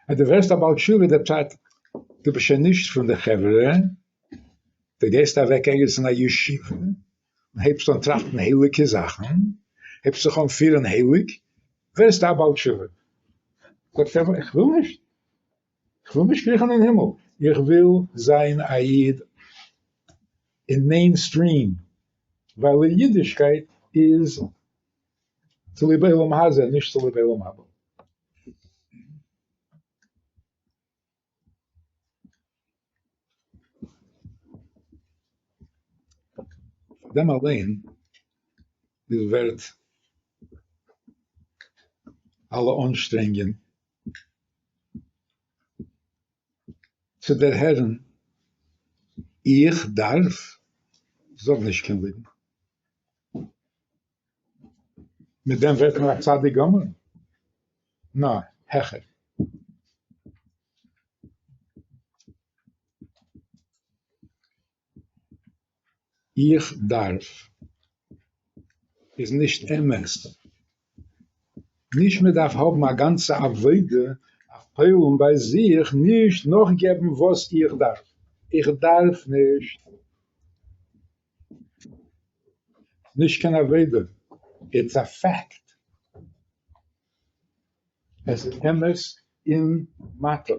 אז דו ווערסט א בעל תשובה דער פשט דו ביסט שוין נישט פון די חברה, דו גייסט אוועק ערגעץ אין א ישיבה און הייבסט אן טראכטן הייליגע זאכן, הייבסט זיך אן פירן הייליג, ווערסטו א בעל תשובה. זאגט ער, איך וויל נישט, איך וויל נישט קריכן אין הימל, איך וויל זיין א איד אין mainstream, ווייל אידישקייט איז צוליב עולם הזה, נישט צוליב עולם הבא. פאר דעם אליין איז ווערט אלע אנשטרענגען צו דערהערן, איך דארף? זאג נישט קיין ליגן. מיט דעם ווערט מען א צדיק גמור? נא, העכער. איך דארף איז נישט אמת. נישט מען דארף האבן א גאנצע עבודה אויף פועל'ן ביי זיך נישט נאכגעבן וואס איך דארף. איך דארף נישט. נישט קיין עבודה. It's a fact. עס איז אמת אין מטה.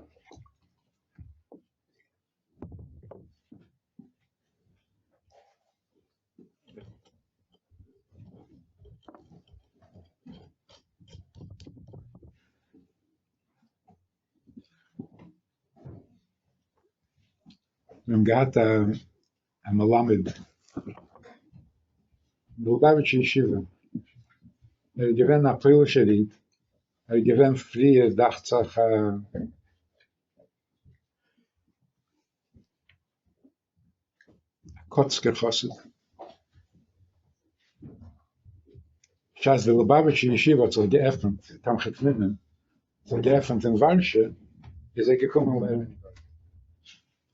מיר האבן געהאט א מלמד אין די לובאוויטשער ישיבה, ער איז געווען א פוילישער איד, ער איז געווען פריער דאכט זיך א קאצקער חסיד. בשעת די לובאוויטשער ישיבה האט זיך געעפנט, תומכי תמימים, האט זיך געעפנט אין ווארשע, איז ער געקומען לערנען.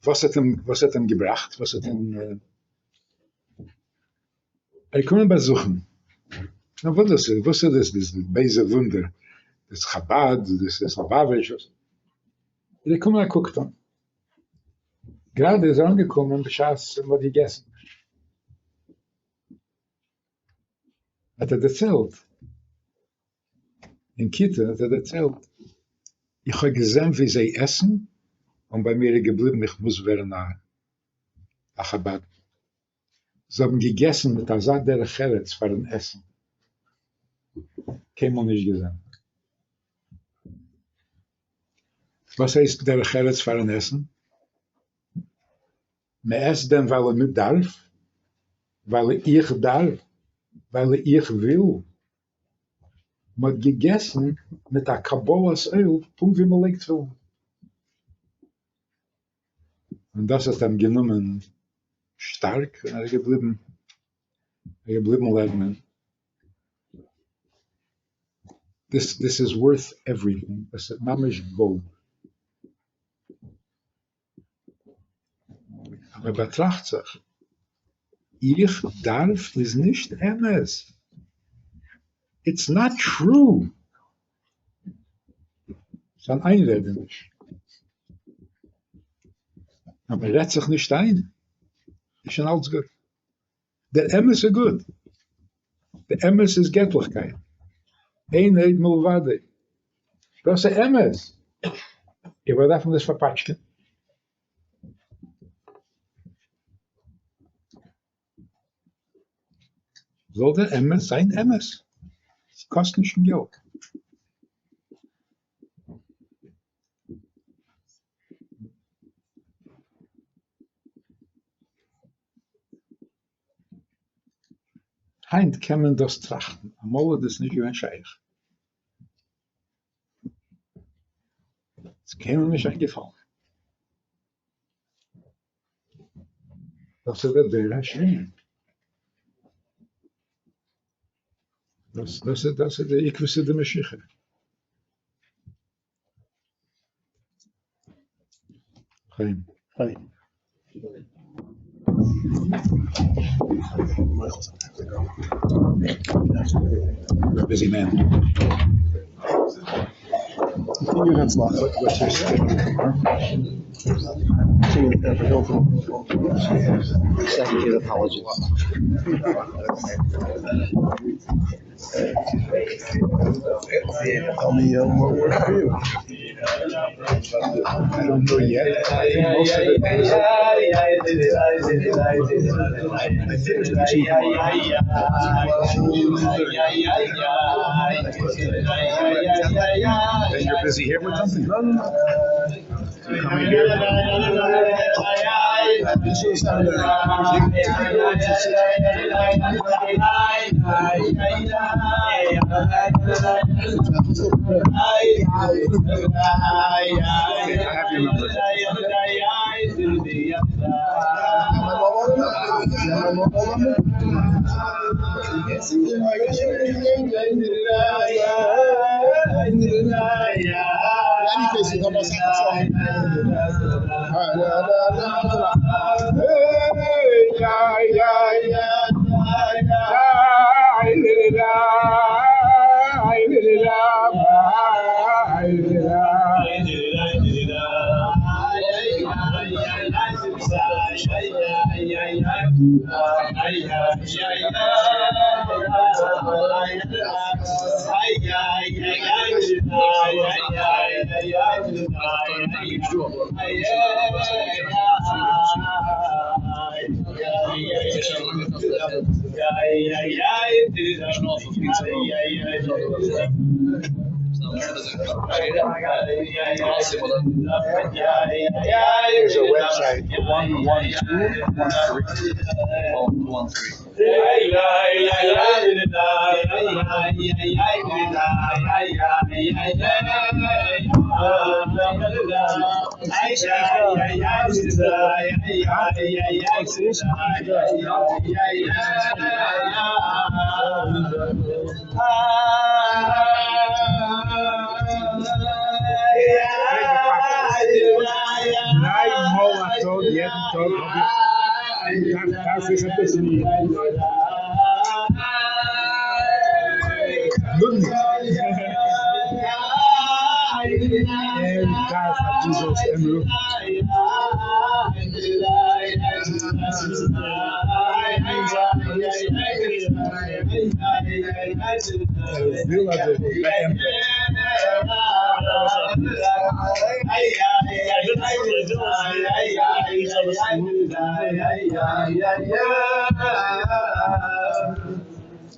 וואס האט אים, וואס האט אים געבראכט? וואס האט אים, ער איז געקומען באזוכן. נו, וואס דאס איז, וואס איז דאס, דאס בייזע וואונדער, דאס חבד, דאס איז לובאוויטש, וואס? איז ער געקומען א קוק טון. גראדע איז ער אנגעקומען בשעת מען האט געגעסן. האט ער דערציילט, אין כיתה האט ער דערציילט, איך האב געזען ווי זיי עסן, און ביי מיר איז געבליבן איך מוז ווערן א חבד. זיי האבן געגעסן מיט אזא דרך ארץ פארן עסן, קיינמאל נישט געזען. וואס הייסט דרך ארץ פארן עסן? מען עסט דען ווייל מען דארף? ווייל איך דארף? ווייל איך וויל? מען האט געגעסן מיט א קבלת עול פונקט ווי מען לייגט תפילין. און דאס האט אים גענומען שטארק און ער איז געבליבן, ער איז געבליבן לערנען. This, this is worth everything. דאס איז ממש גאלד. אבער באטראכט זיך, איך דארף איז נישט אמת. It's not true. ס'איז אן איינרעדעניש. אז מען רעדט זיך נישט איין, איז שוין אלץ גוט. דער אמת איז גוט. דער אמת איז געטליכקייט. אין עוד מלבדו. דאס איז אמת. איך וואס דארף מען דאס פארפאטשקען? זאל דער אמת זיין אמת. עס קאסט נישט קיין געלט. היינט קען מען דאס טראכטן, אמאל איז דאס נישט געווען שייך. ס'איז קיינמאל נישט איינגעפאלן. דאס איז דער דור השני. דאס דאס איז דאס איז די עקבתא דמשיחא. חיים. חיים. You're a busy man. Continued Hatzlacha. What's your schedule tomorrow? Continued Hatzlacha. Second his apologies. Tell me what works for you. I don't know yet. I think most of it is. I finished the two Then you're busy here with something? No, no, no. You're coming here? This is Saturday. Okay, I have your number. There's a website, 11213. דריי מאל א טאג, יעדן טאג האב איך, דארף איך עפעס נודניק. ער דארף אז דו זאלסט אים רופן. ער וויל אז דו זאלסט ביי אים בעטן.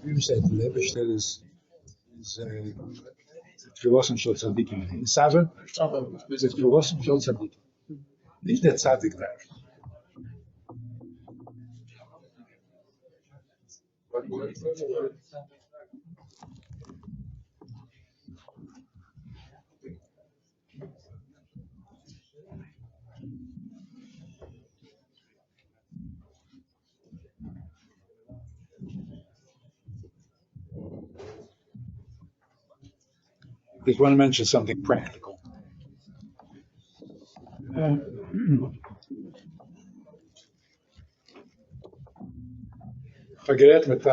ווי מ'זעט דער אייבערשטער איז תפילתן של צדיקים נתעבר, איז תפילתן של צדיקים, נישט דער צדיק דארף. Just want to mention something practical. איך האב גערעדט מיט א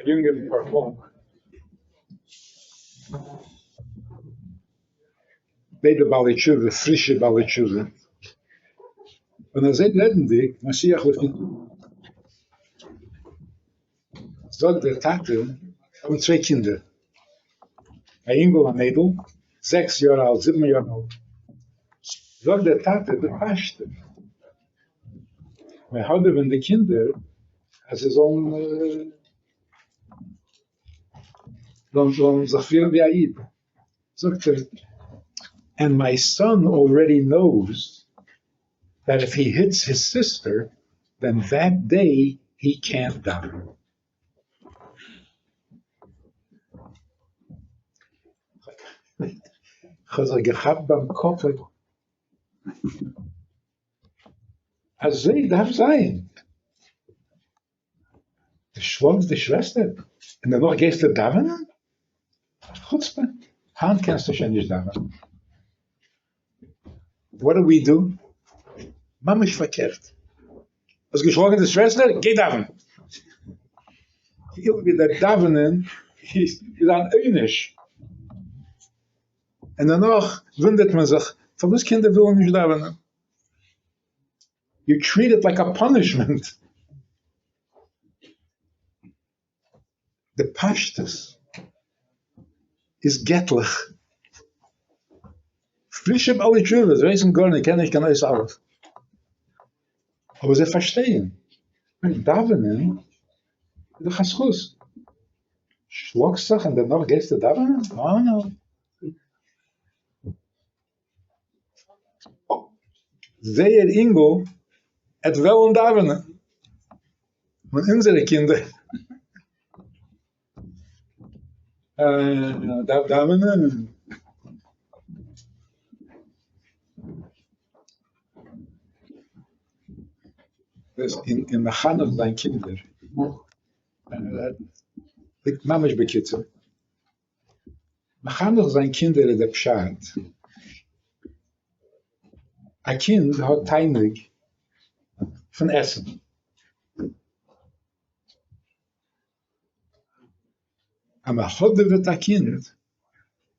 יונגען פארפאלק, ביידע בעלי תשובה, פרישע בעלי תשובה, און אזוי רעדנדיג, משיח לפי זאגט דער טאטע, האבן צוויי קינדער, א אינגל א מיידל, זעקס יאר אלט, זיבן יאר אלט, זאגט דער טאטע בפשטות, מיר האדעווען די קינדער אז זיי זאלן זאלן זיך פירן ווי א איד, זאגט ער, and my son already knows that if he hits his sister then that day he can't daven. כ'האב זיך געכאפט ביים קאפ, אזוי דארף זיין, דו שלאגסט די שוועסטער און דערנאך גייסטו דאווענען? חוצפה, היינט קענסטו שוין נישט דאווענען. What do we do? ממש פארקערט, האסט געשלאגן די שוועסטער? גיי דאווען! כאילו ווי דער דאווענען איז אן עונש, און דערנאך וואונדערט מען זיך פארוואס קינדער ווילן נישט דאווענען. You treat it like a punishment. די פשטות איז געטליך. פרישע בעלי תשובות ווייסן גארנישט, קענען נישט קיין אות אלף. אבער זיי פארשטייען, דאווענען איז דאך א זכות. שלאגסט זיך און דערנאך גייסטו דאווענען? אה. זייער אינגל עט וועלן דאווענען, און אונזערע קינדער דארף דאווענען. אין מחנך זיין קינדער, ממש בקיצור, מחנך זיין קינדער איז דער פשט, א קינד האט תענוג פון עסן, אז מען האדעוועט א קינד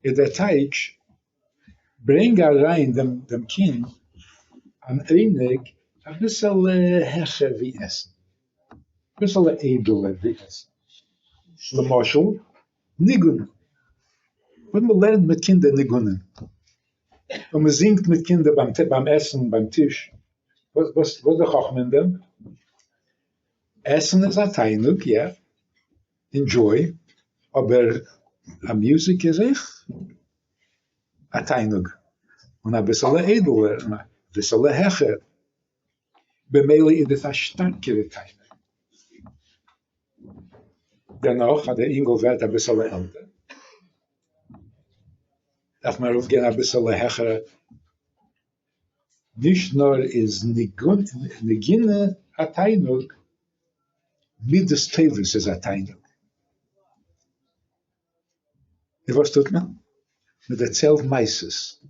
איז דער טייטש, ברענג אריין דעם קינד אן עונג אביסעלע העכער ווי עסן, אביסעלע איידעלער ווי עסן, למשל ניגון, אויב מען לערנט מיט קינדער ניגונים, און מען זינגט מיט קינדער ביים עסן ביים טיש, וואס איז די חכמה אין דעם? עסן איז א תענוג, יא, enjoy, אבער א music איז אויך א תענוג, און אביסעלע איידעלער, און אביסעלע העכער, במילא איז עס א שטארקערע תענוג. דערנאך אז דער אינגל ווערט אביסעלע עלטער, דארף מען ארויפגיין אביסעלע העכער, נישט נאר איז נגינה א תענוג, מידות טובות איז א תענוג. און וואס טוט מען? מען דערציילט מעשות.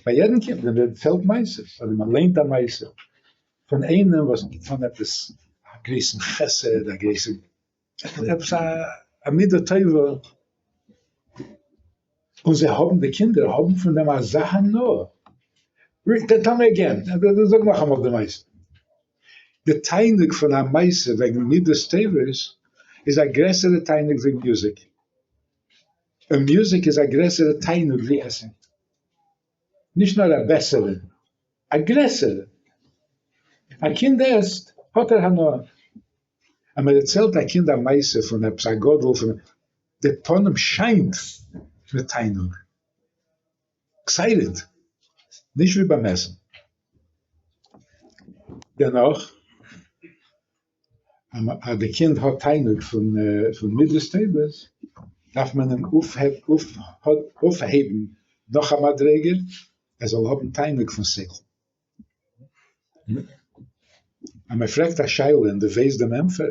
ביי יעדן קינד מען דערציילט מעשות, אדער מען ליינט א מעשה פון איינעם וואס האט געטאן עפעס א גרויסן חסד, א גרויסע עפעס א מידה טובה, און זיי האבן, די קינדער האבן פון דעם אזא הנאה. Tell me again, זאג נאכאמאל די מעשה. די תענוג פון א מעשה וועגן מידות טובות איז א גרעסערע תענוג ווי music, און music איז א גרעסערע תענוג ווי עסן. נישט נאר א בעסערע, א גרעסערע. א קינד עסט האט ער הנאה. אז מען דערציילט א קינד א מעשה פון עפעס א גדול פון די פנים שיינט מיט תענוג, excited, נישט ווי ביים עסן. דערנאך אז די קינד האט תענוג פון מידות טובות דארף מען אים אויפהייבן נאך א מדריגה ער זאל האבן תענוג פון שכל. אז מען פרעגט א שאלה און דו ווייסט דעם ענטפער,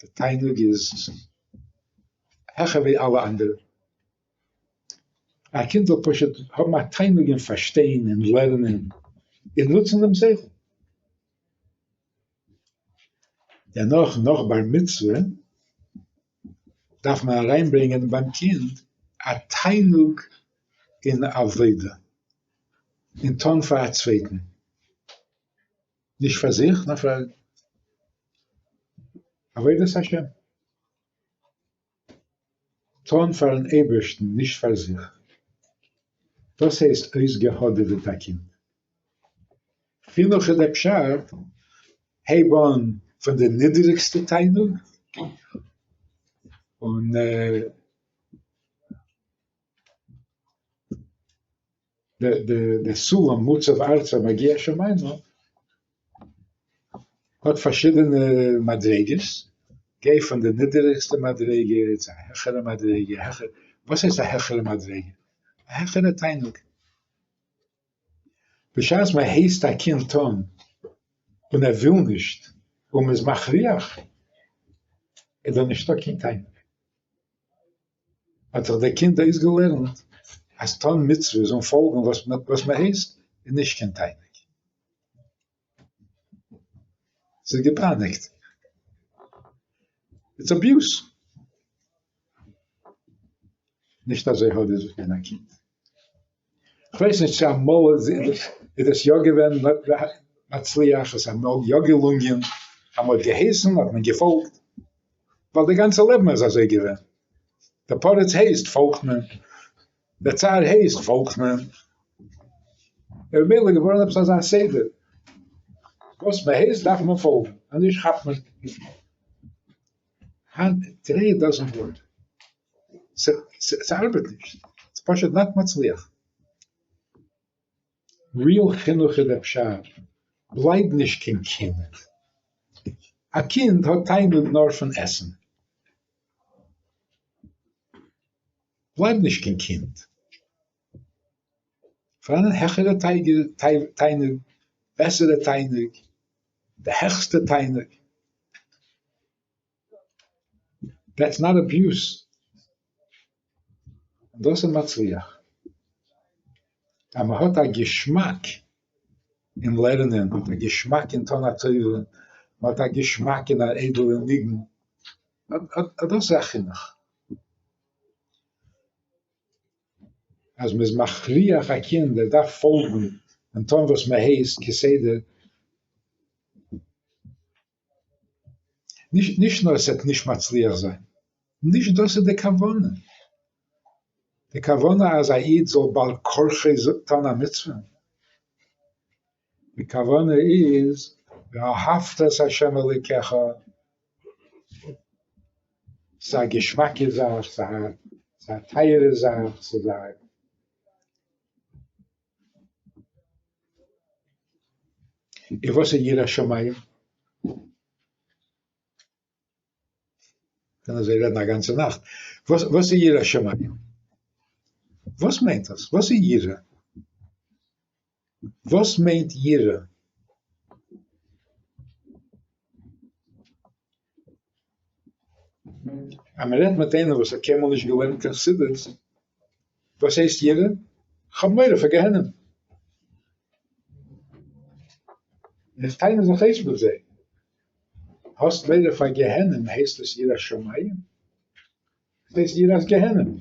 די תענוג איז העכער ווי אלע אנדערע. א קינד זאל פשוט האבן א תענוג אין פארשטיין און לערנען און נוצן דעם שכל. דערנאך נאך בר מצוה דארף מען אריינברענגען ביים קינד א תענוג אין עבודה, אין טון פאר א צווייטן, נישט פאר זיך נאר פאר עבודת השם, טון פארן אייבערשטן נישט פאר זיך, דאס הייסט אויסגעהאדעוועט א קינד. חינוך איז דער פשט, הייב אן פון די נידעריגסטע תענוג און די סולם מוצב ארצה מגיע השמימה האט פארשידענע מדריגות, גיי פון די נידעריגסטע מדריגה צו א העכערע מדריגה, וואס הייסט א העכערע מדריגה? א העכערע תענוג. בשעת מען הייסט א קינד טון און ער וויל נישט און מען איז מכריח, איז דא נישטא קיין תענוג. האט זיך דער קינד אויסגעלערנט אז טון מצוות און פאלגן וואס מען הייסט איז נישט קיין תענוג. ס'איז געפייניגט. It's abuse. נישט אזוי האט עס געווען א קינד. כ'ווייס נישט צו אמאל איז עס יא געווען מצליח, עס איז אמאל יא געלונגען, אז מ'האט געהייסן האט מען געפאלגט, ווייל די גאנצע לעבן איז אזוי געווען, דער פריץ הייסט פאלגט מען, דער צאר הייסט פאלגט מען, איז ממילא געווארן עפעס אזא סדר, וואס מ'הייסט דארף מען פאלגן, אז נישט כאפט מען. היינט today it doesn't work. ס'ארבעט נישט, ס'איז פשוט not מצליח. Real חינוך איז דער פשט, בלייב נישט קיין קינד. א קינד האט תענוג נאר פון עסן. בלייב נישט קיין קינד. פאראן העכערע תענוג, בעסערע תענוג. די העכסטע תענוג. דעטס נאט אביוז. און דאס איז מצליח. אז מען האט א געשמאק אין לערנען, מען האט א געשמאק אין טון א טובה, מען האט א געשמאק אין א איידעלע ניגון, אט דאס איז א חינוך. אז מען איז מכריח א קינד ער דארף פאלגן און טון וואס מען הייסט כסדר, נישט נישט נאר עס וועט נישט מצליח זיין, נישט דאס איז די כוונה, די כוונה אז א איד זאל בעל כרחו טון א מצוה, די כוונה איז ואהבת את ה' אלוקיך, ס'איז א געשמאקע זאך, ס'איז א טייערע זאך, ס'איז א. און וואס איז יראת שמים? קען אזוי רעדן א גאנצע נאכט. וואס וואס איז יראת שמים? וואס מיינט דאס? וואס איז יראה? וואס מיינט יראה? אז מען רעדט מיט איינעם וואס האט קיינמאל נישט געלערנט קיין חסידות, וואס הייסט יראה? כ'האב מורא פאר גיהנום. איך טענה זיך אויס מיט זיי. האסט מורא פאר גיהנום הייסט עס יראת שמים? עס הייסט יראת גיהנום.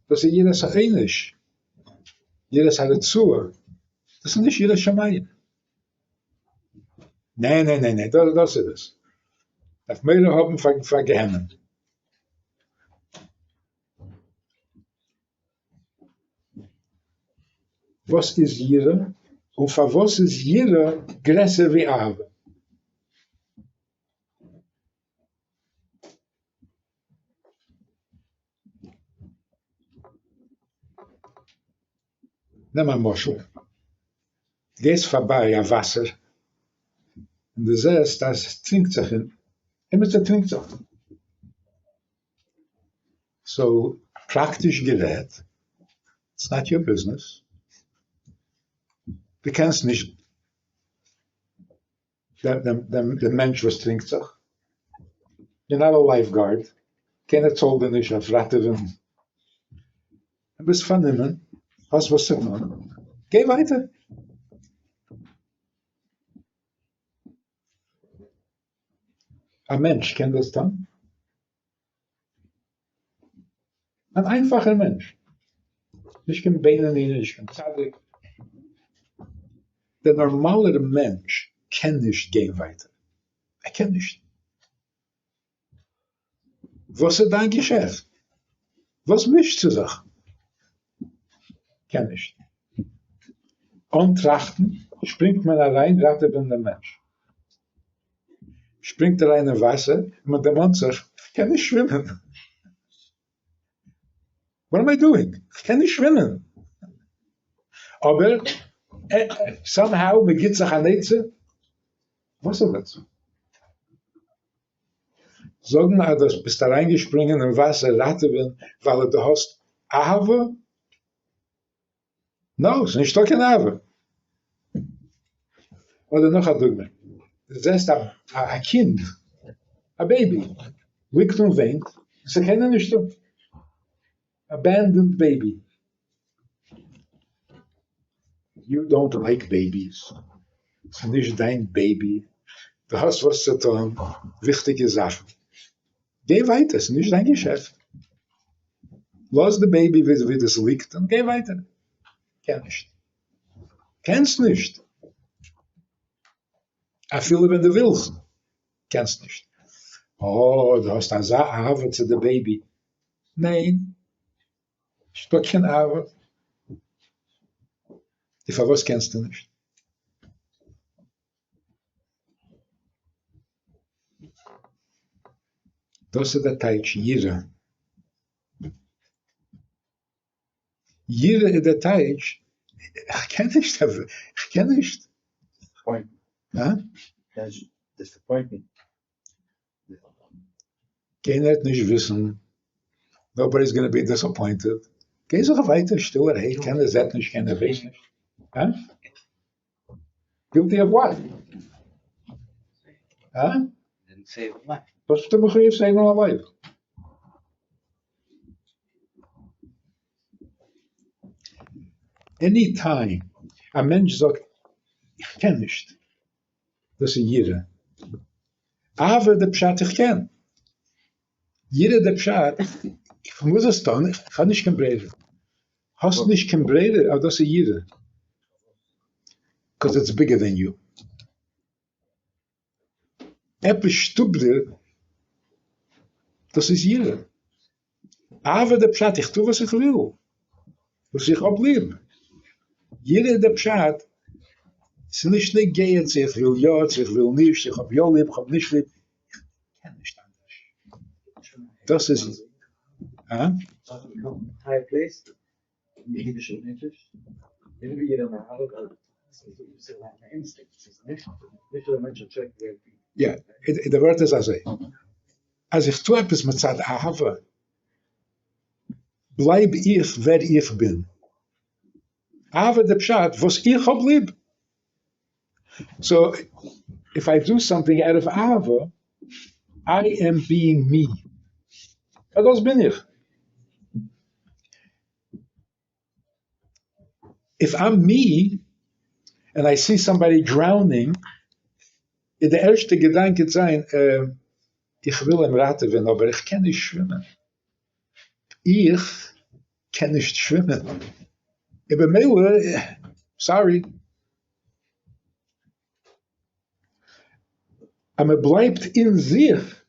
דאס איז יראת העונש, יראת הרצועה, דאס איז נישט יראת שמים. ניין ניין ניין ניין, דאס איז עס. דארף מורא האבן פאר גיהנום. וואס איז יראה? און פארוואס איז יראה גרעסער ווי אהבה? נעם א משל, גייסט פארביי א וואסער און דו זעסט אז עס טרינקט זיך אין, עמיצער טרינקט זיך. סאו פראקטיש גערעדט, איטס נאט יור ביזנעס, דו קענסט נישט דעם מענטש וואס טרינקט זיך, יור נאט א לייף גארד, קיינער צאלט דיר נישט אויף ראטעווען, דו ביסט פארנומען, האסט וואס צו טון, גיי ווייטער. א מענטש קען דאס טון? אן איינפאכער מענטש, נישט קיין בינוני, נישט קיין צדיק, דער נארמאלער מענטש קען נישט גיין ווייטער, ער קען נישט. וואס איז דיין געשעפט? וואס מישסטו זיך? קען נישט. אן טראכטן שפרינגט מען אריין ראטעווען דעם מענטש. שפרינגט אריין אין וואסער און מען דערמאנט זיך, כ'קען נישט שווימען. וואט עם איי דואינג? כ'קען נישט שווימען. אבער סאמהאו מען גיבט זיך אן עצה. וואס איז דאס? זאגן אז דו ביסט אריינגעשפרינגען אין וואסער ראטעווען ווייל דו האסט אהבה? נאו, ס'איז נישטא קיין אהבה. אדער נאך א דוגמא, דו זעסט א קינד, א בעיבי, ליגט און וויינט, און ס'איז קיינער נישטא, אבענדענד בעיבי, יו דאנט לייק בעיביס, ס'איז נישט דיין בעיבי, דו האסט וואס צו טון, וויכטיגע זאכן, גיי ווייטער, ס'איז נישט דיין געשעפט, לאז די בעיבי ווי דאס ליגט און גיי ווייטער, קען נישט, קענסט נישט, אפילו ווען דו ווילסט, קענסט נישט, אה, דו האסט אזא אהבה צו די בעיבי, ניין, נישטא קיין אהבה, און פארוואס קענסטו נישט? דאס איז דער טייטש יראה. יראה איז דער טייטש, איך קען נישט, איך קען נישט. קיינער וועט נישט וויסן, נאובאדי איז גאנא בי דיסעפוינטעד, גיי זיך ווייטער שטילערהייט, קיינער זעט נישט, קיינער ווייסט נישט. גילטי אוו וואט? הא? וואס ביסטו מחויב סעיוון א לייף? עני טיים א מענטש זאגט איך קען נישט, דאס איז יראה. אהבה די פשט איך קען. יראה די פשט איך מוז עס טון, איך האב נישט קיין ברירה. האסט נישט קיין ברירה, דאס איז יראה. קאוז איטס ביגער דען יו. עפעס שטופט דיר, דאס איז יראה. אהבה די פשט איך טו וואס איך וויל, וואס איך האב ליב. יראה די פשט, ס'איז נישט נוגע צו איך וויל יא צו איך וויל נישט, איך האב יא ליב איך האב נישט ליב, איך קען נישט אנדערש. דאס איז הא? יא, די ווארט איז אזוי, אז איך טו עפעס מצד אהבה, בלייב איך ווער איך בין. אהבה די פשט וואס איך האב ליב. סאו איף איי דו סאמטינג אוט אוו אהבה, איי עם ביאינג מי. דאס בין איך. איף איים מי ענד איי סי סאמבאדי דראונינג, איז די ערשטע געדאנק גייט זיין איך וויל אים ראטעווען אבער איך קען נישט שווימען. איך קען נישט שווימען. און במילא סארי. אז מען בלייבט אין זיך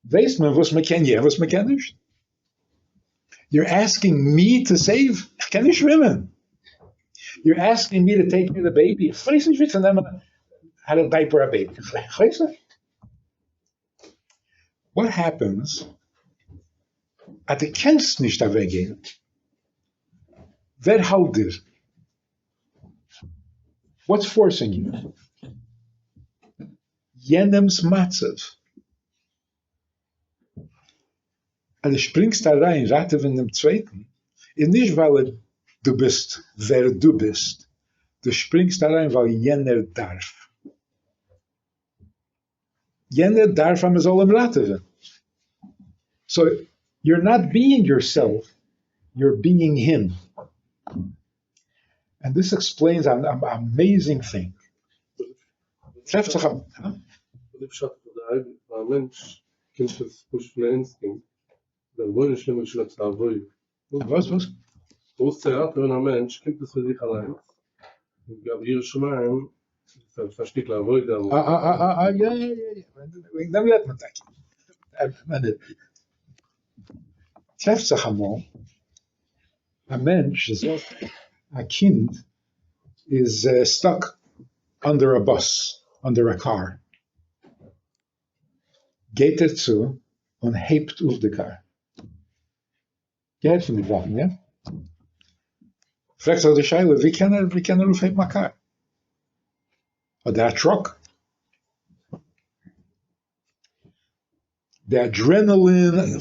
ווייסט מען וואס מען קען יא וואס מען קען נישט. יור עסקינג מי טו סעיוו? איך קען נישט שווימען. יור עסקינג מי טו טעיק קעיר די בעיבי? איך ווייס נישט ווי צו נעמען האו טו דייפער א בעיבי. איך ווייס נישט. וואט העפענס אז דו קענסט נישט אוועקגיין? ווער האלט דיר? וואטס פארסינג יו? יענעמס מצב. אז דו שפרינגסט אריין ראטעווען דעם צווייטן איז נישט ווייל דו ביסט ווער דו ביסט, דו שפרינגסט אריין ווייל יענער דארף. יענער דארף אז מען זאל אים ראטעווען. סאו יור נאט ביאינג יור סעלף, יור ביאינג הים. ענד דיס עקספלעינס אן אמעיזינג טינג. טרעפט זיך א. וואס איז פשט אז ביי א מענטש קומט עס פשוט פון א אינסטינקט, דער רבונו של עולם איז שוין עפעס א עבודה. וואס וואס? פארוואס צו ראטעווען א מענטש קומט עס פון זיך אליינס, און לגבי יראת שמים איז עס א שטיקל עבודה. אה אה אה אה אה יא יא יא יא, וועגן דעם רעדט מען טאקע. טרעפט זיך אמאל א מענטש זאגט א קינד איז סטאק אנדער א באס, אנדער א קאר, גייט ער צו און הייבט אויף די קאר. געהערט פון די זאכן, יא? פרעגט זיך די שאלה, ווי קען ער, ווי קען ער אויפהייבן א קאר? אדער א טראק? די אדרענעלין,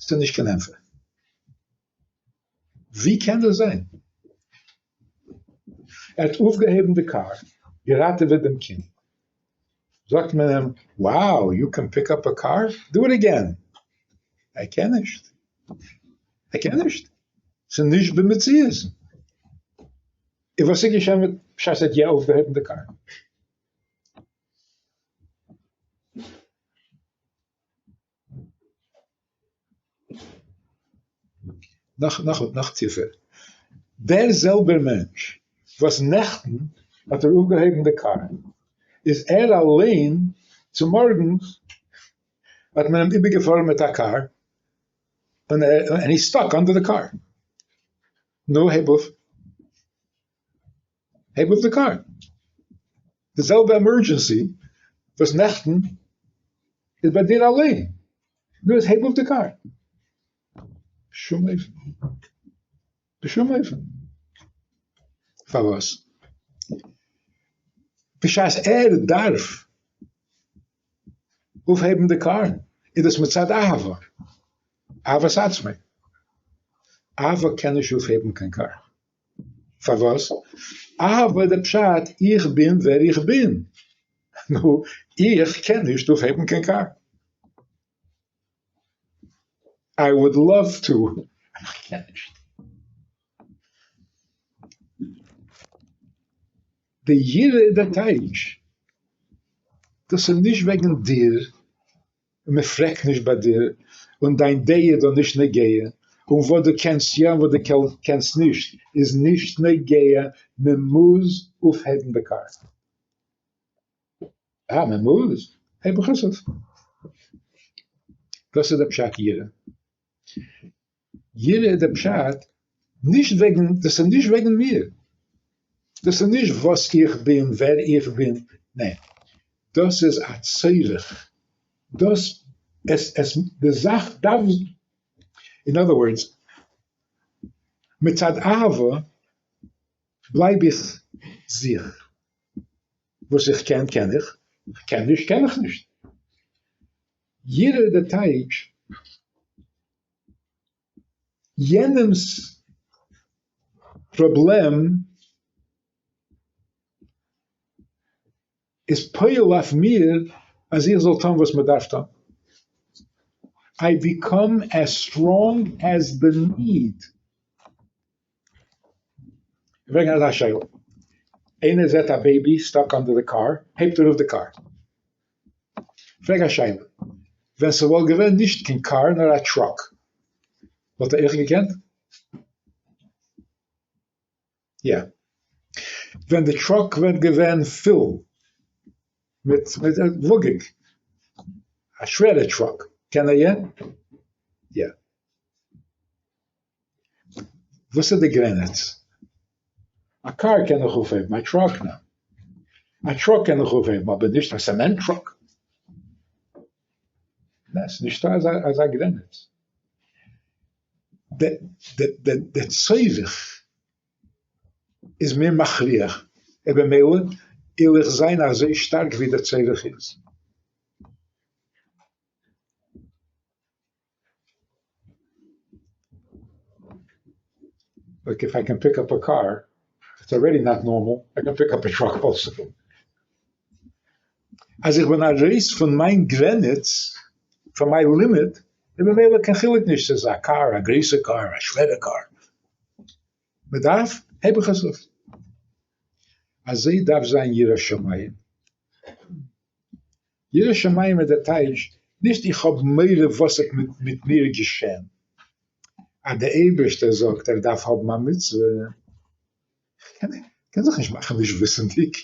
ס'איז נישט קיין ענטפער. ווי קען דאס זיין? ער האט אויפגעהויבן די קאר, געראטעוועט דעם קינד, זאגט מען אים, wow, you can pick up a car? do it again! ער קען נישט! ער קען נישט! ס'איז נישט במציאות! און וואס איז געשען מיט בשעת ער האט יא אויפגעהויבן די קאר? נאך נאך נאך טיפער, דער זעלבער מענטש וואס נעכטן האט ער אויפגעהויבן די קאר, איז ער אליין צומארגנס האט מען אים איבערגעפארן מיט א קאר, און ער איז סטאק אנדער די קאר. נו הייב אויף. הייב אויף די קאר. די זעלבע עמורדזשענסי וואס נעכטן איז ביי דיר אליין. נו איז הייב אויף די קאר. בשום אופן. בשום אופן. פארוואס? בשעת ער דארף אויפהייבן די קאר איז דאס מצד אהבה. אהבת עצמו. אהבה קען נישט אויפהייבן קיין קאר. פארוואס? אהבה איז די פשט איך בין ווער איך בין. נו, איך קען נישט אויפהייבן קיין קאר. I would love to, איך קען נישט. די יראה איז דער טייטש, דאס איז נישט וועגן דיר, און מען פרעגט נישט ביי דיר, און דיין דעה איז דא נישט נוגע, און וואס דו קענסט יא און וואס דו קענסט נישט איז נישט נוגע, מען מוז אויפהייבן די קאר. אה, מען מוז? הייב איך עס אויף. דאס איז די פשט יראה. יראה איז די פשט, נישט וועגן, דאס איז נישט וועגן מיר, דאס איז נישט וואס איך בין, ווער איך בין, ניין, דאס איז א צורך, דאס, עס, עס, די זאך דארף, אין אדער ווארדס, מצד אהבה בלייב איך זיך, וואס איך קען קען איך, איך קען נישט קען איך נישט. יראה איז די טייטש יענעמס פראבלעם איז פועל אויף מיר אז איך זאל טון וואס מען דארף טון. I become as strong as the need. פרעגן אזא שאלה, איינער זעט א baby stuck under די קאר, הייבט ער אויף די קאר. פרעג א שאלה, ווען ס'וואלט געווען נישט קיין קאר נאר א truck, וואלט ער אויך געקענט? יא. ווען די truck וואלט געווען פול מיט וואגיג, א שווערע truck, קען ער יא? יא. וואס איז די גרעניץ? א קאר קען איך אויפהייבן, א truck ניין. א truck קען איך אויפהייבן אבער נישט א cement truck. ניין, ס'איז נישטא אזא גרעניץ. די צורך איז מיר מכריח, און במילא וויל איך זיין אזוי שטארק ווי די צורך איז. Like if I can pick up a car, it's already not normal, I can pick up a truck also. אז איך בין ארויס פון מיין גרעניץ, פון מיין limit, איז במילא קיין חילוק נישט ס'איז א קאר, א גרויסע קאר, א שווערע קאר. מ'דארף, הייב איך עס אויף. אזוי דארף זיין יראת שמים. יראת שמים איז דער טייטש, נישט איך האב מורא וואס וועט מיט מיר געשען, אז דער אייבערשטער זאגט ער דארף האבן א מצוה, איך קען זיך נישט מאכן נישט וויסענדיג,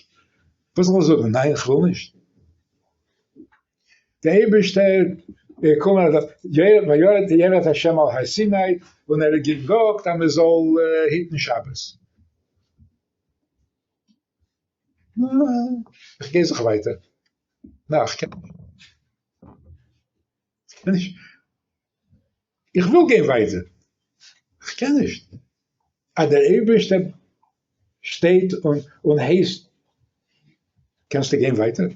וואס זאל איך זאגן, ניין איך וויל נישט? דער אייבערשטער איז געקומען וירד ירד ה' על הר סיני און ער האט געזאגט אז מען זאל היטן שבת. איך גיי זיך ווייטער. נא, איך קען נישט. איך קען נישט. איך וויל גיין ווייטער. איך קען נישט. אז דער אייבערשטער שטייט און הייסט, קענסטו גיין ווייטער?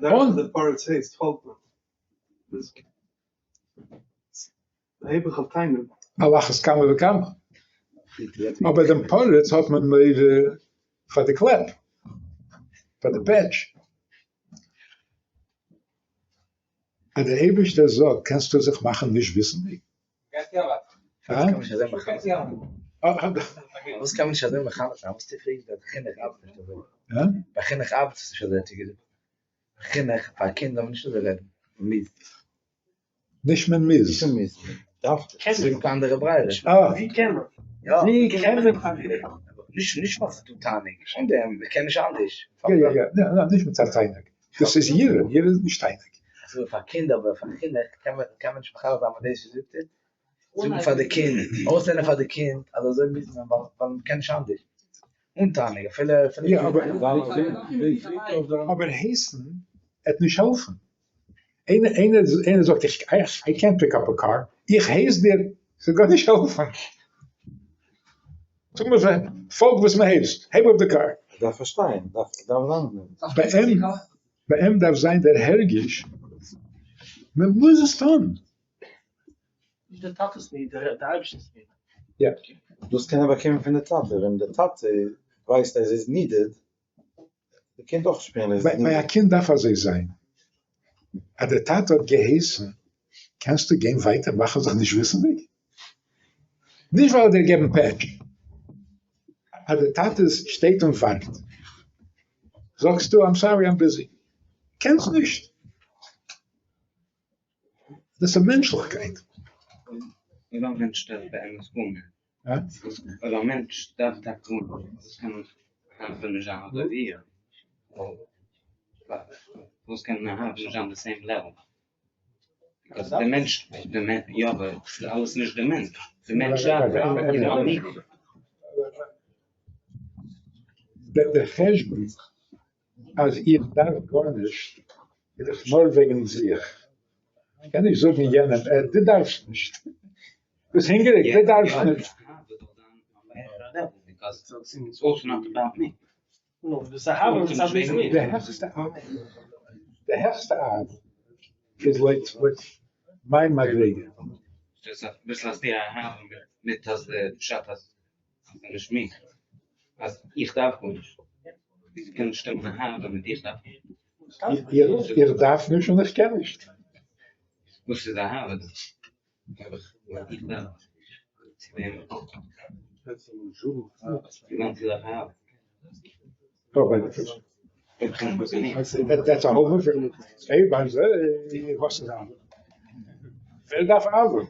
און דער פריץ הייסט, פאלגט מען. היפך אויף תענוג. על אחת כמה וכמה. אבער דעם פריץ האט מען מורא פאר די קלעפ, פאר די פעטש. אז דער אייבערשטער זאגט קענסטו זיך מאכן נישט וויסנדיג? וואס קען מען נישט אזוי מחנך זיין? וואס טו פרעגסט ביי חינוך ארבעט נישט אזוי. ביי חינוך ארבעט עס נישט אזוי האט ער געזאגט. חינוך פאר קינדער זאל מען נישט אזוי רעדן. מען מוז. נישט מען מוז. נישט מען מוז. מען דארף. ס'איז דא קיין אנדערע ברירה. אה. ווי קען מען? יא. ווי קען מען? נישט נישט ווייל ס'איז דא תענוג. אן דעם, מען קען נישט אנדערש. יא יא יא. ניין ניין נישט מצד תענוג. דאס איז יראה. יראה איז נישט תענוג. אזוי פאר קינדער אבער פאר חינוך קען מען קען מען נישט מחנך זיין מיט דאס וואס זאגט ער. זאגן פאר די קינד, אויסלערנען פאר די קינד אז אזוי מוז מען ווייל ווייל מען קען נישט אנדערש. אן תענוג אפילו אפילו. יא אבער אבער הייסן עט נישט העלפן. איינער איינער איינער זאגט איך איי קענט פיק אפ א קאר, איך הייס דיר, ס'וועט גארנישט העלפן. זאג מיר פאלג וואס מען הייסט, הייב אויף די קאר. דארף פארשטיין, דארף דארף זיין. ביי אים ביי אים דארף זיין דער הרגש, מען מוז עס טון. נישט דער טאטע'ס need, דער אייבערשטענ'ס need. יא. דאס קען ער באקומען פון די טאטע, ווען די טאטע ווייסט אז ער איז נידעד, די קינד אויך שפירן אז ער איז ביי א נידעד. קינד דארף אזוי זיין, אז די טאטע האט געהייסן, קענסטו גיין ווייטער מאכן זיך נישט וויסנדיג? נישט ווייל ער דיר געבן פעטש, אז די טאטע שטייט און ווארט, זאגסטו איים סארי איים ביזי, קענסט נישט, דאס איז מענטשליכקייט. אויב א מענטש דארף באמת גארנישט, אויב א מענטש דארף טאקע גארנישט, וואס קען אהבה נישט זיין אזוי ווי איר? וואס קען אהבה נישט זיין די סעים לעוועל? ביקאוז די מענטש, די מענטש, יא אבער ס'איז אלעס נישט די מענטש, די מענטש דארף דער חשבון אז איך דארף גארנישט איז דאך נאר וועגן זיך, איך קען נישט זאגן יענעם דו דארפסט נישט, ביסט הונגעריג, דו דארפסט נישט. די העכסטע אהבה, די העכסטע אהבה איז לויט מיין מדריגה. איך דארף נישט און איך קען נישט. דעטס א האול דיפרענט, אויב אזוי וואס איז אהבה? ווער דארף אהבה?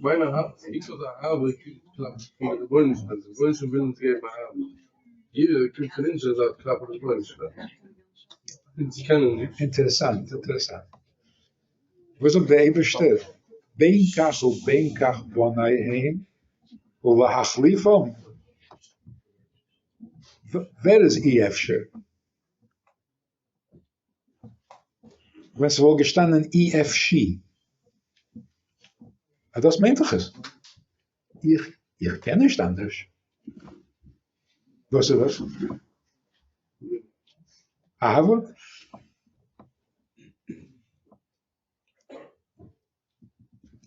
מיין אהבה, איך האב אהבה קלאפט פון די רבונו של עולם, די רבונו של עולם וויל אונז געבן אהבה, יראה קומט פון אונזער זייט כלפי די רבונו של עולם, אונז קענען נישט. אינטערעסאנט, אינטערעסאנט. וואס זאגט דער אייבערשטער? בין כך ובין כך בני הם ולהחליפם? ווער איז אי אפשר? ווען ס'וואלט געשטאנען אי אפשי, אז דאס מיינט דאך עס. איך איך קען נישט אנדערש. וואס איז דאס? אהבה?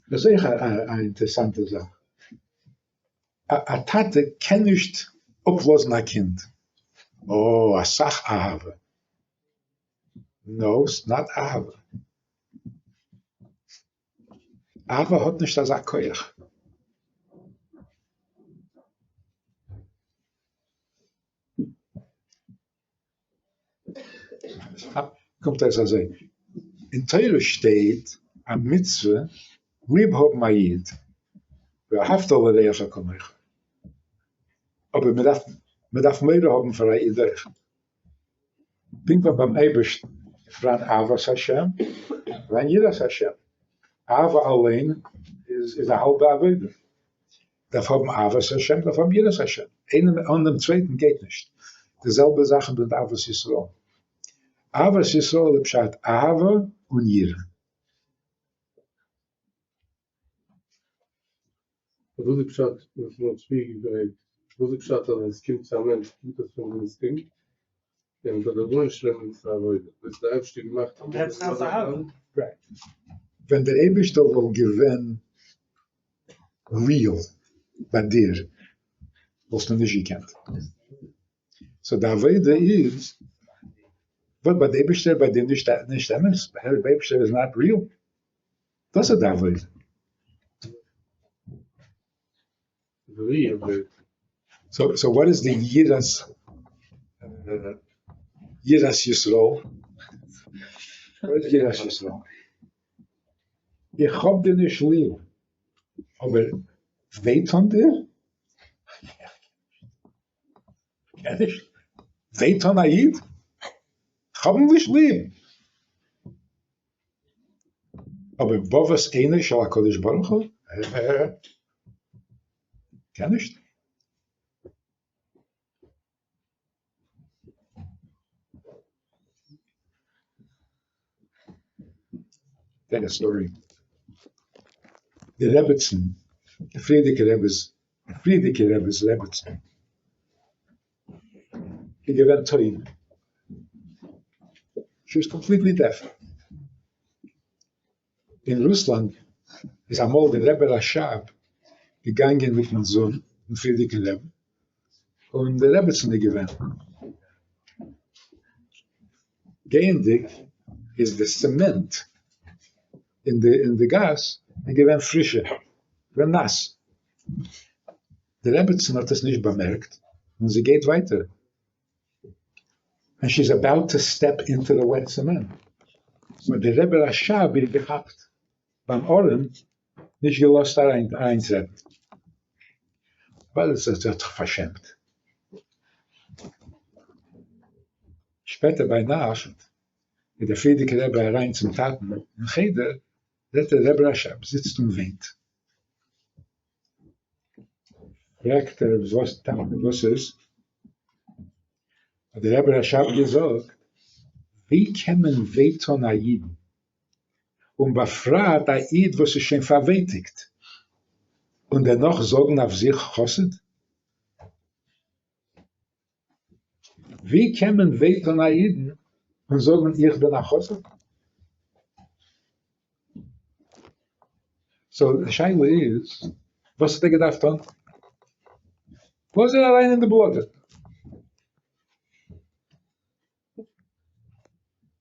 דאס איז אויך א אינטערעסאנטע זאך. א טאטע קען נישט אפלאזן א קינד. אוי, אסאך אהבה. נאו, ס'איז נאט אהבה. אהבה האט נישט אזא כח. קומט אויס אזוי, אין תורה שטייט א מצוה ליב האבן א איד, ואהבת לרעך כמוך, אבער מען דארף מען דארף מורא האבן פאר א איד אויך, פונקט ווי ביים אייבערשטן איז פאראן אהבת השם, פאראן יראת השם, אהבה אליין איז איז א האלבע עבודה, דארף האבן אהבת השם, דארף האבן יראת השם, איינער אן דעם צווייטן גייט נישט, די זעלבע זאך מיט אהבת ישראל, אהבת ישראל איז פשט אהבה און יראה. וואס איז פשט וואס מ'האט פריער געפרעגט, וואס איז פשט אז ווען עס קומט צו א מענטש קומט עס פון אינסטינקט, און ביי די רבונו של עולם איז עס א עבודה, דאס האט דער אייבערשטער געמאכט. ווען דער אייבערשטער וואלט געווען ריעל ביי דיר וואלסטו נישט געקענט. סאו די עבודה איז, וואס ביי די אייבערשטער ביי דיר נישט נישט אמת? ביי די אייבערשטער איז נאט ריעל? דאס איז די עבודה. סאו סאו וואט איז די יראת יראת ישראל? וואט איז יראת ישראל? איך האב דיר נישט ליב, אבער וויי טון דיר? קען נישט. וויי טון א איד? כ'האב אים נישט ליב. אבער בבת עינו של הקדוש ברוך הוא? קען נישט. טעל א סטארי. די רעבעצן, די פריערדיגע רעבעס, די פריערדיגע רעבעס רעבעצן, איז געווען טויב. שי וואס קאמפליטלי דעף. אין רוסלאנד איז אמאל די רבי רש"ב געגאנגען מיטן זון דעם פריערדיגן רעבן, און די רעבעצן איז געווען. גייענדיג איז די צעמענט אין די אין די גאס איז געווען פרישע, געווען נאס. די רעבעצן האט עס נישט באמערקט און זי גייט ווייטער. And she's about to step into the wet cement. האט די רבי רש"ב איר געכאפט ביים ארעם, נישט געלאזט אריינטרעטן. ווייל זי האט זיך פארשעמט. שפעטער ביינאכט איז דער פריערדיגער רבי אריין צום טאטן אין חדר, זעט ער רבי רש"ב זיצט און וויינט. פרעגט ער וואס טאטע וואס איז? האט דער רבי רש"ב געזאגט, ווי קען מען וויי טון א אידן, און בפרט א איד וואס איז שוין פארווייטיגט, און דערנאך זאגן אויף זיך חסיד? ווי קען מען וויי טון א אידן און זאגן איך בין א חסיד? So די שאלה איז, וואס האט ער געדארפט טון? לאז איר אריין אין די בלאטע.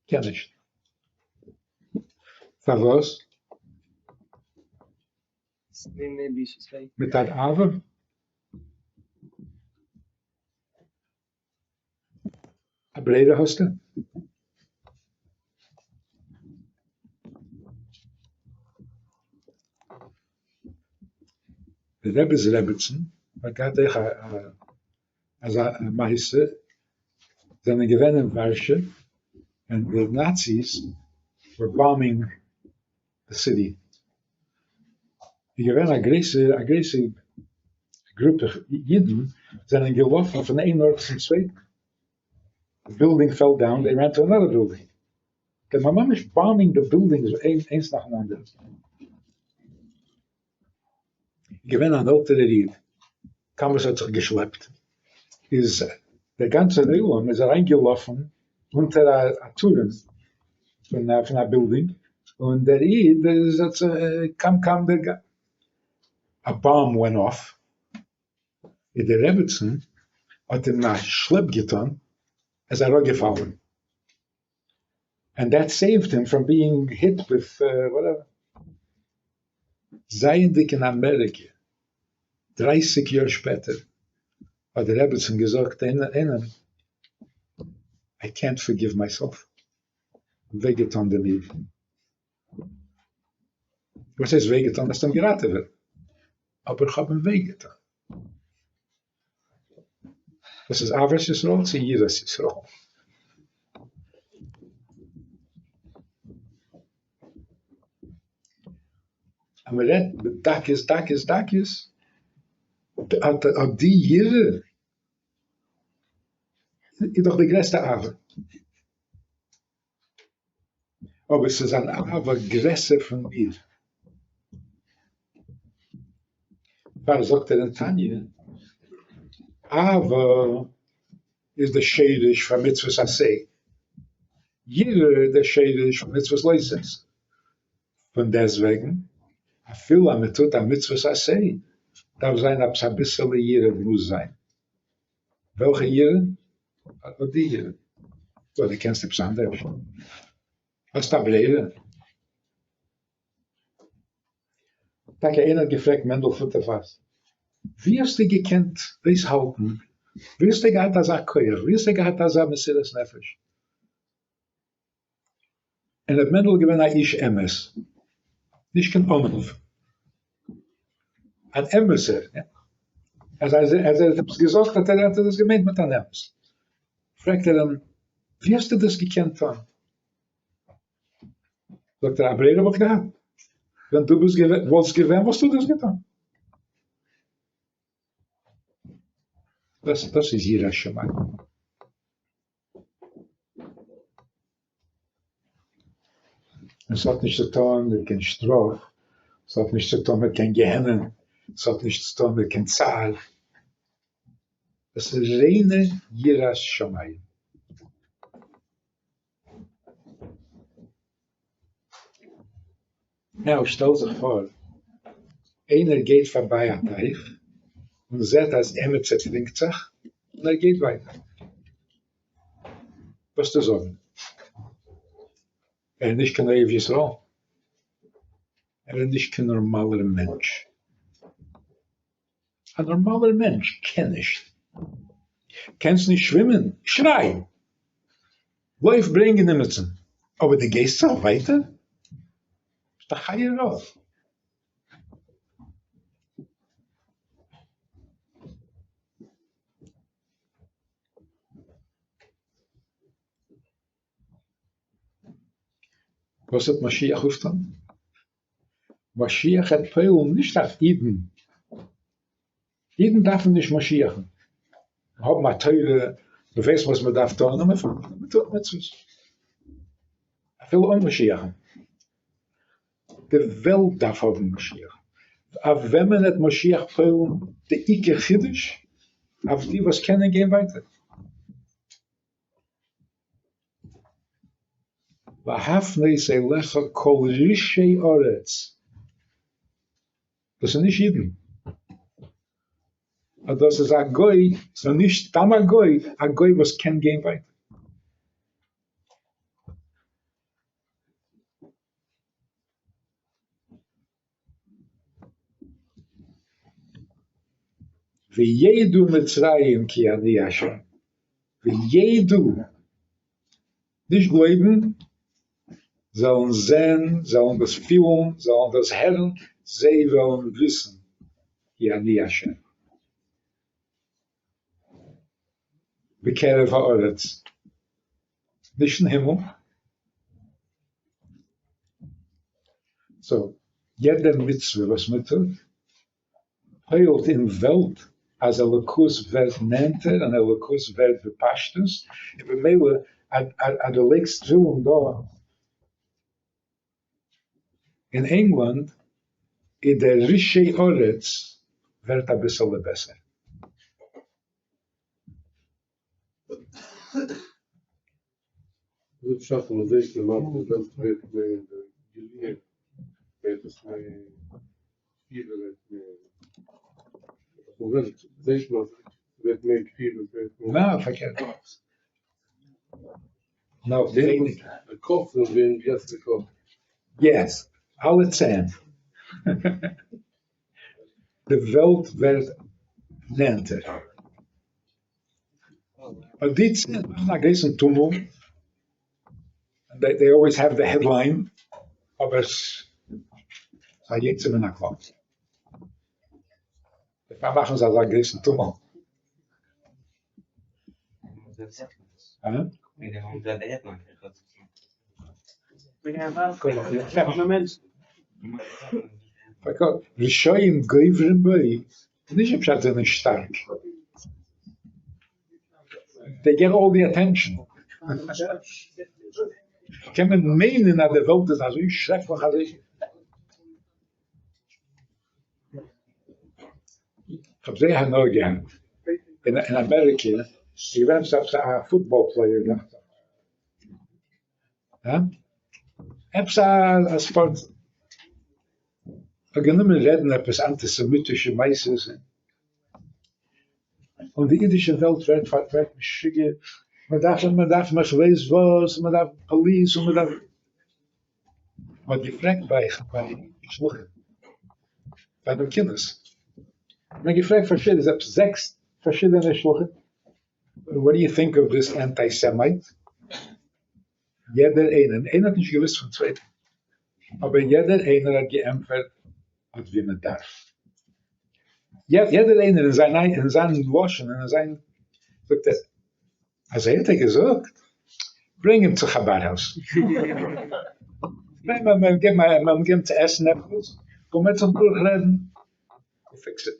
קען נישט. פארוואס? מצד אהבה? א ברירה האסטו? די רבי'ס רעבעצן האט געהאט אויך אזא מעשה, זענען געווען אין ווארשע און די נאציס were bombing the city, איז געווען א גרויסע א גרויסע גרופע אידן זענען געלאפן פון איין ארט צום צווייטן, the building fell down they ran to another building, they were ממש bombing the buildings איינס נאכן אנדערן. געווען אן עלטערער איד, קוים וואס האט זיך געשלעפט, איז דער גאנצער עולם איז אריינגעלאפן אונטער א טורעם פון א בילדינג, און דער איד איז האט זיך קוים קוים דער a bomb went off, איז די רעבעצן האט אים א שלעפ געטאן, ער איז אראפגעפאלן, and that saved him from being hit with whatever. זייענדיג אין אמעריקע דרייסיג יאר שפעטער האט די רעבעצן געזאגט איינעם איי קענט פארגיוו מייסעלף, וויי געטאן דעם איד. וואס הייסט וויי געטאן? האסט אים געראטעוועט. אבער איך האב אים וויי געטאן. דאס איז אהבת ישראל צו יראת ישראל? אז מען רעדט בדקות דקות דקות, אט די יראה איז דאך די גרעסטע אהבה. אבער ס'איז אן אהבה גרעסער פון מיר. דערפאר זאגט ער אין תניא, אהבה איז די שורש פאר מצוות עשה, יראה איז די שורש פאר מצוות לא תעשה. פון דעסטוועגן, אפילו אז מען טוט א מצוות עשה, דארף זיין עפעס אביסעלע יראה מוז זיין. וועלכע יראה? אט די יראה. דו קענסט עפעס אנדערש? האסט א ברירה? טאקע איינער האט געפרעגט מענדל פוטערפאס, ווי האסטו געקענט אויסהאלטן, ווי האסטו געהאט אזא כח, ווי האסטו געהאט אזא מסירת נפש? און ר' מענדל איז געווען א איש אמת, נישט קיין עניו, אן אמת'ער, אז אז ער האט עפעס געזאגט האט ער האט ער דאס געמיינט מיט אן אמת. פרעגט ער אים, ווי האסטו דאס געקענט טון? זאגט ער, א ברירה האב איך געהאט? ווען דו ביסט געווען, וואלסט געווען וואלסטו דאס געטון. דאס דאס איז יראת שמים. און ס'האט נישט צו טון מיט קיין שטראף, ס'האט נישט צו טון מיט קיין גיהנום, ס'האט נישט צו טון מיט קיין צער, דאס איז ריינע יראת שמים. Now שטעל זיך פאר. איינער גייט פארביי א טייך און זעט אז עמיצער טרינקט זיך און ער גייט ווייטער. וואס צו זאגן? ער איז נישט קיין אוהב ישראל? ער איז נישט קיין נארמאלער מענטש. א נארמאלער מענטש קען נישט. קענסט נישט שווימען? שריי! לויף ברענגען עמיצן! אבער דו גייסט זיך ווייטער? ביסט א חיה רעה. וואס וועט משיח אויפטון? משיח העט פועל'ן נישט אויף אידן, אידן דארפן נישט משיח'ן, מיר האבן א תורה, מיר ווייסן וואס מען דארף טון און מען טוט מצוות, אפילו אן משיח'ן. די וועלט דארף האבן משיח. אויף וועמען העט משיח פועל'ן די עיקר חידוש? אויף די וואס קענען גיין ווייטער. להפנות אליך כל רשעי ארץ, דאס איז נישט אידן, נאר דאס איז א גוי, ס'איז נישט סתם א גוי, א גוי וואס קען גיין ווייטער. וידעו מצרים כי אני ה', וידעו, נישט גלויבן, זאלן זען, זאלן דאס פילן, זאלן דאס הערן, זיי וועלן וויסן כי אני ה'. בקרב הארץ, נישט אין הימל. סאו, יעדע מצוה וואס מען טוט, פועל'ט אין וועלט אז אלוקות ווערט נענטער און אלוקות ווערט בפשטות, און במילא אז דו לייגסט תפילין דא אין ענגלאנד, איז דער רשעי ארץ ווערט אביסעלע בעסער. וואס איז פשט אז מען זעט למטה די וועלט ווערט מער געליען, ווערט עס מער כפירה ווערט מער, אויפן וועלט זעט מען אז ווערט מער כפירה ווערט מער. ניין פארקערט. נאר ווייניגער. די כופרים ווערן גרעסערע כופרים. יעס, אלע צען. די וועלט ווערט נענטער. אבער די צען מאכן א גרויסן טומל, they always have the headline, אבער ס'איז א יוצא מן הכלל. דערפאר מאכן זיי אזא גרויסן טומל. רשעים גוברים בו איז נישט פשט זיי זענען שטארק, they get all the attention. קען מען מיינען אז די וועלט איז אזוי שרעקליך אזוי. כ'האב זייער הנאה געהאט אין אמעריקע איז געווען עפעס א football player דאכט זיך, הא? עפעס א ספארט, האט גענומען רעדן עפעס אנטיסעמיטישע מעשות, און די אידישע וועלט ווערט ווערט משוגע, מען דארף מען דארף איך ווייס וואס, מען דארף פאליס און מען דארף, מען האט געפרעגט ביי ביי שלוחים ביי דעם כינוס, מען האט געפרעגט פארשידענע, עפעס זעקס פארשידענע שלוחים, what do you think of this anti-Semite? יעדער איינער, איינער האט נישט געוואוסט פון צווייטן, אבער יעדער איינער האט געענטפערט אט ווי מען דארף. יעדער איינער אין זיין אין זיין לשון און אין זיין, זאגט ער, אזוי האט ער געזאגט? ברענג אים צו חבד האוז. געב אים צו עסן עפעס, און מ'וועט זיך דורכרעדן, fix it.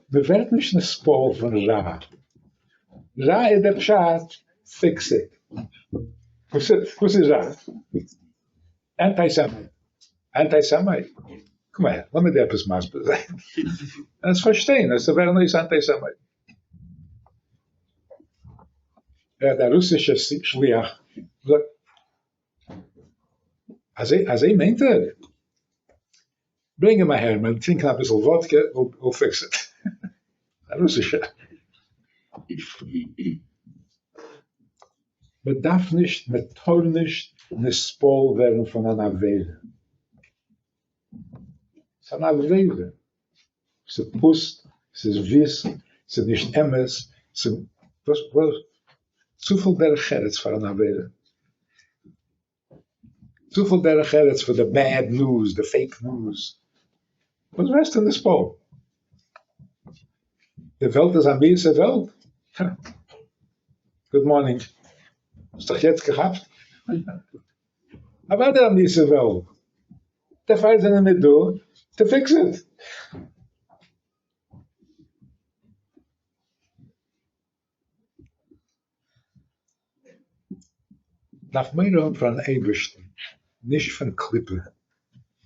מען ווערט נישט נתפעל פון רע, רע איז דער פשט fix it, וואס איז רע? anti-Semite, anti-Semite? קום אהער, לאמיר דיר עפעס מסביר זיין, וועסט פארשטיין, וועסטו ווערן אויס anti-Semite. דער רוסישער שליח זאגט. אזוי אזוי מיינט ער? ברענג אים אהער, מיר טרינקען אביסל וואדקע, we'll fix it. א רוסישע. מען דארף נישט, מען טאר נישט נתפעל ווערן פון אן עבירה. ס'איז אן עבירה. ס'איז פוסט, ס'איז וויסט, ס'איז נישט אמת, ס'איז וואס וואס צופיל דרך ארץ פאר אן עבירה. צופיל דרך ארץ פאר די bad news, די fake news. וואס ווערסטו נתפעל? די וועלט איז א מיאוס'ע וועלט? Good morning. האסט דיך יעצט געכאפט? אוודאי א מיאוס'ע וועלט. דערפאר זענען מיר דא to fix it. דארף מורא האבן פארן אייבערשטן, נישט פון קליפה,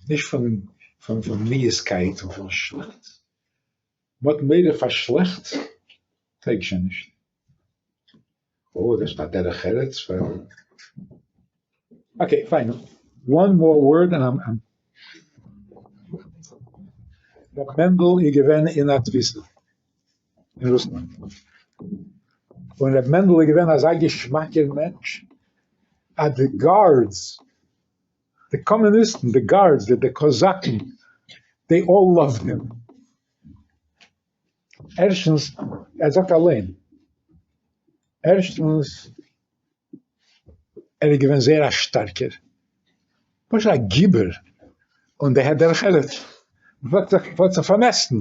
נישט פון פון פון מיאוסקייט און פון שלעכטס. מ'האט מורא פאר שלעכטס, טויג שוין נישט. אוי, דאס איז א דרך ארץ פאר. Okay, fine. One more word and I'm ר' מענדל איז געווען אין א תפיסה אין רוסלאנד, און ר' מענדל איז געווען אזא געשמאקער מענטש אז די guards, די קאמוניסטן, די guards, די קאזאקן, they all loved him. ערשטנס, ער זאגט אליין, ערשטנס, ער איז געווען זייער א שטארקער, פשוט א גיבור, און they had דרך ארץ, מ'פלעגט זיך מ'פלעגט זיך פארמעסטן,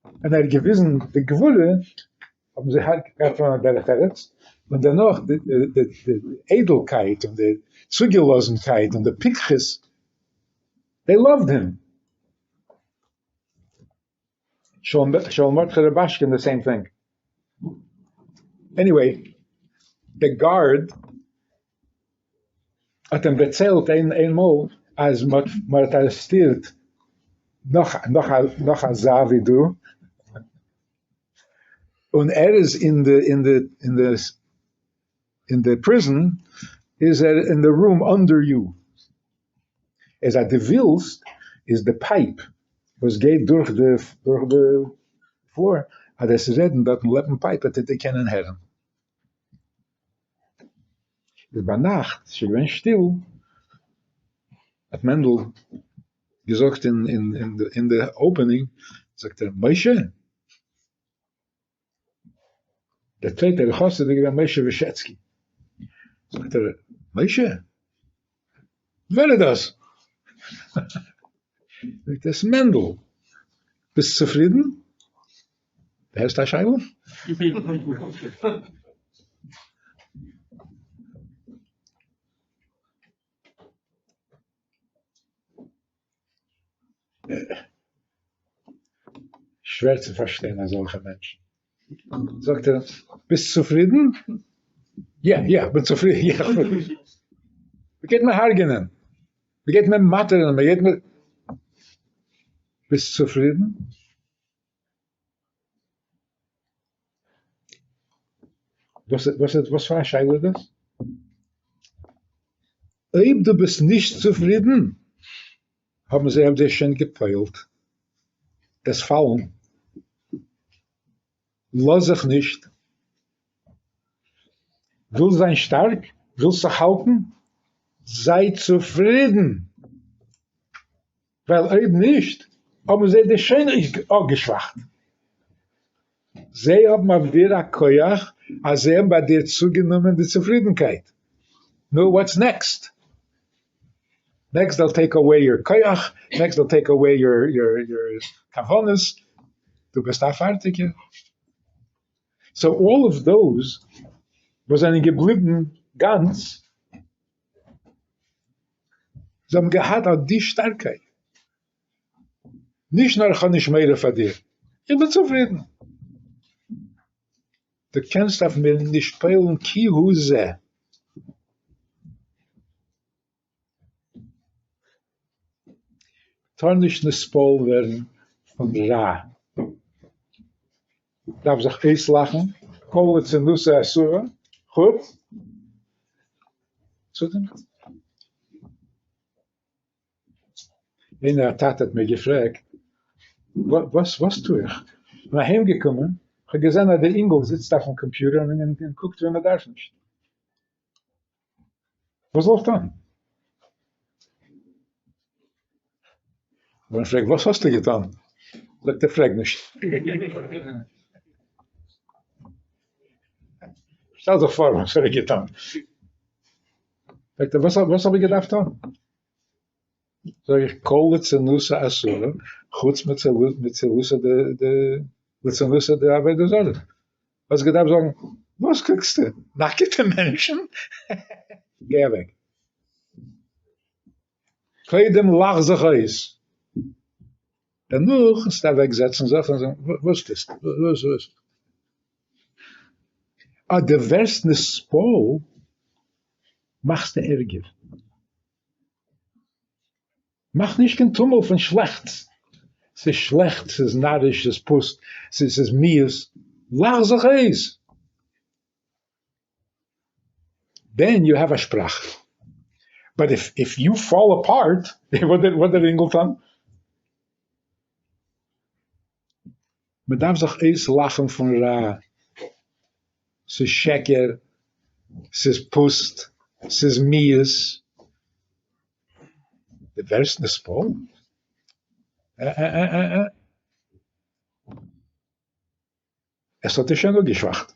ווען ער האט געוויזן די גבורה, האבן זיי געהאט פון אים א דרך ארץ, און דערנאך די איידלקייט און די צוגעלאזנקייט און די פיקחות, they loved him. שלום מרדכי רובאשקין the same thing. Anyway, די guard האט אים דערציילט איינמאל אז מען האט ארעסטירט נאך נאך אזא ווי דו, און ער איז אין די אין די אין די אין די prison איז ער אין די room under you. איז אז דו ווילסט איז די pipe וואס גייט דורך די דורך די floor אז דו'סט רעדן דארטן לעבן pipe וועט ער דיר קענען הערן. איז ביינאכט ס'איז געווען שטיל האט מענדל געזאגט אין אין אין די opening זאגט ער משה דער צווייטער חסיד איז געווען משה ווישעצקי. זאגט ער, משה? ווער איז דאס? זאגט ער, ס'איז מענדל. ביסט צופרידן? דו הערסט א שאלה? שווער צו פארשטיין אזעלכע מענטשן. זאגט ער, ביסט צופרידן? יא, יא, כ'בין צופרידן, יא. מ'גייט מיר הרג'ענען, מ'גייט מיר מאטערן, מ'גייט מיר. ביסט צופרידן? וואס וואס וואס פאר א שאלה איז דאס? אויב דו ביסט נישט צופרידן, האבן זיי אויף דיר שוין גע'פועל'ט דאס פאלן. לאז זיך נישט. ווילסט זיין שטארק? ווילסט זיך האלטן? זיי צופרידן! ווייל אויב נישט האבן זיי דיר שוין אפגעשוואכט, זיי האבן אויף דיר א כח אז זיי האבן ביי דיר צוגענומען די צופרידנקייט, נו what's next? Next they'll take away your כח, next they'll take away your כוונות, דו ביסט א פארטיגער. So all of those וואס זענען געבליבן גאנץ זיי האבן געהאט אט די שטארקייט, נישט נאר איך האב נישט מורא פאר דיר, איך בין צופרידן, דו קענסט אויף מיר נישט פועל'ן כי הוא זה. טאר נישט נתפעל ווערן פון רע, דארף זיך אויסלאכן, כל ליצנות אסורה, חוץ צו דעם. איינער א טאטע האט מיר געפרעגט, וואס וואס טו איך? כ'בין אהיים געקומען, כ'האב געזען אז דער אינגל זיצט אויפן קאמפיוטער און קוקט ווי מען דארף נישט. וואס זאל איך טון? און איך פרעג, וואס האסטו געטון? זאגט ער, פרעג נישט. שטעל זיך פאר וואס ער האט געטון. פרעגט ער, וואס האב איך געדארפט טון? זאג איך, כל ליצנותא אסורה, חוץ מצילותא דליצנותא דעבודה זרה. האסט געדארפט זאגן, וואס קוקסטו? נאקעטע מענטשן? גיי אוועק. קודם לאך זיך אויס, דערנאך וועסטו אוועק זעצן זיך און זאגן, וואס טוסטו? וואס וואס? אז דו ווערסט נתפעל, מאכסטו ערגער. מאך נישט קיין טומל פון שלעכטס, ס'איז שלעכט, ס'איז נאריש, ס'איז פוסט, ס'איז מיאוס, לאך זיך אויס! then you have א שפראך, but if you fall apart, וואט דער אינגל טון? מ'דארף זיך אויסלאכן פון רע, ס'איז שקר, ס'איז פוסט, ס'איז מיאוס, דו ווערסט נתפעל? אה אה אה אה אה. עס האט דיר שוין אפגעשוואכט.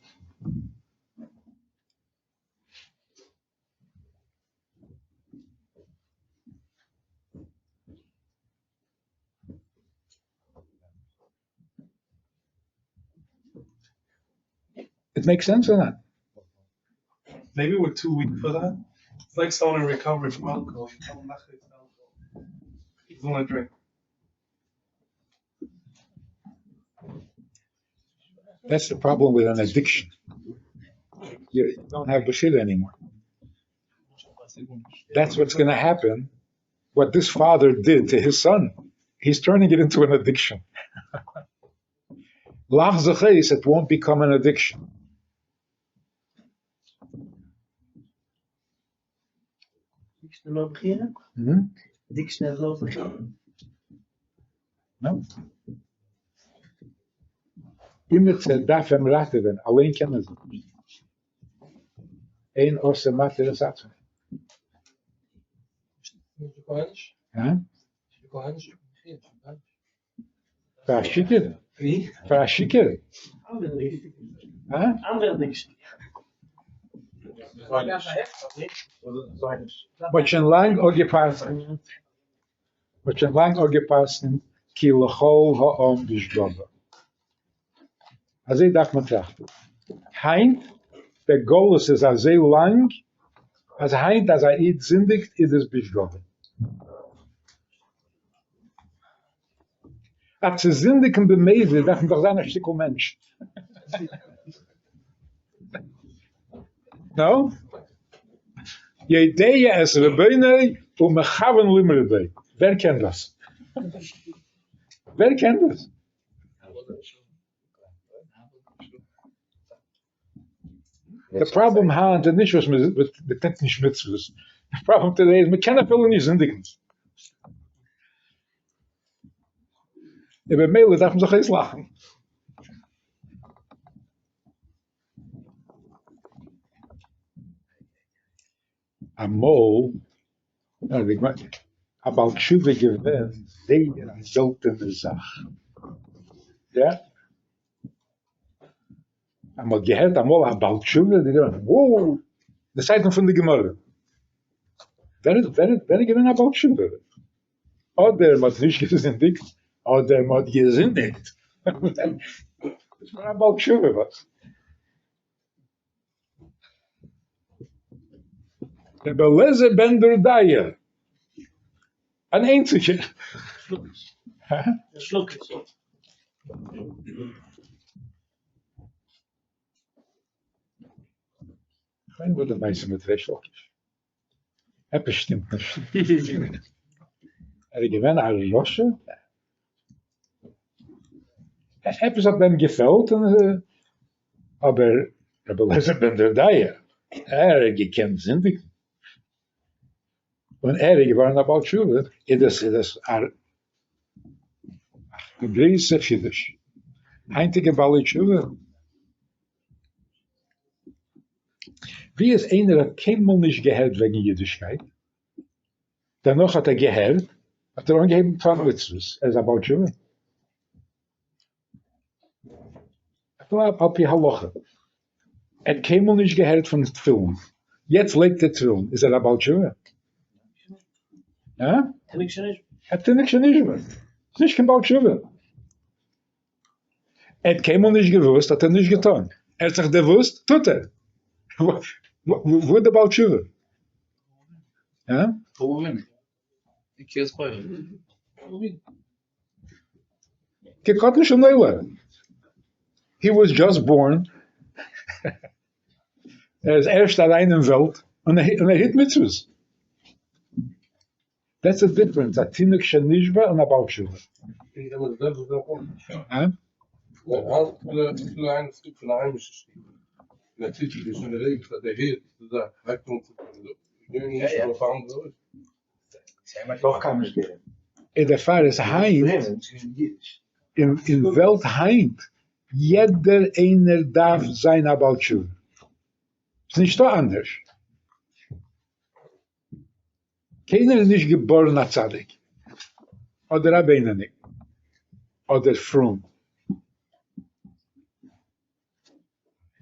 It makes sense or not? Maybe we're too weak for that. It's like someone in recovery from alcohol. You tell them not to take alcohol. He doesn't want to drink. That's the problem with an addiction. You don't have bechira anymore. That's what's going to happen. What this father did to his son, he's turning it into an addiction. Lach zech ois, it won't become an addiction. Addiction lo bechira? Addiction lo bechira? No. אימיצער דארף אים ראטעווען, אליין קען ער זיך נישט. אין עושה מתיר את עצמו. הא? פאר א שיכור? פאר א שיכור? הא? מ'האט שוין לאנג אפגעפסקנט, מ'האט שוין לאנג אפגעפסקנט כי לכל העם בשגגה. אזוי דארף מען טראכטן. היינט, דער גלות איז אזוי לאנג, אז היינט אז א איד זינדיגט איז עס בשגגה. אויף צו זינדיגן במזיד דארף מען דאך זיין א שטיקל מענטש. נו? יודע את רבונו ומכוון למרדו. ווער קען דאס? ווער קען דאס? די פראבלעם היינט איז נישט וואס מען טוט נישט מצוות, די פראבלעם today איז מען קען אפילו נישט זינדיגן. און במילא דארף מען זיך אויסלאכן. אמאל א בעל תשובה געווען זייער א זעלטענע זאך. יא. אז מ'האט געהערט אמאל א בעל תשובה איז געווען וואו! די צייטן פון די גמרא. ווער איז ווער איז געווען א בעל תשובה? אדער מ'האט נישט געזינדיגט, אדער מ'האט געזינדיגט. איז מען א בעל תשובה וואס? רבי אליעזר בן דורדיא, אן איינציגער. כ'מיין וואס די מעשה מיט ריש לקיש? עפעס שטימט נישט. ער איז געווען א רשע? עפעס האט ביי אים געפעלט און אבער רבי אליעזר בן דורדיא, ער האט געקענט זינדיגן, און ער איז געווארן א בעל תשובה, איז דאס איז דאס א. א גרויסע חידוש. היינטיגע בעלי תשובה? ווי איז איינער האט קיינמאל נישט געהערט וועגן אידישקייט, דערנאך האט ער געהערט, האט ער אנגעהויבן טון מצוות, ער איז א בעל תשובה? אפילו על פי הלכה, ער האט קיינמאל נישט געהערט פון תפילין, יעצט לייגט ער תפילין, איז ער א בעל תשובה? הא? א תינוק שנשבה, איז נישט קיין בעל תשובה. ער האט קיינמאל נישט געוואוסט האט ער נישט געטון, ער האט זיך דערוואוסט טוט ער. וואו איז די בעל תשובה? הא? כקטן שנולד, he was just born, ער איז ערשט אריין אין וועלט און ער היט מצוות. That's the difference, א תינוק שנשבה און א בעל תשובה. איז דערפאר איז היינט, אין וועלט היינט, יעדער איינער דארף זיין א בעל תשובה. ס'איז נישטא אנדערש. קיינער איז נישט געבארן א צדיק, אדער א בינוני, אדער פרום.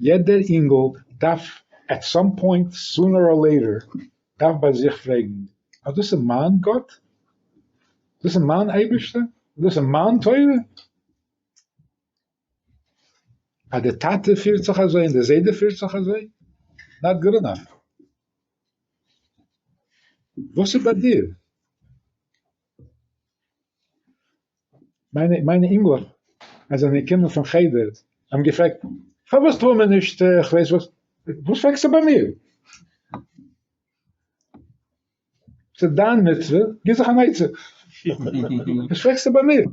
יעדער אינגל דארף at some point sooner or later דארף ביי זיך פרעגן, אז דאס איז מיין גאט? דאס איז מיין אייבערשטער? דאס איז מיין תורה? אז די טאטע פירט זיך אזוי און די זיידע פירט זיך אזוי? Not good enough. וואס איז ביי דיר? מיינע מיינע אינגלעך אז זענען געקומען פון חדר האבן געפרעגט פארוואס טאר מען נישט כ'ווייס וואס, וואס פרעגסטו ביי מיר? ס'איז דיין מצוה, גיב זיך אן עצה. וואס פרעגסטו ביי מיר?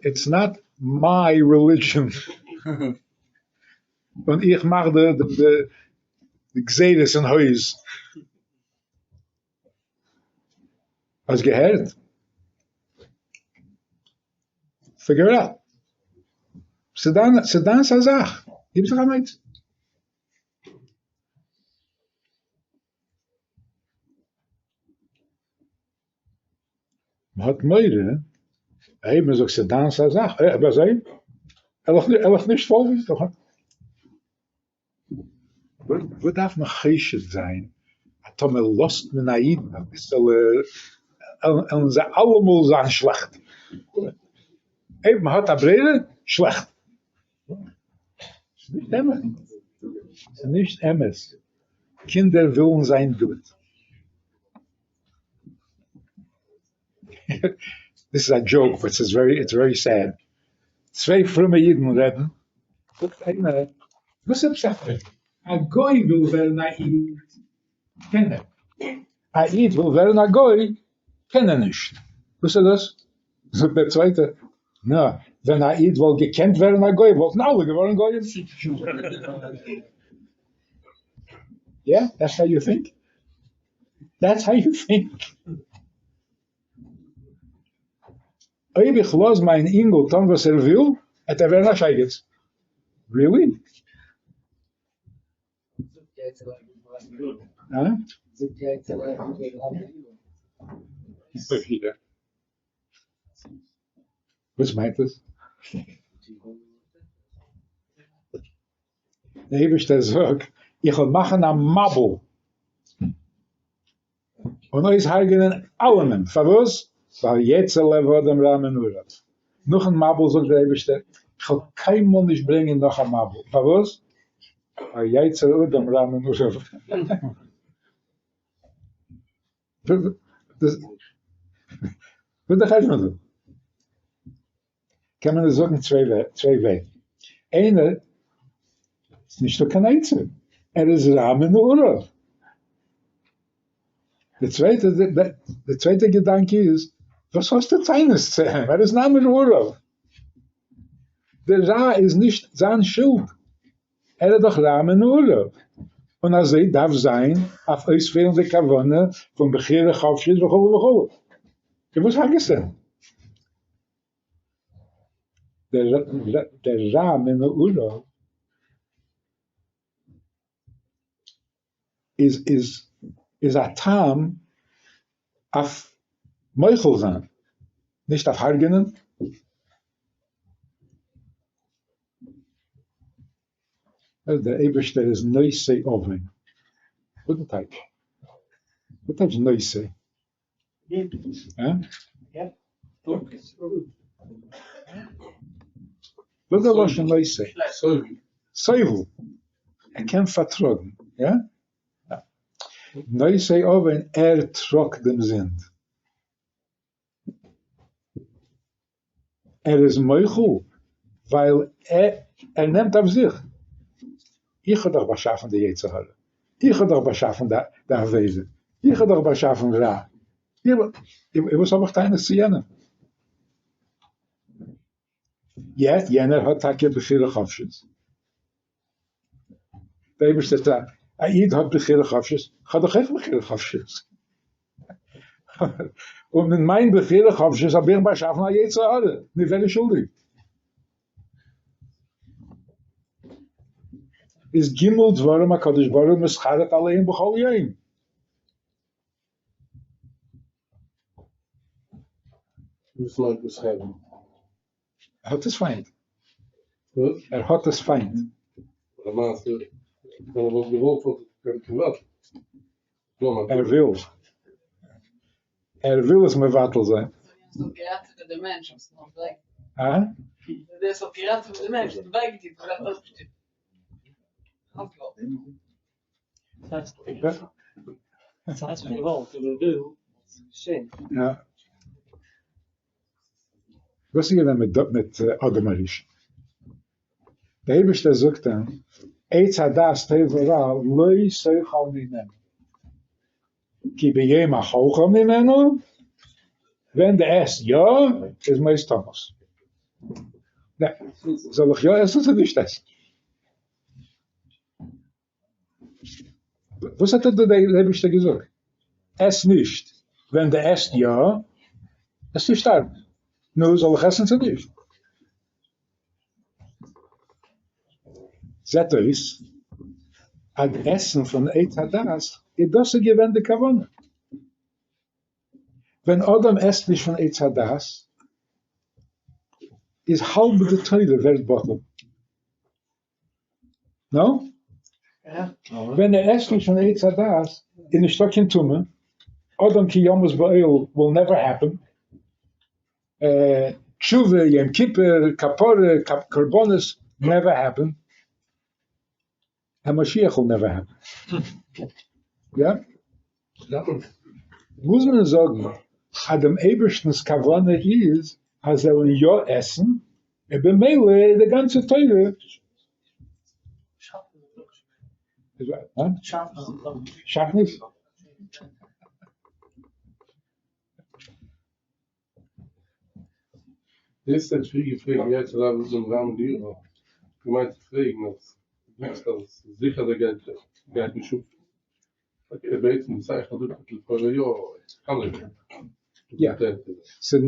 It's not my religion. און איך מאך די גזירות אין הויז. האסט געהערט? Figure it out. ס'איז דיינס א זאך, גיב זיך אן עצה. מ'האט מורא, אויב מ'זאגט ס'איז דיינס א זאך, אויב אזוי, וועל איך נישט פאלגן. וואס דארף מען חושד זיין אז טאמער לאזט מען א איד אביסעלע עלן זיי אלעמאל זיין שלעכט? אויב מען האט א ברירה, שלעכט. ס'איז נישט אמת. ס'איז נישט אמת. קינדער ווילן זיין גוט. This is a joke but it's very it's very sad. צוויי פרומע אידן רעדן, זאגט איינער, וואס איז פשט? א גוי וויל ווערן א איד, קען ער. א איד וויל ווערן א גוי, קען ער נישט. וואס איז דאס? זאגט דער צווייטער, נא, ווען א איד וואלט געקענט ווערן א גוי וואלטן אלע געווארן גויים. Yeah, that's how you think? That's how you think? אויב איך לאז מיין אינגל טון וואס ער וויל, וועט ער ווערן א שייגעץ. Really? וואס מיינט עס? דער אייבערשטער זאגט, איך וועל מאכן א מבול און אויסהרג'ענען אלעמען, פארוואס? ווייל יצר לב האדם רע מנעוריו. נאכן מבול זאגט דער אייבערשטער, איך וועל קיינמאל נישט ברענגען נאך א מבול, פארוואס? ווייל יצר אדם רע מנעוריו. וואס איז די חשבון דא? קען מען עס זאגן צוויי וועגן, איינער, ס'איז נישטא קיין עצה, ער איז רע מנעוריו. די צווייטע, די צווייטע געדאנק איז, וואס האסטו טענות צו אים, ער איז רע מנעוריו. די רע איז נישט זיין שולד, ער איז דאך רע מנעוריו, און אזוי דארף זיין אויף אויספירן די כוונה פון בחירה חופשית וכו' וכו'. און וואס הרג'סטו אים? דער רע מנעוריו איז איז איז א טעם אויף מוחל זיין, נישט אויף הרג'נען. דער אייבערשטער איז נושא עוון. וואס די טייטש? וואס טייטש נושא? וואס איז דער לשון נושא? סובל. ער קען פארטראגן. יא? נושא עוון, ער טראגט דעם זינד. ער איז מוחל ווייל ער נעמט אויף זיך, איך האב דאך באשאפן די יצר הרע, איך האב דאך באשאפן די עבירה, איך האב דאך באשאפן רע, וואס האב איך טענות צו יענעם? יענער האט טאקע בחירה חופשית, דער אייבערשטער זאגט, א איד האט בחירה חופשית, איך האב דאך אויך בחירה חופשית, און מיט מיין בחירה חופשית האב איך באשאפן א יצר הרע, נו ווער איז שולדיג? איז ג' דברים הקדוש ברוך הוא מתחרט עליהם בכל יום. וואס מיינט מתחרט? ער האט עס פיינט. וואס? ער האט עס פיינט. למעשה, ווען ער וואלט געוואלט וואלט ער געקענט מבטל. ער וויל. ער וויל עס מבטל זיין. אה? יא. וואס איז געווען מיט מיט אדם הראשון? דער אייבערשטער זאגט אים, עץ הדעת טוב ורע לא תאכל ממנו, כי ביום אכלך ממנו, ווען דו עסט יא, איז מות תמות. זאל איך יא עסן צו נישט עסן? וואס האט דיר דער אייבערשטער געזאגט? עס נישט, ווען דו עסט יא, וועסטו שטארבן. נו, זאל איך עסן צו נישט? זעט אויס אז עסן פון עץ הדעת איז דאס איז געווען די כוונה. ווען אדם עסט נישט פון עץ הדעת איז האלב די תורה ווערט בטל. נא? ווען ער עסט נישט פון עץ הדעת איז נישטא קיין טומאה, אדם כי ימות באוהל וויל נעווער העפען, תשובה, יום כיפור, כפרה, קרבנות, נעווער העפען, ענד משיח וויל נעווער העפען. יא? מוז מען זאגן אז דעם אייבערשטנ'ס כוונה איז אז זאלן יא עסן, און במילא איז די גאנצע תורה שעטנז? דאס האט פריער געפרעגט ווי יצר הרע וויל דעם רמב ם האט געמיינט צו פרעגן אז דו זאגסט אז עס איז זיכער אז ער גייט גייט נישט אפ אקעי בעצם די שכל זאגט לכאורה יא קאן נישט יא, ס'איז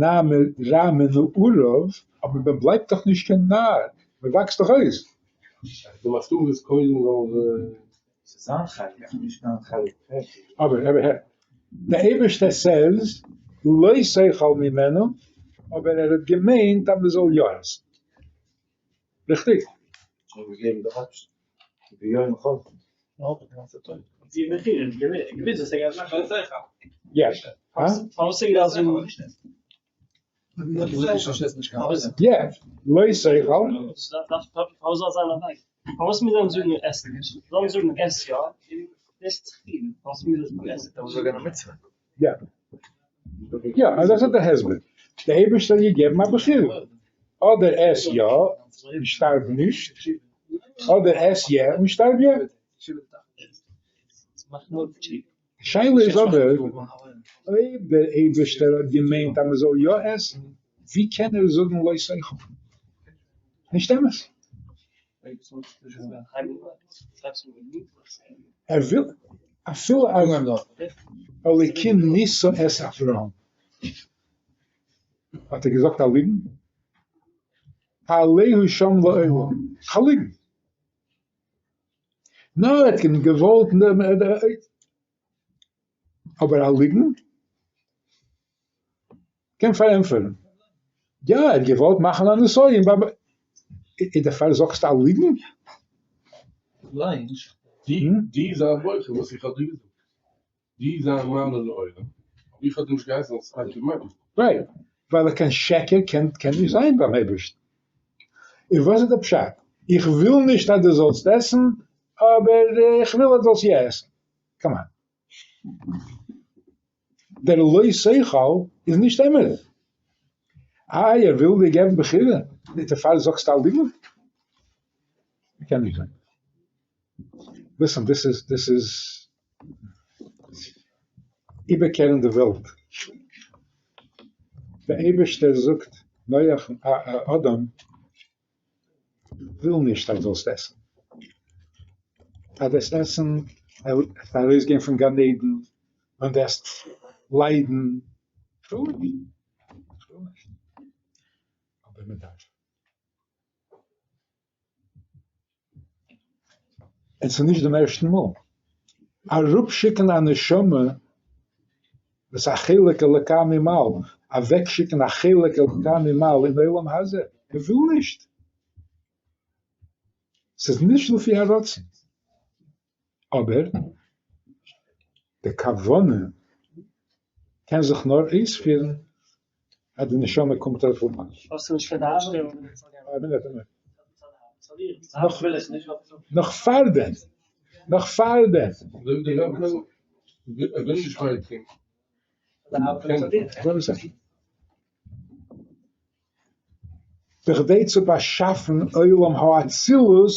רע מנעוריו, אבער מען בלייבט דאך נישט קיין נאר, מען וואקסט דאך אויס. די מחשבה איז קודם זאל ס'איז זיין חלק, נישט דיין חלק. אבער אבער הער, דער אייבערשטער says לא תאכל ממנו, אבער ער האט געמיינט אז מען זאל יא עסן. ריכטיג? שוין געגעבן די option. ביום חול. יא. יא. לא תאכל. יא. יא, אז דאס איז די הסבר. דער אייבערשטער האט געגעבן א בחירה. אדער עס יא און שטארב נישט, אדער עס יא און שטארב יא. די שאלה איז אבער, אויב דער אייבערשטער האט געמיינט אז מען זאל יא עסן, ווי קען ער זאגן לא תאכל? נישט אמת? ער וויל אפילו אז אלוקים ניסה את אברהם. האט ער געזאגט א ליגן? תעלהו שם לעולם, א ליגן. נאר ער האט געוואלט, אבער א ליגן? קען פארענטפערן. יא, ער האט געוואלט מאכן א נסיון, און דערפאר זאגסטו א ליגן? די זיי בוחר וואס איך האב דיר געזאגט. די זיי מעלה לעולם, אבער איך האב דיר נישט געהייסן זאלסט טאקע מאכן. רייט, ווייל קיין שקר קען קען נישט זיין ביים אייבערשטן. און וואס איז די פשט? איך וויל נישט אז דו זאלסט עסן, אבער איך וויל אז דו זאלסט יא עסן. קאם אן. דער לא תאכל איז נישט אמת. איי ער וויל דיר געבן בחירה, דערפאר זאגסטו א ליגנט? קען נישט זיין. ליסען, דיס איז, דיס איז איבערקערן די וועלט. דער אייבערשטער זאגט נח, אדם, וויל נישט אז זאלסט עסן. אז וועסט עסן וועסטו ארויסגיין פון גן עדן און וועסט ליידן. כ'וויל נישט. כ'וויל נישט. אבער מען דארף. און ס'איז נישט דעם ערשטן מאל. אראפשיקן א נשמה וואס א חלק אלוקה ממעל, אוועקשיקן א חלק אלוקה ממעל אין עולם הזה, ער וויל נישט. ס'איז נישט לפי הרצון. אבער די כוונה קען זיך נאר אויספירן אז די נשמה קומט אראפ למעלה. נאך פארדעם, נאך פארדעם. בכדי צו באשאפן עולם האצילות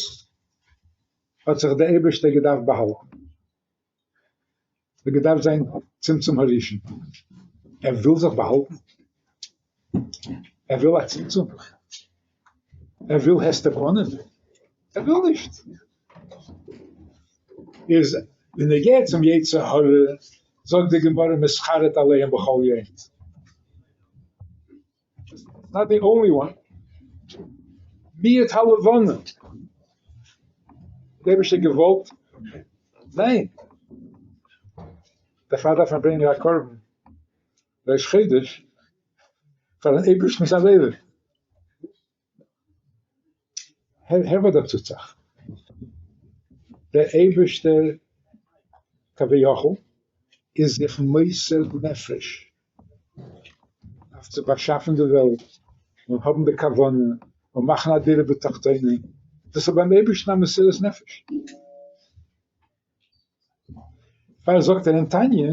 האט זיך דער אייבערשטער געדארפט באהאלטן. האט געדארפט זיין צמצום הראשון. ער וויל זיך באהאלטן? ער וויל א צמצום? ער וויל הסתר פנים? ער וויל נישט. איז בנוגע צום יצר הרע, זאגט די גמרא מתחרט עליהם בכל יום. נאט די אנלי וואן. מיעוט הלבנה. דער אייבערשטער געוואלט? ניין. דערפאר דארף מען ברענגען א קרבן ראש חודש פארן אייבערשטנ'ס עבודה. הער וואס דא טוט זיך. דער אייבערשטער כביכול איז זיך מוסר נפש אויף צו באשאפן די וועלט און האבן די כוונה און מאכן א דירה בתחתונים, דאס איז ביים אייבערשטן א מסירת נפש. דערפאר זאגט ער אין תניא,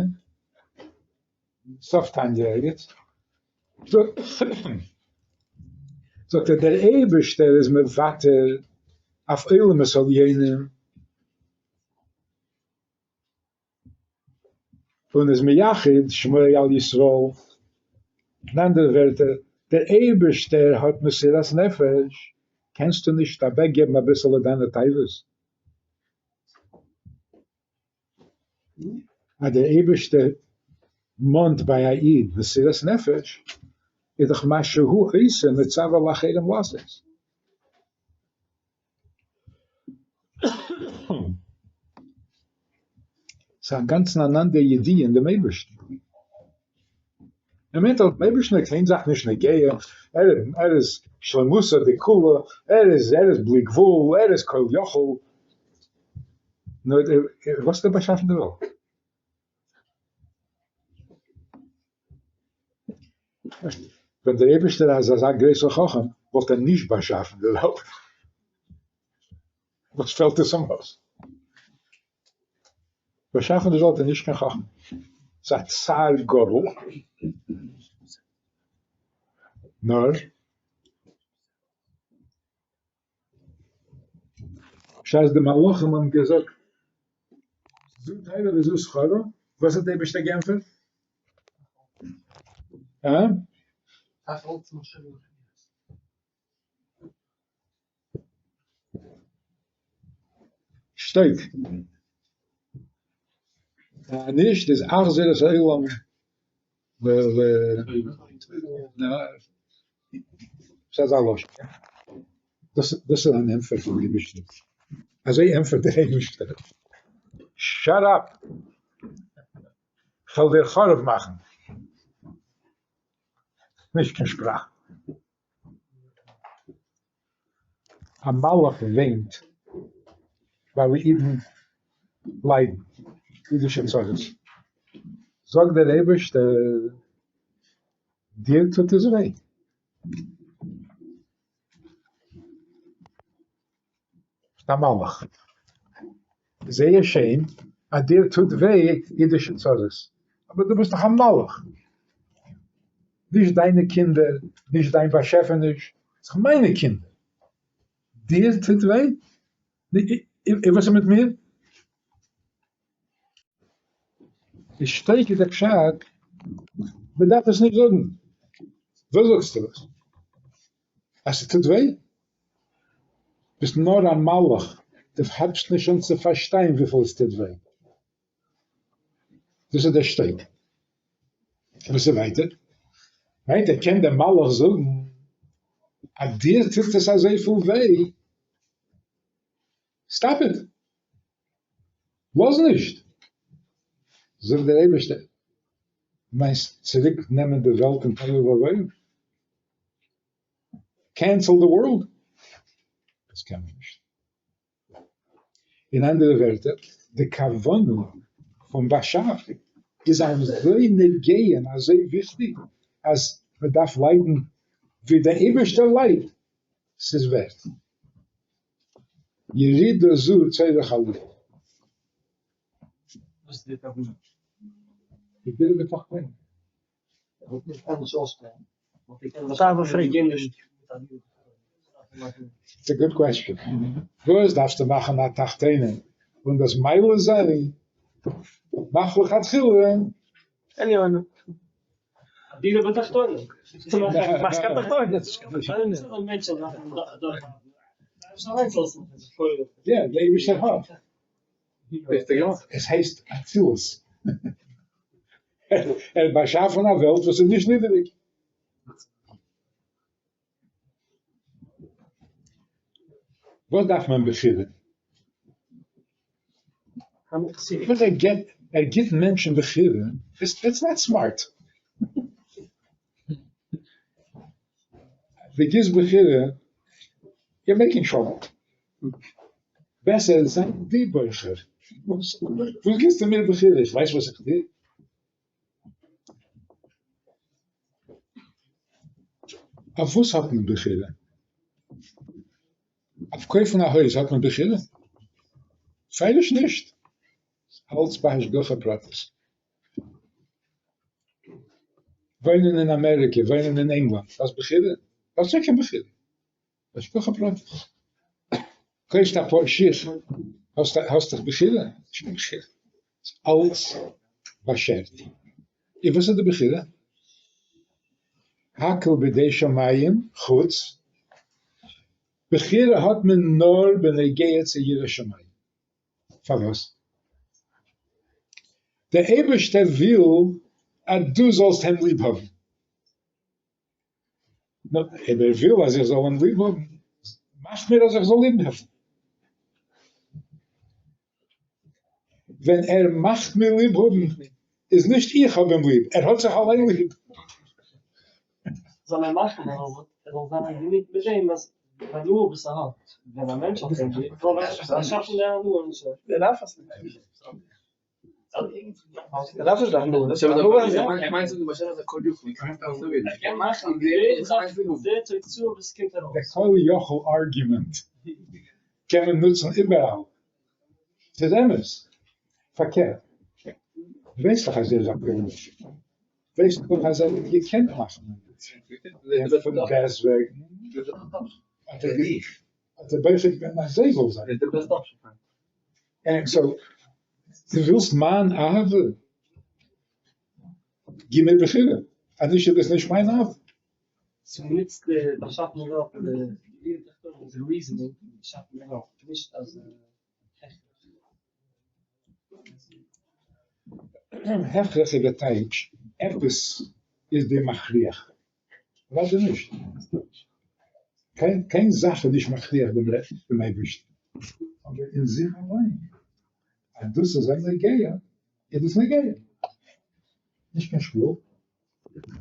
סוף תניא ערגעץ, זאגט ער דער אייבערשטער איז מוותר אויף עולמות עליונים און איז מייחד שמו על ישראל, אין אנדערע ווערטער, דער אייבערשטער האט מסירת נפש, קענסטו נישט אוועקגעבן אביסעלע דיינע תאוות? אז דער אייבערשטער מאנט ביי א איד מסירת נפש, איז דאך מה שהוא עושה מצווה לאחרים לעשות. ס'איז אינגאנצן אן אנדער ידיעה אין דעם אייבערשטן. ער מיינט אז דעם אייבערשטן איז קיין זאך נישט נוגע, ער איז שלימותא דכולא, ער איז ער איז בלי גבול, ער איז כל יכול. נו, וואס האט ער באשאפן די וועלט? ווען דער אייבערשטער איז אזא גרויסער חכם, וואלט ער נישט באשאפן די וועלט. וואס פעלט עס אים אויס? באשאפן די וועלט איז נישט קיין חכמה, ס'איז א צער גדול, נאר בשעת די מלאכים האבן געזאגט זו תורה וזו שכרה, וואס האט דער אייבערשטער געענטפערט? הא? שתוק. נישט איז אחזיר את העולם. ל ל ס'איז אזא לשון. דאס דאס איז אן ענטפער פון אייבערשטן. אזוי ענטפערט דער אייבערשטער. שאט אפ! כ'וועל דיר חרוב מאכן. נישט קיין שפראך. א מלאך וויינט ווייל אידן ליידן אידישע צרות. זאגט דער אייבערשטער, דיר טוט עס וויי? ביסט א מלאך. זייער שיין אז דיר טוט וויי אידישע צרות, אבער דו ביסט דאך א מלאך. נישט דיינע קינדער, נישט דיין באשעפעניש, ס'איז מיינע קינדער. דיר טוט וויי? און וואס איז מיט מיר? איז שטייט איז דער פשט, מען דארף עס נישט זאגן. וואס זאגסטו עס? אז ס'טוט וויי? ביסט נאר א מלאך, דו הייבסט נישט אן צו פארשטיין וויפיל עס טוט וויי. דאס איז דער שטייט. וואס איז ווייטער? ווייטער קען דער מלאך זאגן אז דיר טוט עס אזויפיל וויי, סטאפ איט! לאז נישט! זאגט דער אייבערשטער, מיינסט צוריק נעמען די וועלט אין תוהו ובוהו? קענסעל די ווארלד? דאס קען מען נישט. אין אנדערע ווערטער, די כוונה פון באשאף איז אזוי נוגע און אזוי וויכטיג אז מען דארף ליידן ווי דער אייבערשטער ליידט, ס'איז ווערט. ירידה זו צורך עליה. וואס איז די כוונה? די דירה בתחתונים. איטס א גוד קוועסטשען. וואס דארפסטו מאכן א תחתונים און דאס מעלה זיין? מאך לכתחילה. עליונה. דירה בתחתונים. מאכסט קיין תחתונים. יא, דער אייבערשטער האט. עס הייסט אצילות. ער האט באשאפן א וועלט וואס איז נישט נידעריג. וואס דארף מען בחירה? וואס ער געבט, ער גיבט מענטשן בחירה, איטס נאט סמארט. דו גיבסט בחירה, יור מעיקינג טראבל. בעסער זיי דו בוחר. וואס גיבסטו מיר בחירה? איך ווייס וואס איך טו. אויף וואס האט מען בחירה? אויף קויפן א הויז האט מען בחירה? בפירוש נישט. אלץ בהשגחה פרטית. וואוינען אין אמעריקע, וואוינען אין ענגלאנד, האסט בחירה? האסט נישט קיין בחירה. השגחה פרטית. קויפסט א פאר שיך, האסט האסט דאך בחירה? נישט קיין בחירה. אלץ באשערט. און וואס איז די בחירה? הכל בידי שמים חוץ בחירה האט מען נאר בנוגע צו יראת שמים. פארוואס? דער אייבערשטער וויל אז דו זאלסט אים ליב האבן. נו, אויב ער וויל אז איך זאל אים ליב האבן, מאך מיר אז איך זאל ליב האבן. ווען ער מאכט מיר ליב האבן, איז נישט איך האב אים ליב, ער האט זיך אליין ליב. זאל ער מאכן א ראבאט, ער זאל זיין גענוג מיט דעם אז די הנאה וואס ער האט ווען א מענטש האט אים ליב, זאל ער באשאפן די הנאה און שוין. ער דארף עס נישט. ער דארף נישט די הנאה. ער קען מאכן די זאך, די תוצאה וואס קומט ארויס. די כל יכול ארגומענט קען מען נוצן איבעראל. ס'איז אמת. פארקערט. דו ווייסט דאך אז ער איז א כל יכול. ווייסט דאך אז ער האט געקענט מאכן און פון דעסוועגן האט ער בוחר געווען אז זיי זאל זיין. סאו דו ווילסט מיין אהבה? גיב מיר בחירה, אז נישט איז דאס נישט מיין אהבה. סאו מ'נוצט די באשאפענע וועלט און די דירה תחתונים איז ריזענינג פון די באשאפענע וועלט, נישט אז הכרח איז די טייטש. עפעס איז דיר מכריח. אוודאי נישט. קיין קיין זאך איז נישט מכריח דעם אייבערשטן. אבער אין זיך אליין, אז דאס איז אים נוגע, איז דאס נוגע. נישט קיין שפיל,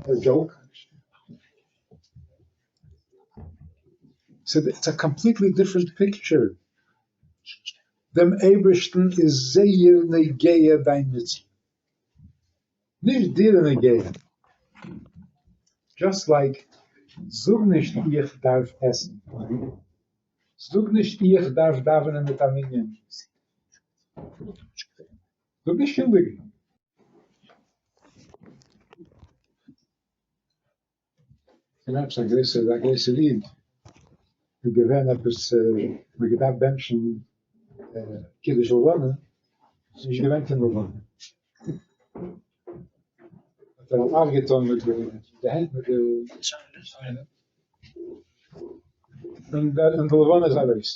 א דזשאוק. ס'איז א קאמפליטלי דיפרענט פיקטשער. דעם אייבערשטן איז זייער נוגע דיין מצוה. נישט דיר איז נוגע. דזשאסט לייק, זאג נישט איך דארף עסן. זאג נישט איך דארף דאווענען מיט א מנין. זאג נישט קיין ליגנט. געווען עפעס א גרויסער א גרויסער איד איז געווען עפעס מ'האט געדארפט בענטשן קידוש לבנה, ס'איז נישט געווען קיין לבנה, האט ער א מאך געטון מיט די הענט מיט די ציינער, און די לבנה איז ארויס.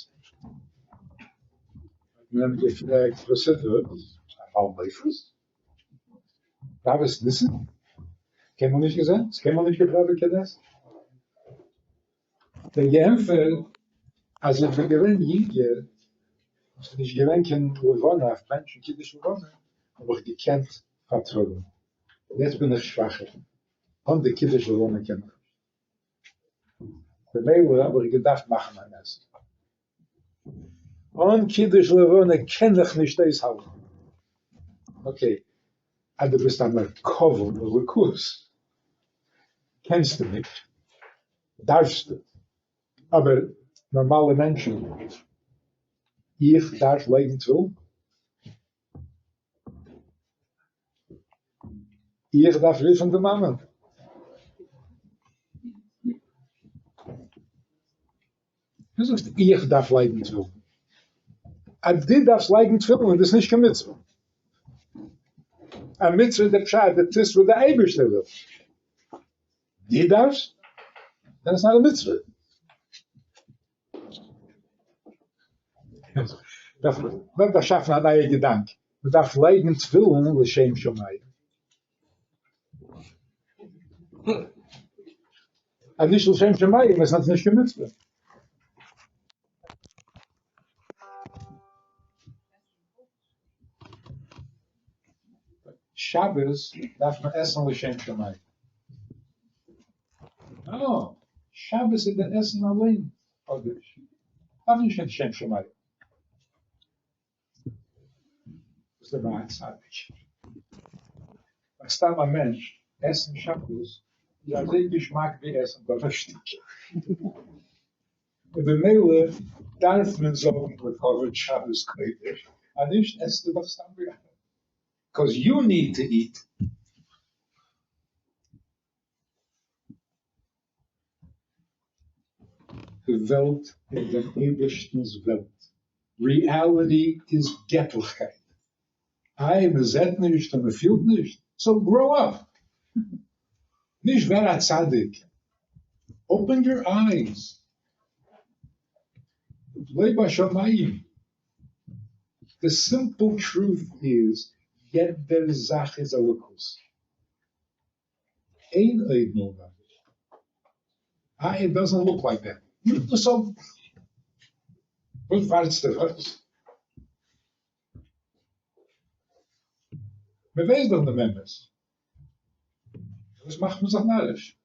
האט מען אים געפרעגט וואס איז דאס? א בעל מופת? פראוועסט ניסים? קיינמאל נישט געזען? האסט קיינמאל נישט געפראוועט קיין נס? האט ער געענטפערט אז איך בין געווען יונגער און ס'איז נישט געווען קיין לבנה אויף בענטשן קידוש לבנה האב איך געקענט פארטראגן, יעצט בין איך שוואכער, אן די קידוש לבנה קען איך נישט, במילא האב איך געדארפט מאכן א נס. אן קידוש לבנה קען איך נישט אויסהאלטן. אקעי, אז דו ביסט א מרכבה לאלוקות קענסטו נישט, דארפסטו, אבער נארמאלע מענטשן, איך דארף לייגן תפילין? איך דארף רופן די מאמע? דו זאגסט איך דארף לייגן תפילין. אז דו דארפסט לייגן תפילין איז דאס נישט קיין מצוה. א מצוה איז דער פשט דו טוסט וואס דער אייבערשטער וויל. דו דארפסט? דען איטס נאט א מצוה. דארף מען באשאפן א נייע געדאנק, מען דארף לייגן תפילין לשם שמים. אז נישט לשם שמים איז עס נישט קיין מצוה. שבת דארף מען עסן לשם שמים. נא, שבת איז דער עסן אליין קודש. דארף נישט קיין שם שמים. דאס איז ביי א צדיק. ביי סתם א מענטש, עסן שבת איז אזוי געשמאק ווי עסן דאנערשטאג. ובמילא דארף מען זאגן לכבוד שבת קודש, אז נישט עסטו דאך סתם ביקאז יו ניד טו איט. די וועלט איז דעם אייבערשטנ'ס וועלט, ריעליטי איז געטליכקייט, איי מען זעט נישט און מען פילט נישט, סאו גראו אפ, נישט ווער א צדיק, אופען יור אייס, לא בשמים, די סימפל טרוט איז יעדער זאך איז אלוקות. אין עוד מלבדו. אה איט דאזענט לוק לייק דעט. סאו וואס ווארטסטו וואס? מען ווייסט דאך דעם אמת. וואס מאכט מען זיך נאריש?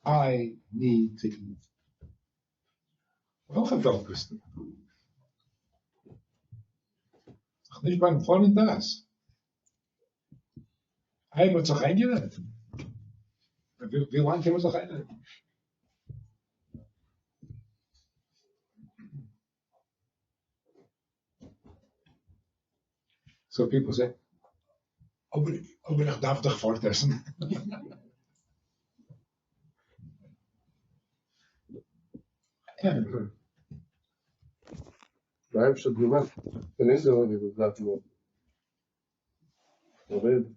איי ניד טו איט. וועלכע וועלט ביסטו? נאך נישט ביים קלארן דעת. איי מ'האט זיך איינגערעדט? ווי לאנג קען מען זיך איינרעדן? סאו פיפל סעי, אבער איך דארף דאך פארט עסן. דער אייבערשטער האט געמאכט פון אונזער וואס דארף נאר רעדן.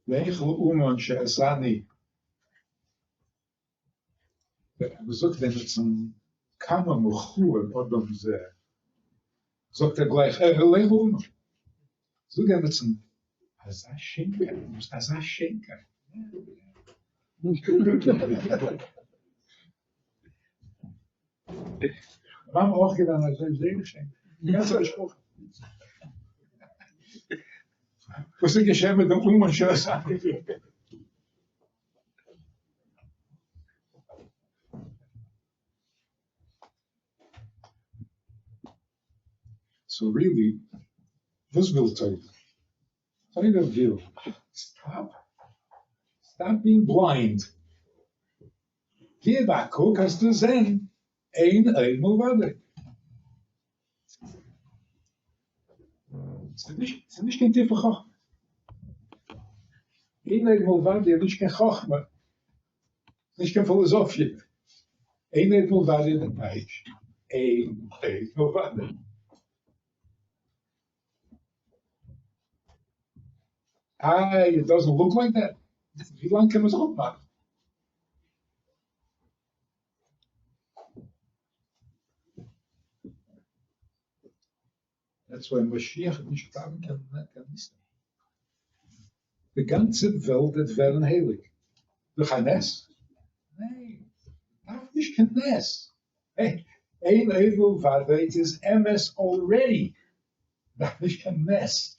לך לאומן שעשני. מען זאגט דעם צום כמה מכוער אדם זה, זאגט ער גלייך, אה, לך אומן. זאג עמיצן, אזא שיינקייט, דו ביסט אזא שיינקייט. מאמע אויך געווען אזוי זייער שיין, די גאנצע משפחה. וואס איז געשען מיט דעם אומן שעשני? סאו ריעלי, וואס וויל תורה? תורה וויל, סטאפ, סטאפ בינג בליינד, גיב א קוק וועסטו זען אין עוד מלבדו. ס'איז נישט קיין טיפע חכמה. אין עוד מלבדו איז נישט קיין חכמה, נישט קיין פילאזאפיע. אין עוד מלבדו איז די טייטש אין עוד מלבדו. איי, איט דאזענט לוק לייק דעט? ווי לאנג קען מען זיך אפמאכן? דעטס וויי משיח וועט נישט דארפן קיין ניסים. די גאנצע וועלט וועט ווערן הייליג. דורך א נס? ניין, מ'דארף נישט קיין נס. אין עוד מלבדו איז אמת אלרעדי. מ'דארף נישט קיין נס.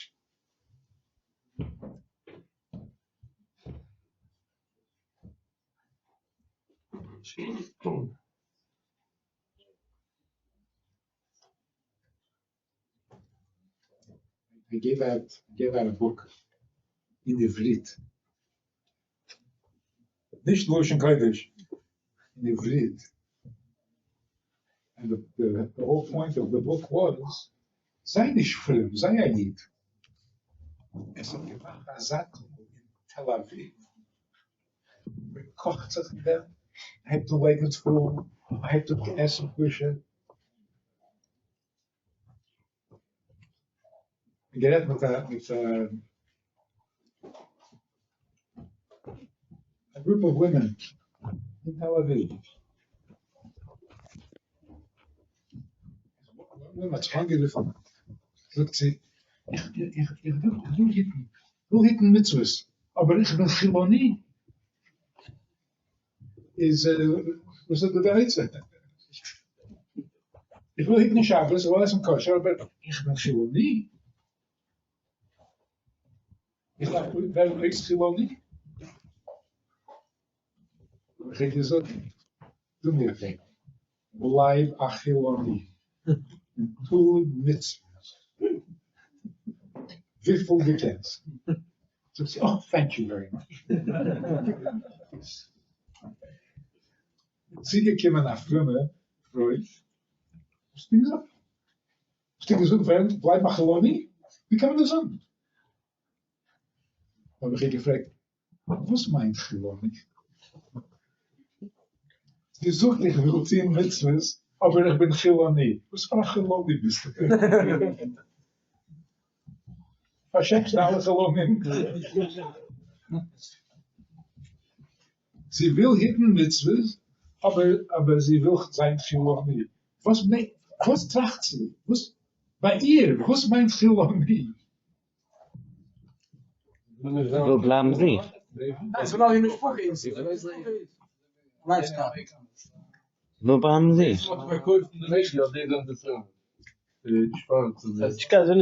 I gave out, gave out a book אין עברית. נישט לשון קודש, אין עברית. And the whole point of the book was, זיי נישט פרום, זיי א איד. עס האט געמאכט אזא טומל אין תל אביב. מען קאכט זיך אין דעם, מען הייבט אן לייגן תפילין, מען הייבט אן עסן כשר. גערעדט מיט א מיט א א group of women אין תל אביב. One האט זיך אנגערופן, זאגט זי, איך איך איך וויל היטן, וויל היטן מצוות, אבער איך בין חילוני. איז וואס איז די עצה? איך וויל היטן שבת, איך וויל עסן כשר, אבער איך בין חילוני. איך דארף ווערן אויס חילוני? האב איך איר געזאגט, do me a favor, בלייב א חילוני און טו מצוות וויפיל דו קענסט. זאגט זי, oh, thank you very much. צוגעקומען א פרומע פרוי, וואס האסטו געזאגט? האסטו געזאגט ווערן בלייב א חילוני? ווי קען מען דאס זאגן? האב איך איר געפרעגט, וואס מיינט חילוני? זי זאגט איך וויל טון מצוות אבער איך בין חילוני. וואס פאר א חילוני ביסטו? פארשעמסט אלע חילונים. זי וויל היטן מצוות אבער אבער זי וויל זיין חילוני. וואס מיינט, וואס טראכט זי? וואס ביי איר וואס מיינט חילוני? וויל בלייבן זיך. וויל בלייבן זיך. זי וויל נישט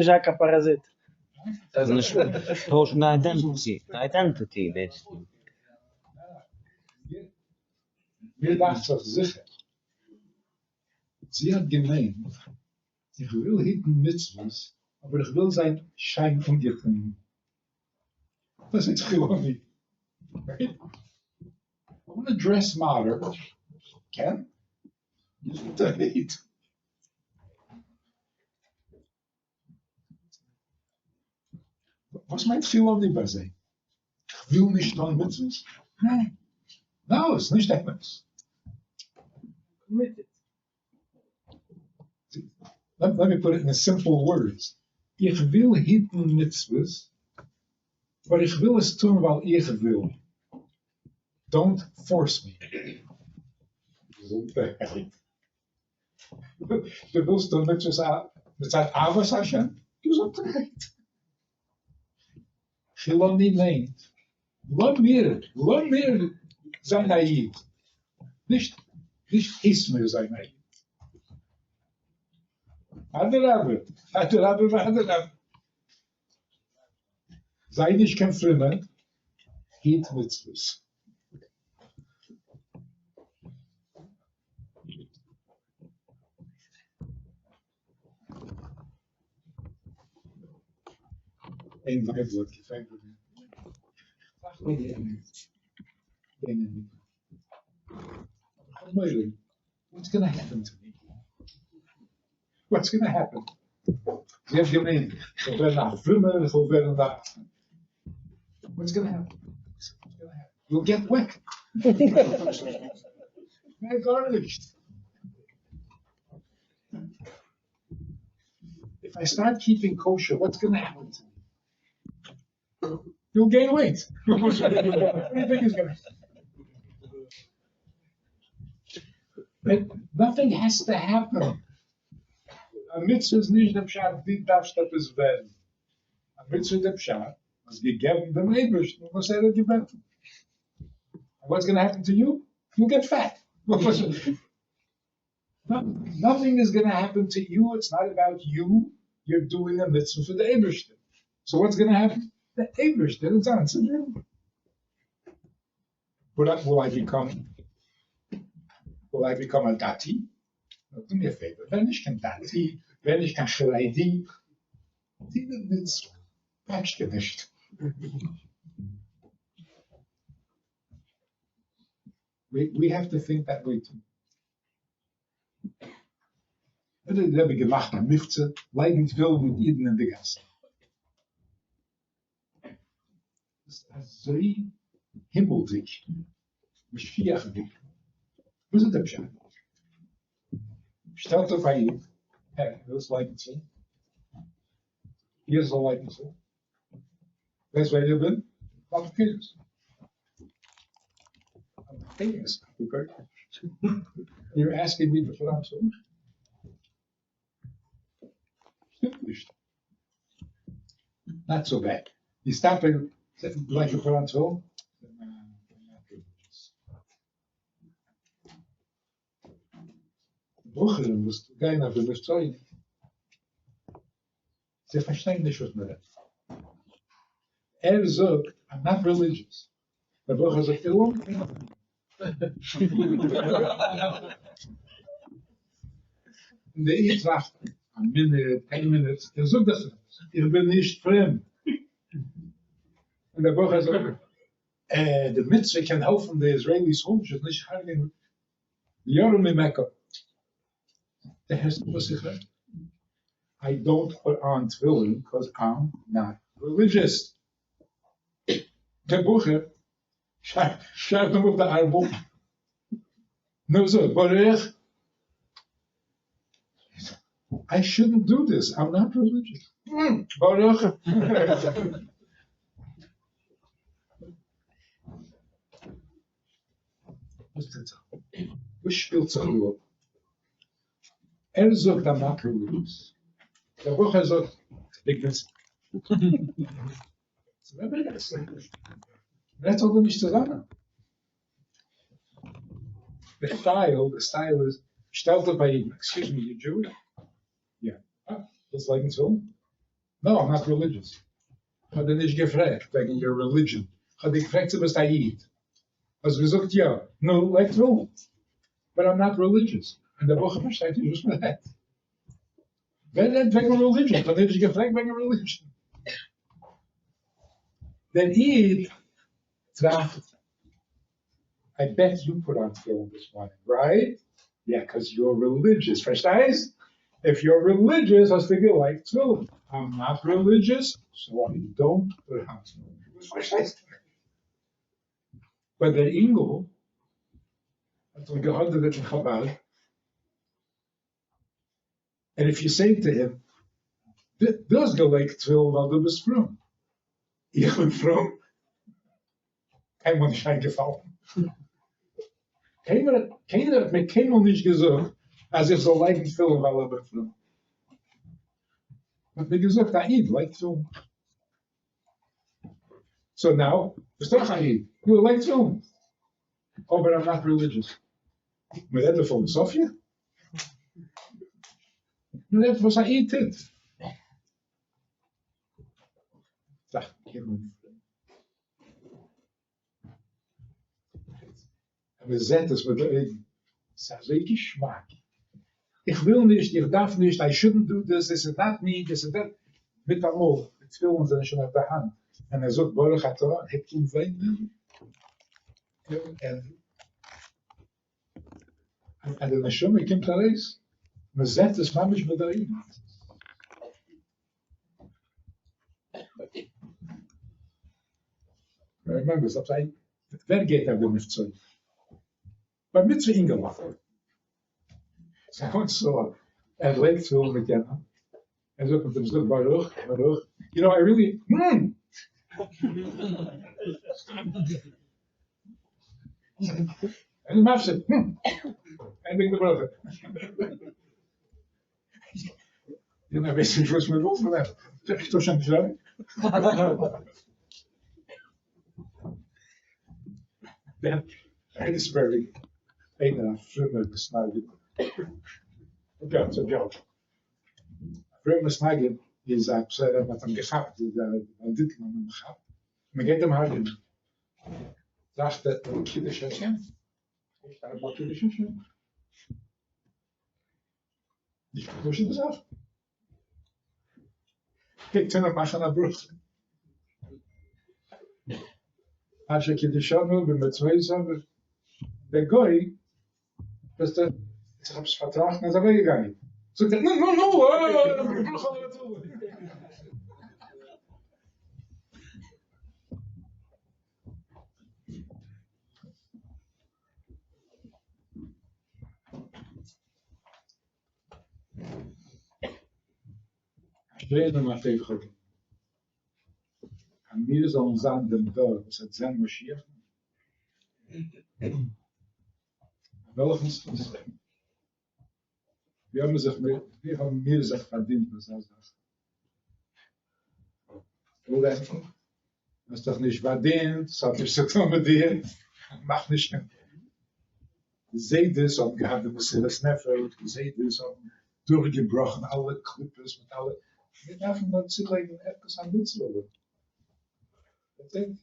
זיין קיין פאראזיט. נישט טוישן די identity, די identity basically. מיר דאכט זיך זיכער. זי האט געמיינט, איך וויל היטן מצוות, אבער איך וויל זיין שיין אנגעטון. דאס איז חילוני. Right? I want to dress modern. קען? געזונטערהייט. וואס מיינט חילוני ביי זיי? איך וויל נישט טון מצוות? ניין. No, עס איז נישט אמת. Committed. Let me put it in simple words. איך וויל היטן מצוות, אבער איך וויל עס טון ווייל איך וויל. Don't force me. געזונטערהייט. דו ווילסט טון מצוות מצד אהבת השם? געזונטערהייט. חילוני מיינט, לאמיר, לאמיר זיין א איד, נישט, נישט הייס מיר זיין א איד. אדרבה, אדרבה ואדרבה. זיי נישט קיין פרומער, היט מצוות. איין ווייבל האט געפרעגט גיין אין מקווה. איך האב מורא, וואטס גאנא העפען טו מי? וואטס גאנא העפען? זי האט געמיינט איך וועל ווערן א פרומער, איך וועל ווערן א. וואטס גאנא העפען? יו וויל געט וועט. מער גארנישט. איף איי סטארט קיפינג קאושער וואטס גאנא העפען טו מי? יו וויל געין וועיט. וואט דו יו טינק איז גאנא העפען? נאטינג העז טו העפען. א מצוה איז נישט דער פשט דו דארפסט עפעס ווערן. א מצוה איז דער פשט האסט געגעבן דעם אייבערשטן וואס ער האט געבעטן. וואטס גאנא העפען טו יו? יו געט פעט. נאטינג איז גאנא העפען טו יו, איטס נאט אבאוט יו, יור דואינג א מצוה פאר די אייבערשטער, סאו וואטס גאנא העפען? די אייבערשטער וועט זיין צופרידן. וויל איי ביקאם, וויל איי ביקאם א דתי? דו מי א פעיווער, ווער נישט קיין דתי, ווער נישט קיין חרדי, טו די מצוה, פאטשקע נישט. ווי העוו טו טינק דעט וועי טו. האט דער רבי געמאכט א מבצע לייגן תפילין מיט אידן אין די גאס. דאס איז אזוי הימלדיג, משיח'דיג. וואס איז דער פשט? שטעלט אויף א איד, העי, ווילסט לייגן תפילין? איך זאל לייגן תפילין? ווייסט ווער איך בין? בעל תקיעות. I'm famous, You're asking me to put on tefillin? שטימט נישט. Not so bad. You stop and like to put on tefillin? בחורים וואס גייען אויף די מבצעים, זיי פארשטייען נישט וואס מען רעדט. ער זאגט I'm not religious. דער בחור זאגט אילן. און דער איד טראכט א מינוט, צען מינוט, ער זאגט דאך איך בין נישט פרום. און דער בחור זאגט די מצוה קען העלפן די איזרעילי סאלדשערס נישט הרג'ענען ירא ממך. דו הערסט וואס איך רעד? איי דאנט פוט אן תפילין קאז איים נאט רעלידזשעס. דער בחור שארט אים אפ די ארבל, נו זאג ברוך, איי שודנט דו דיס, איים נאט רעלידזשעס, ברוך. וואס טוט זיך? וואס שפילט זיך דא אפ? ער זאגט איים נאט רעלידזשעס, דער בחור זאגט ביג מיסטעיק. רעדט זיך דא נישט צוזאמען. די סטייל, די סטייל איז, שטעלט אפ א איד, עקסקיוז מי, יו דזשואיש? יא. אה, ווילסט לייגן תפילין? נאו, איים נאט רעלידזשעס. כ'האב דיר נישט געפרעגט וועגן יור רעלידזשען, כ'האב דיר געפרעגט צו ביסט א איד. האסט געזאגט יא, נו, לייג תפילין. באט איים נאט רעלידזשעס. און דער בחור פארשטייט נישט וואס מען רעדט. ווער רעדט וועגן רעלידזשען? כ'האב דיר נישט געפרעגט וועגן רעלידזשען. דער איד טראכט, איי בעט יו פוט אן תפילין דיס מארנינג, רייט? יא, קאוז יור רעלידזשעס, פארשטייסט? איף יור רעלידזשעס האסטו געלייגט תפילין, איים נאט רעלידזשעס סאו איי דאנט פוט אן תפילין, וואס פארשטייסטו? באט דער אינגל האט זיך געהאדעוועט אין חבד, און איף יו סעי טו הים, דו האסט געלייגט תפילין ווייל דו ביסט פרום, איך בין פרום? קיינמאל נישט איינגעפאלן. קיינער האט מיר קיינמאל נישט געזאגט אז איך זאל לייגן תפילין ווייל איך בין פרום. מ'האט מיר געזאגט א איד לייגט תפילין. סאו נאו, ביסט אויך א איד, נו לייג תפילין. אבער איים נאט רעלידזשעס. מ'רעדט דא פילאסאפיע? מ'רעדט וואס א איד טוט. מען זעט עס מיט די אויגן, ס'איז אזוי געשמאק, איך וויל נישט, איך דארף נישט, איי שודנט דו דיס, דיס איז נאט מי, דיס איז דעט, מיטאמאל די תפילין זענען שוין אויף די האנט, און ער זאגט ברוך אתה און הייבט אן וויינען, און די נשמה קומט ארויס, מען זעט עס ממש מיט די אויגן. ווער גייט אויף די מבצעים? בר מצוה אינגעלעך. סאו ער לייגט תפילין מיט יענעם, ער זאגט מיט אים זאג ברוך ברוך, יו נאו איי ריעלי הממ. ער איז מפסיק, הממ. ענדיג די ברכה. יענער ווייסט נישט וואס מען וויל פון אים, זאג איך טאר שוין נישט רעדן? דען איז ווערי איינער א פרומער מתנגד, אקעי איטס א דזשאוק, א פרומער מתנגד איז א מען האט אים געכאפט, די באנדיטן האבן אים געכאפט, מען גייט אים הרג'נען, טראכט ער, קידוש השם, איך שטארב ביי קידוש השם. נישט קיין פשוט'ע זאך. גייט ער מאכן א ברכה. אשר קידשנו במצוותיו, דער גוי וואס האט זיך עפעס פארטראכט און איז אוועק געגאנגען. זאגט ער, נו נו נו, ברכה לבטלה. אשרינו מה טוב חלקנו אז מיר זאלן זיין דעם דור וואס וועט זען משיח, וועלכן זכות? ווי האבן זיך מיר, ווי האבן מיר זיך פארדינט אזא זאך? וויל ענטפערן, האסט דיך נישט פארדינט, ס'האט נישט צו טון מיט דיר, מאך נישט קיין. די זיידעס האבן געהאט די מסירת נפש, די זיידעס האבן דורכגעבראכן אלע קליפות מיט אלע, מיר דארפן נאר צולייגן עפעס א מצוה'לע, דעטס איט.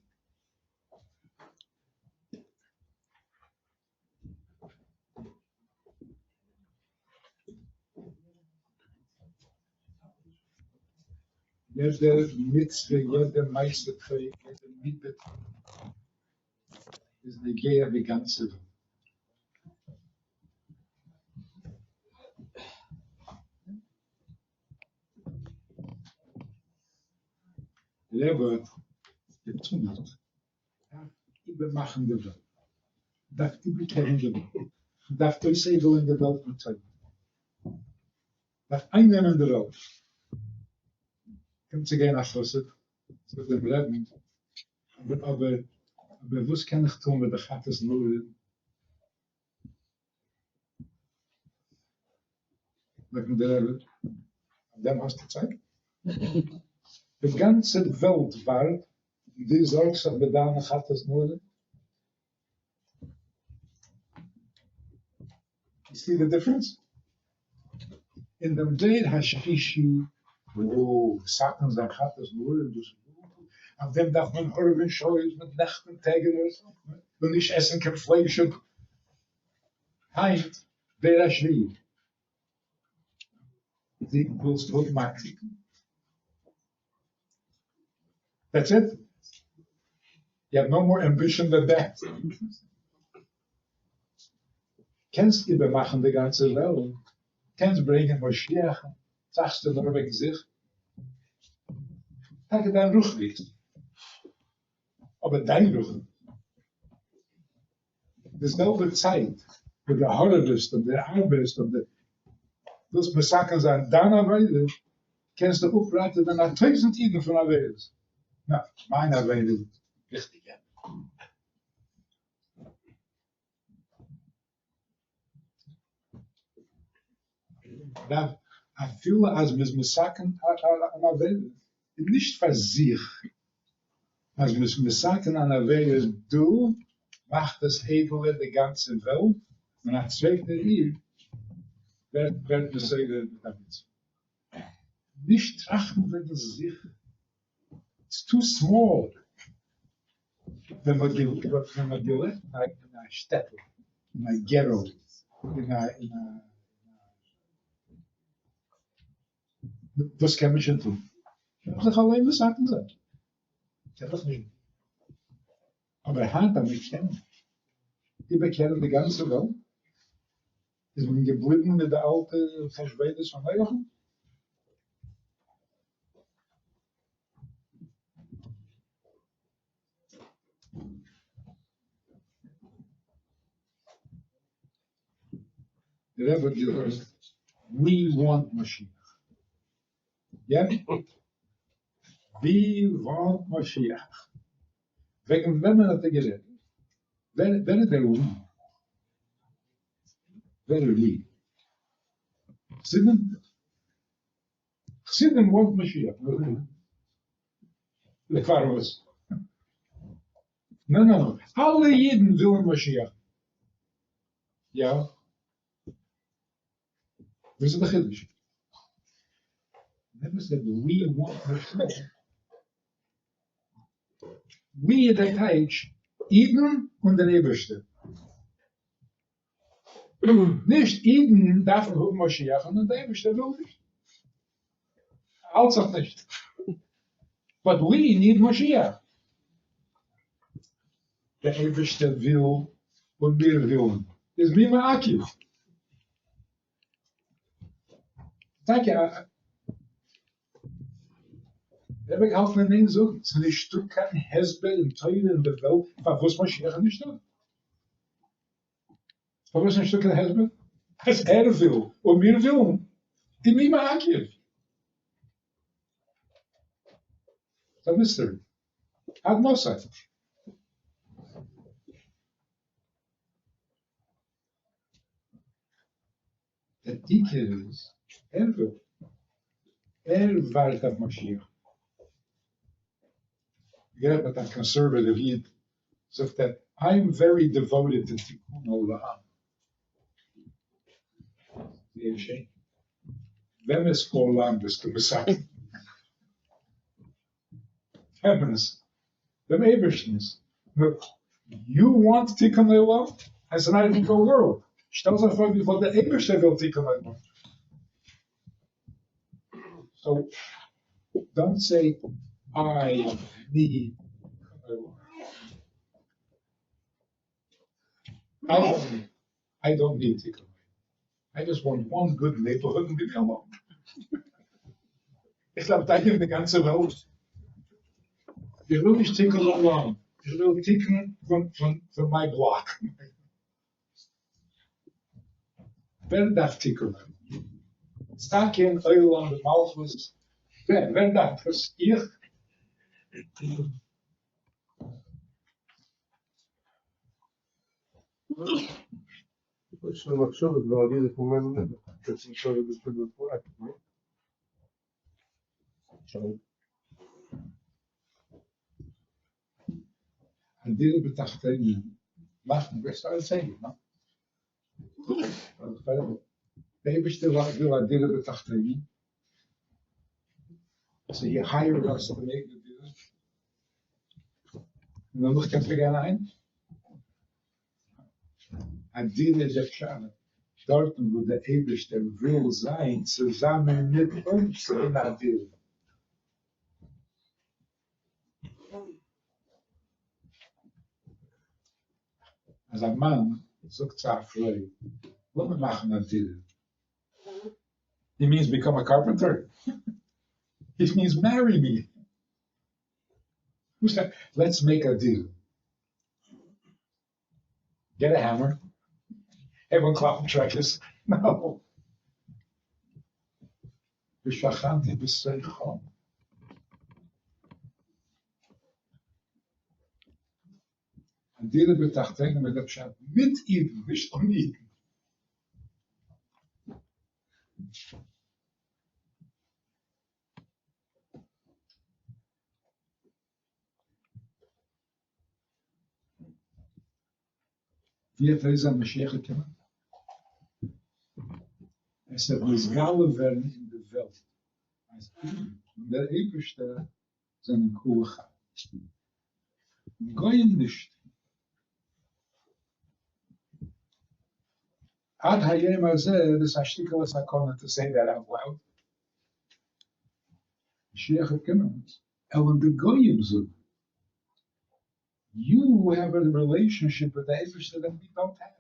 יעדע מצוה, יעדע מעשה טוב, יעדע מידה טובה איז נוגע די גאנצע וועלט. דער רבי האט געטומלט דארף איבערמאכן די וועלט, מ'דארף איבערקערן די וועלט, מ'דארף אויסאיידלען די וועלט מיט תורה, מ'דארף אייננעמען די וועלט. קומט צו גיין א חסיד, זאגט דעם רעבן, אבער אבער אבער וואס קען איך טון מיט די חטאת נעורים? זאגט אים דער רבי, אויף דעם האסטו צייט? די גאנצע וועלט ווארט און דו זארגסט זיך מיט דיינע חטאת נעורים? יו סי די דיפרענס? אין דעם דור השישי, וואו מתקן זיין חטאת נעורים, דאס איז אויף דעם דארף מען הארעווען שעות מיט נעכט און טעג און נישט עסן קיין פלייש און היינט דור השביעי, דו ווילסט האבן א תיקון? דעטס איט? יו האוו נאו מאר עמבישאן דען דעט? קענסט איבערמאכן די גאנצע וועלט, קענסט ברענגען משיח, טראכסטו נאר וועגן זיך? טאקע דיין רוחניות, אבער דיין רוחניות. די זעלבע צייט וואס דו הארעוועסט און דו ארבעסט און דו ווילסט מתקן זיין דיין עבירה, קענסטו אפראטעווען א טויזענט אידן פון עבירות. נא, מיין עבירה איז וויכטיגער. דארף אפילו אז מ'איז מתקן אן עבירה, איז נישט פאר זיך, אז מ'איז מתקן אן עבירה דא, מאכט עס איידעלער די גאנצע וועלט, און א צווייטער איד ווערט ווערט נתעורר מיט א מצוה. נישט טראכטן וועגן זיך, איטס טו סמאל. ווען מ'האט ווען מ'האט געלעבט אין א שטעטל, אין א געטא, אין א אין א וואס קען מען שוין טון? קען מען זיך אליין מתקן זיין. קען דאך נישט. אבער היינט אז מען קען איבערקערן די גאנצע וועלט, איז מען געבליבן מיט די אלטע חשבונות פון נח'ן? דער רבי האט געזאגט, We want משיח. יא? We want משיח. וועגן וועמען האט ער גערעדט? ווער ווער איז דער we? ווער איז we? חסידים? חסידים want משיח. פארוואס? ניין ניין ניין, אלע אידן ווילן משיח. יא? וואס איז די חידוש? Never said we want משיח. We איז דער טייטש אידן און דער אייבערשטער. נישט אידן דארפן האבן משיח און דער אייבערשטער וויל נישט. האלט זיך נישט. But we need משיח. דער אייבערשטער וויל און מיר ווילן. איז מי מעכב? טאקע א דער רבי האלט אין איין זאגן, ס'איז נישטא קיין הסבר אין תורה אין דער וועלט פארוואס משיח איז נישטא. פארוואס נישטא קיין הסבר? אז ער וויל און מיר ווילן, איז מי מעכב? ס'איז א mystery. עד מתי? דער עיקר איז, ער וויל, ער ווארט אויף משיח. גערעדט מיט א conservative איד, זאגט ער, I'm very devoted to תיקון עולם. זייער שיין. וועמענס עולם ביסטו מתקן? וועמענס? דעם אייבערשטנ'ס. You want תיקון עולם? It's not even your world. שטעל זיך פאר וויפיל דער אייבערשטער וויל תיקון עולם. So, don't say, I need תיקון עולם. I don't need תיקון עולם. I just want one good neighborhood and leave me alone. איך דארף דייקא די גאנצע וועלט. איך וויל נישט תיקון עולם. איך וויל תיקון פון פון פון my block. ווער דארף תיקון עולם? תקון עולם במלכות. ווער? ווער דארף דאס? איך? שוין מחשבות ווייל יעדער פון מענער דאס איז שוין דאס איז דאס נו. שוין. א דירה בתחתונים מאכן we started saying it, no? דער אייבערשטער וויל א דירה בתחתונים. So he hired us to make the דירה. און דערנאך קענסטו גיין אהיים. א דירה איז אפשר דארטן וואו דער אייבערשטער וויל זיין צוזאמען מיט אונז אין א דירה. אז א מאן זאגט צו א פרוי, לאמיר מאכן א דירה. He means become a carpenter. He means marry me. Who said, let's make a deal. Get a hammer. Everyone clapping trackers. No. ושכנתי בתוכם. א דירה בתחתונים מיט דער פשט מיט אידן, נישט אן אידן. ווי וועט אויסזען אז משיח וועט קומען? עס וועט נתגלה ווערן אין די וועלט אז אידן און דער אייבערשטער זענען כולא חד, און גויים נישט. עד היום הזה דאס איז א שטיקעלע סכנה to say that out loud. משיח וועט קומען, וועלן די גויים זאגן, you have a relationship with the אייבערשטער that we don't have.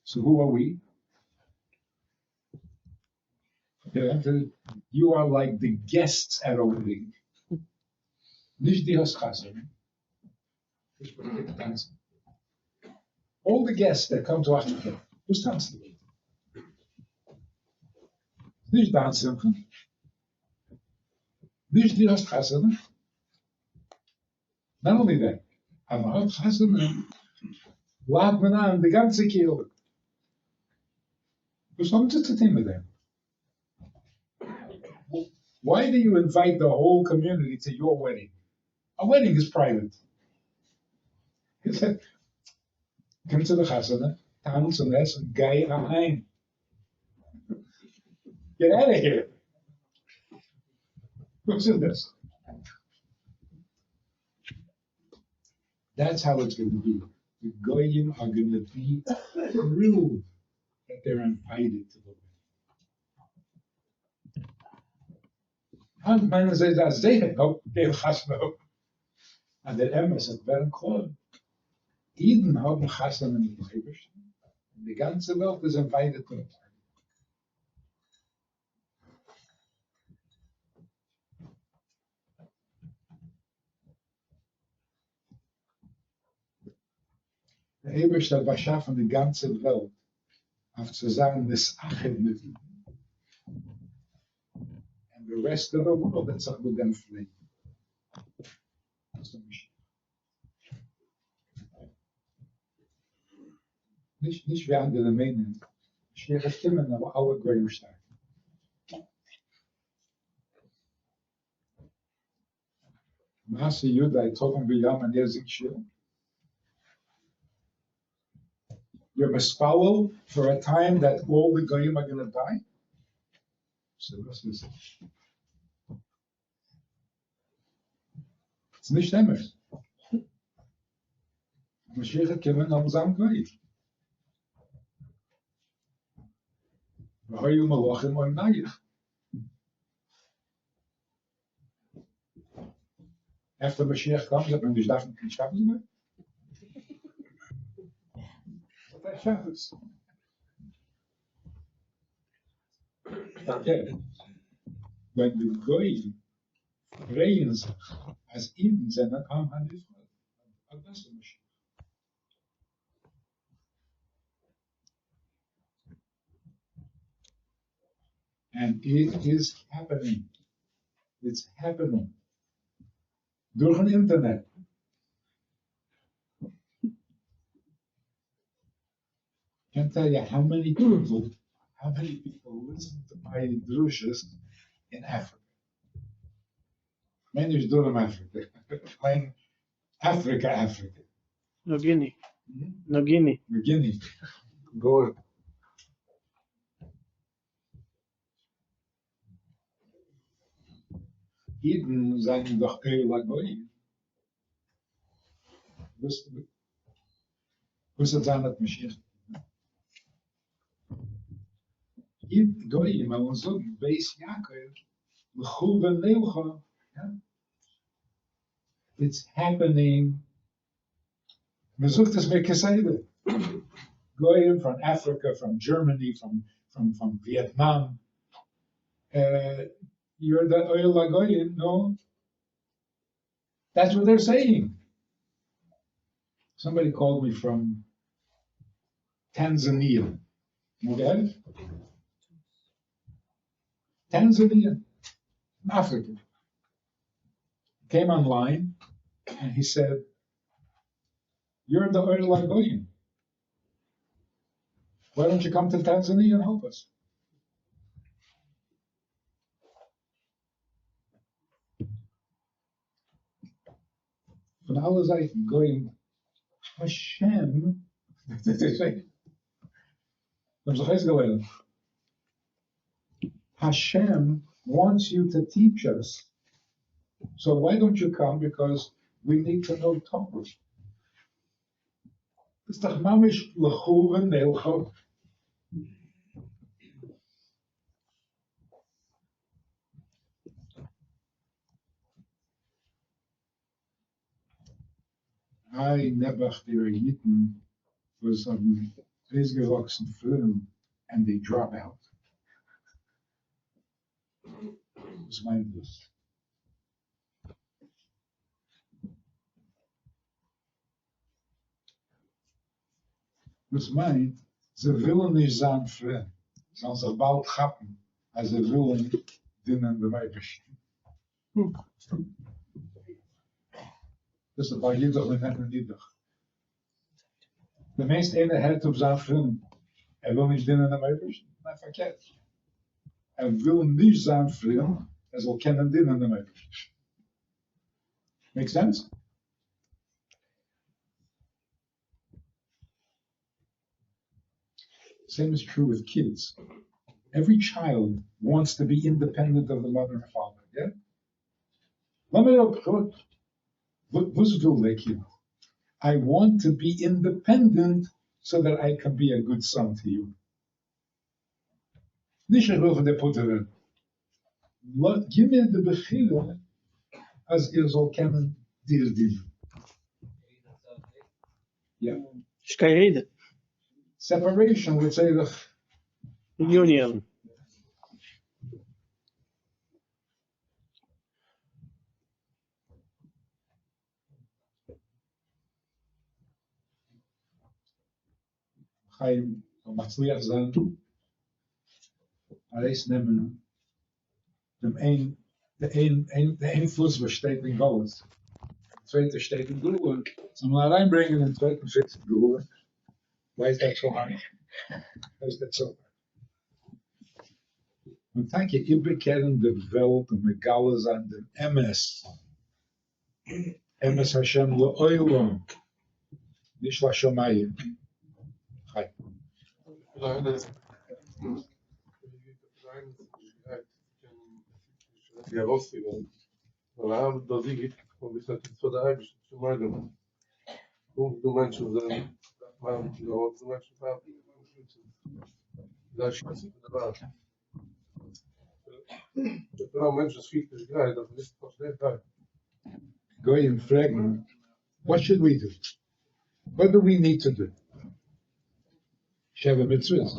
So who are we? You are like the guests at a wedding. נישט דו האסט חתונה. All the guests that come to Africa, וואס טאנצן זיי? נישט דיין שמחה. נישט דו האסט חתונה. Not only that, אז מען האט חתונה, לאדט מען איין די גאנצע קהילה. וואס האבן זיי צו טון מיט דעם? Why do you invite the whole community to your wedding? A wedding is private. קום צו די חתונה, טאנץ און עס און גיי אהיים. Get out of here. וואס איז דאס? That's how it's going to be. The goyim are going to be thrilled that they're invited to the wedding. היינט מיינען זיי אז זיי האבן חתונה. און דער אמת וועט ווערן קלאר. אידן האבן חתונה מיטן אייבערשטן, און די גאנצע וועלט איז invited to the party. דער אייבערשטער האט באשאפן די גאנצע וועלט אויף צו זיין נתאחד מיט אידן, and the rest of the world וועט זיך מיט דעם פרייען. דאס איז משיח. נישט נישט ווי אנדערע מיינען, משיח וועט קומען אבער אלע גויים שטארבן. מעשה יודאי טובעים בים און ער זינגט שירה. You're מתפלל for a time that all the goyim are going to die? So וואס איז עס? ס'איז נישט אמת. משיח וועט קומען וועלן זיין גויים. והיו מלכים אומניך. After משיח comes, וועט מען נישט דארפן קיין שבת מער? שבת. פארקערט, ווען די גויים פרייען זיך אז אידן זענען עם הנבחר, אט דאס איז משיח. And it is happening. It's happening. דורכן אינטערנעט. Can't tell you how many people listen to my דרשות in Africa. מיין נישט דרום אפריקע. מיין אפריקע, אפריקע. ניו גיני. ניו גיני. ניו גיני. גאר. אידן זענען דאך אור לגויים. וואס וואס וועט זיין מיט משיח? איד גויים וועלן זאגן בית יעקב לכו ונלכה. It's happening. מען זאגט עס מיר כסדר. גויים from Africa, from Germany, from Vietnam. You're the אור לגויים, no? That's what they're saying. Somebody called me from Tanzania. Okay? Tanzania, Africa. Came online and he said, You're the אור לגויים. Why don't you come to Tanzania and help us? פון אלע זייטן גוים, השם, זיי האבן זיך אויסגעלערנט, השם wants you to teach us, so why don't you come because we need to know Torah. איז דאך ממש לכו ונלכה. איי נעבעך די אידן וואס האבן אויסגעוואקסן פרום and they drop out. וואס מיינט דאס? דאס מיינט זיי ווילן נישט זיין פרום, זיי וועלן זיך באלד כאפן אז זיי ווילן דינען דעם אייבערשטן. דאס איז בל ידח ממנו נידח. דו מיינסט איינער הערט אויף זיין פרום, ער וויל נישט דינען דעם אייבערשטן? ניין פארקערט, ער וויל נישט זיין פרום ער זאל קענען דינען דעם אייבערשטן. Make sense? Same is true with kids. Every child wants to be independent of the mother and father. Yeah? לאמיר וואס וויל דער קינד? I want to be independent so that I can be a good son to you. נישט איך וויל פון דיר פטור ווערן. גיב מיר די בחירה אז איך זאל קענען דיר דינען. יא. נישט קיין רעדע. Separation לצורך Union. חיים זאל מצליח זיין ארויסנעמען דעם איין די איין איין די איין פוס וואס שטייט אין גלות, די צווייטע שטייט אין גאולה, זאל מען אריינברענגען דעם צווייטן פוס אין גאולה. Why is that so hard? Why is that so hard? און טאקע איבערקערן די וועלט און מגלה זיין דעם אמת, אמת השם לעולם, נישט לשמים. חיים. אפילו איינער איז אפילו איינער איז נישט גרייט צו קענען נישט ארויסצוגיין, ווייל ער ארבעט דארט זי גוט און ביסט א טוט פאר די אייבערשטן צו מודים. דא מענטשן וואס זענען דארפן ארבעטן דארט, דא מענטשן וואס ארבעטן זיי שיסן פון די באן. אפילו א מענטש וואס פילט נישט גרייט דארף וויסן כאטש דער גרייט. גויים פרעגן, what should we do? What do we need to do? שבע מצוות.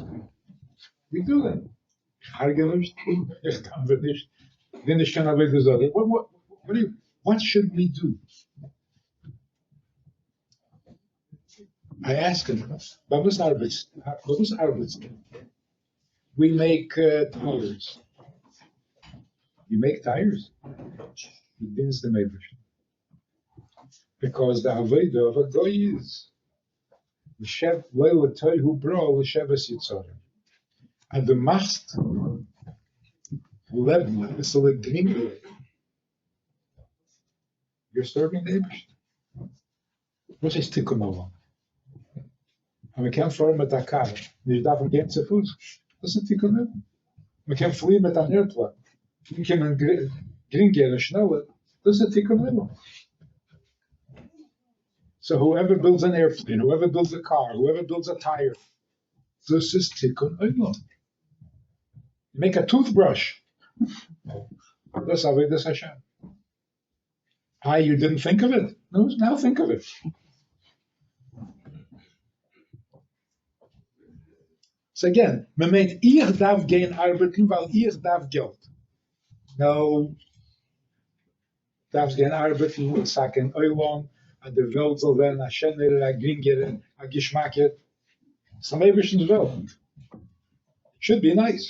We do them. איך הרג'ע נישט, איך גנב'ע נישט, דין נישט קיין עבודה זרה. What should we do? I ask him, ביי וואס ארבעטסטו? ביי וואס ארבעטסטו? We make tires. You make tires? דו דינסט דעם אייבערשטן. Because the עבודה of a goy is לשב לא לתוהו ברא לשבת יצרה. אז דו מאכסט לעבן א ביסעלע גרינגער, you're serving the אייבערשטן. וואס איז תיקון עולם? אז מען קען פארן מיט א קאר, נישט דארפן גיין צו פוס, דאס איז תיקון עולם. מען קען פליען מיט אן airplane, אנקומען גרינגער און שנעלער, דאס איז תיקון עולם. So whoever builds an airplane, whoever builds a car, whoever builds a tire, this is תיקון עולם. You make a toothbrush. דאס עבודת השם. Ah, you didn't think of it? No, now think of it. So again, מען מיינט, איך דארף גיין ארבעטן, ווייל איך דארף געלט. No, דארפסט גיין ארבעטן, לתקן עולם, אז די וועלט זאל ווערן א שענערע, א גרינגערע, א געשמאקער. ס'איז דעם אייבערשטנ'ס וועלט. It should be nice.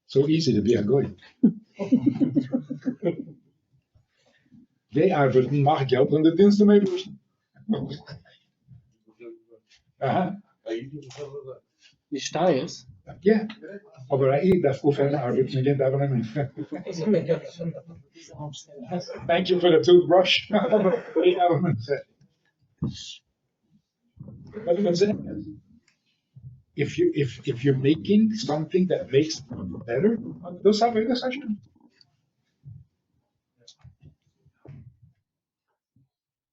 So easy to be a goy. גיי ארבעטן, מאך געלט און דו דינסט דעם אייבערשטן. אהא. א איד איז די זעלבע זאך. נישט איז? יא, אבער א איד דארף אויפהערן ארבעטן און גיין דאווענען מנחה. Thank you for the toothbrush. איך דאווען מנחה. But I'm saying is, if you if if you're making something that makes it better, דאס עבודת השם.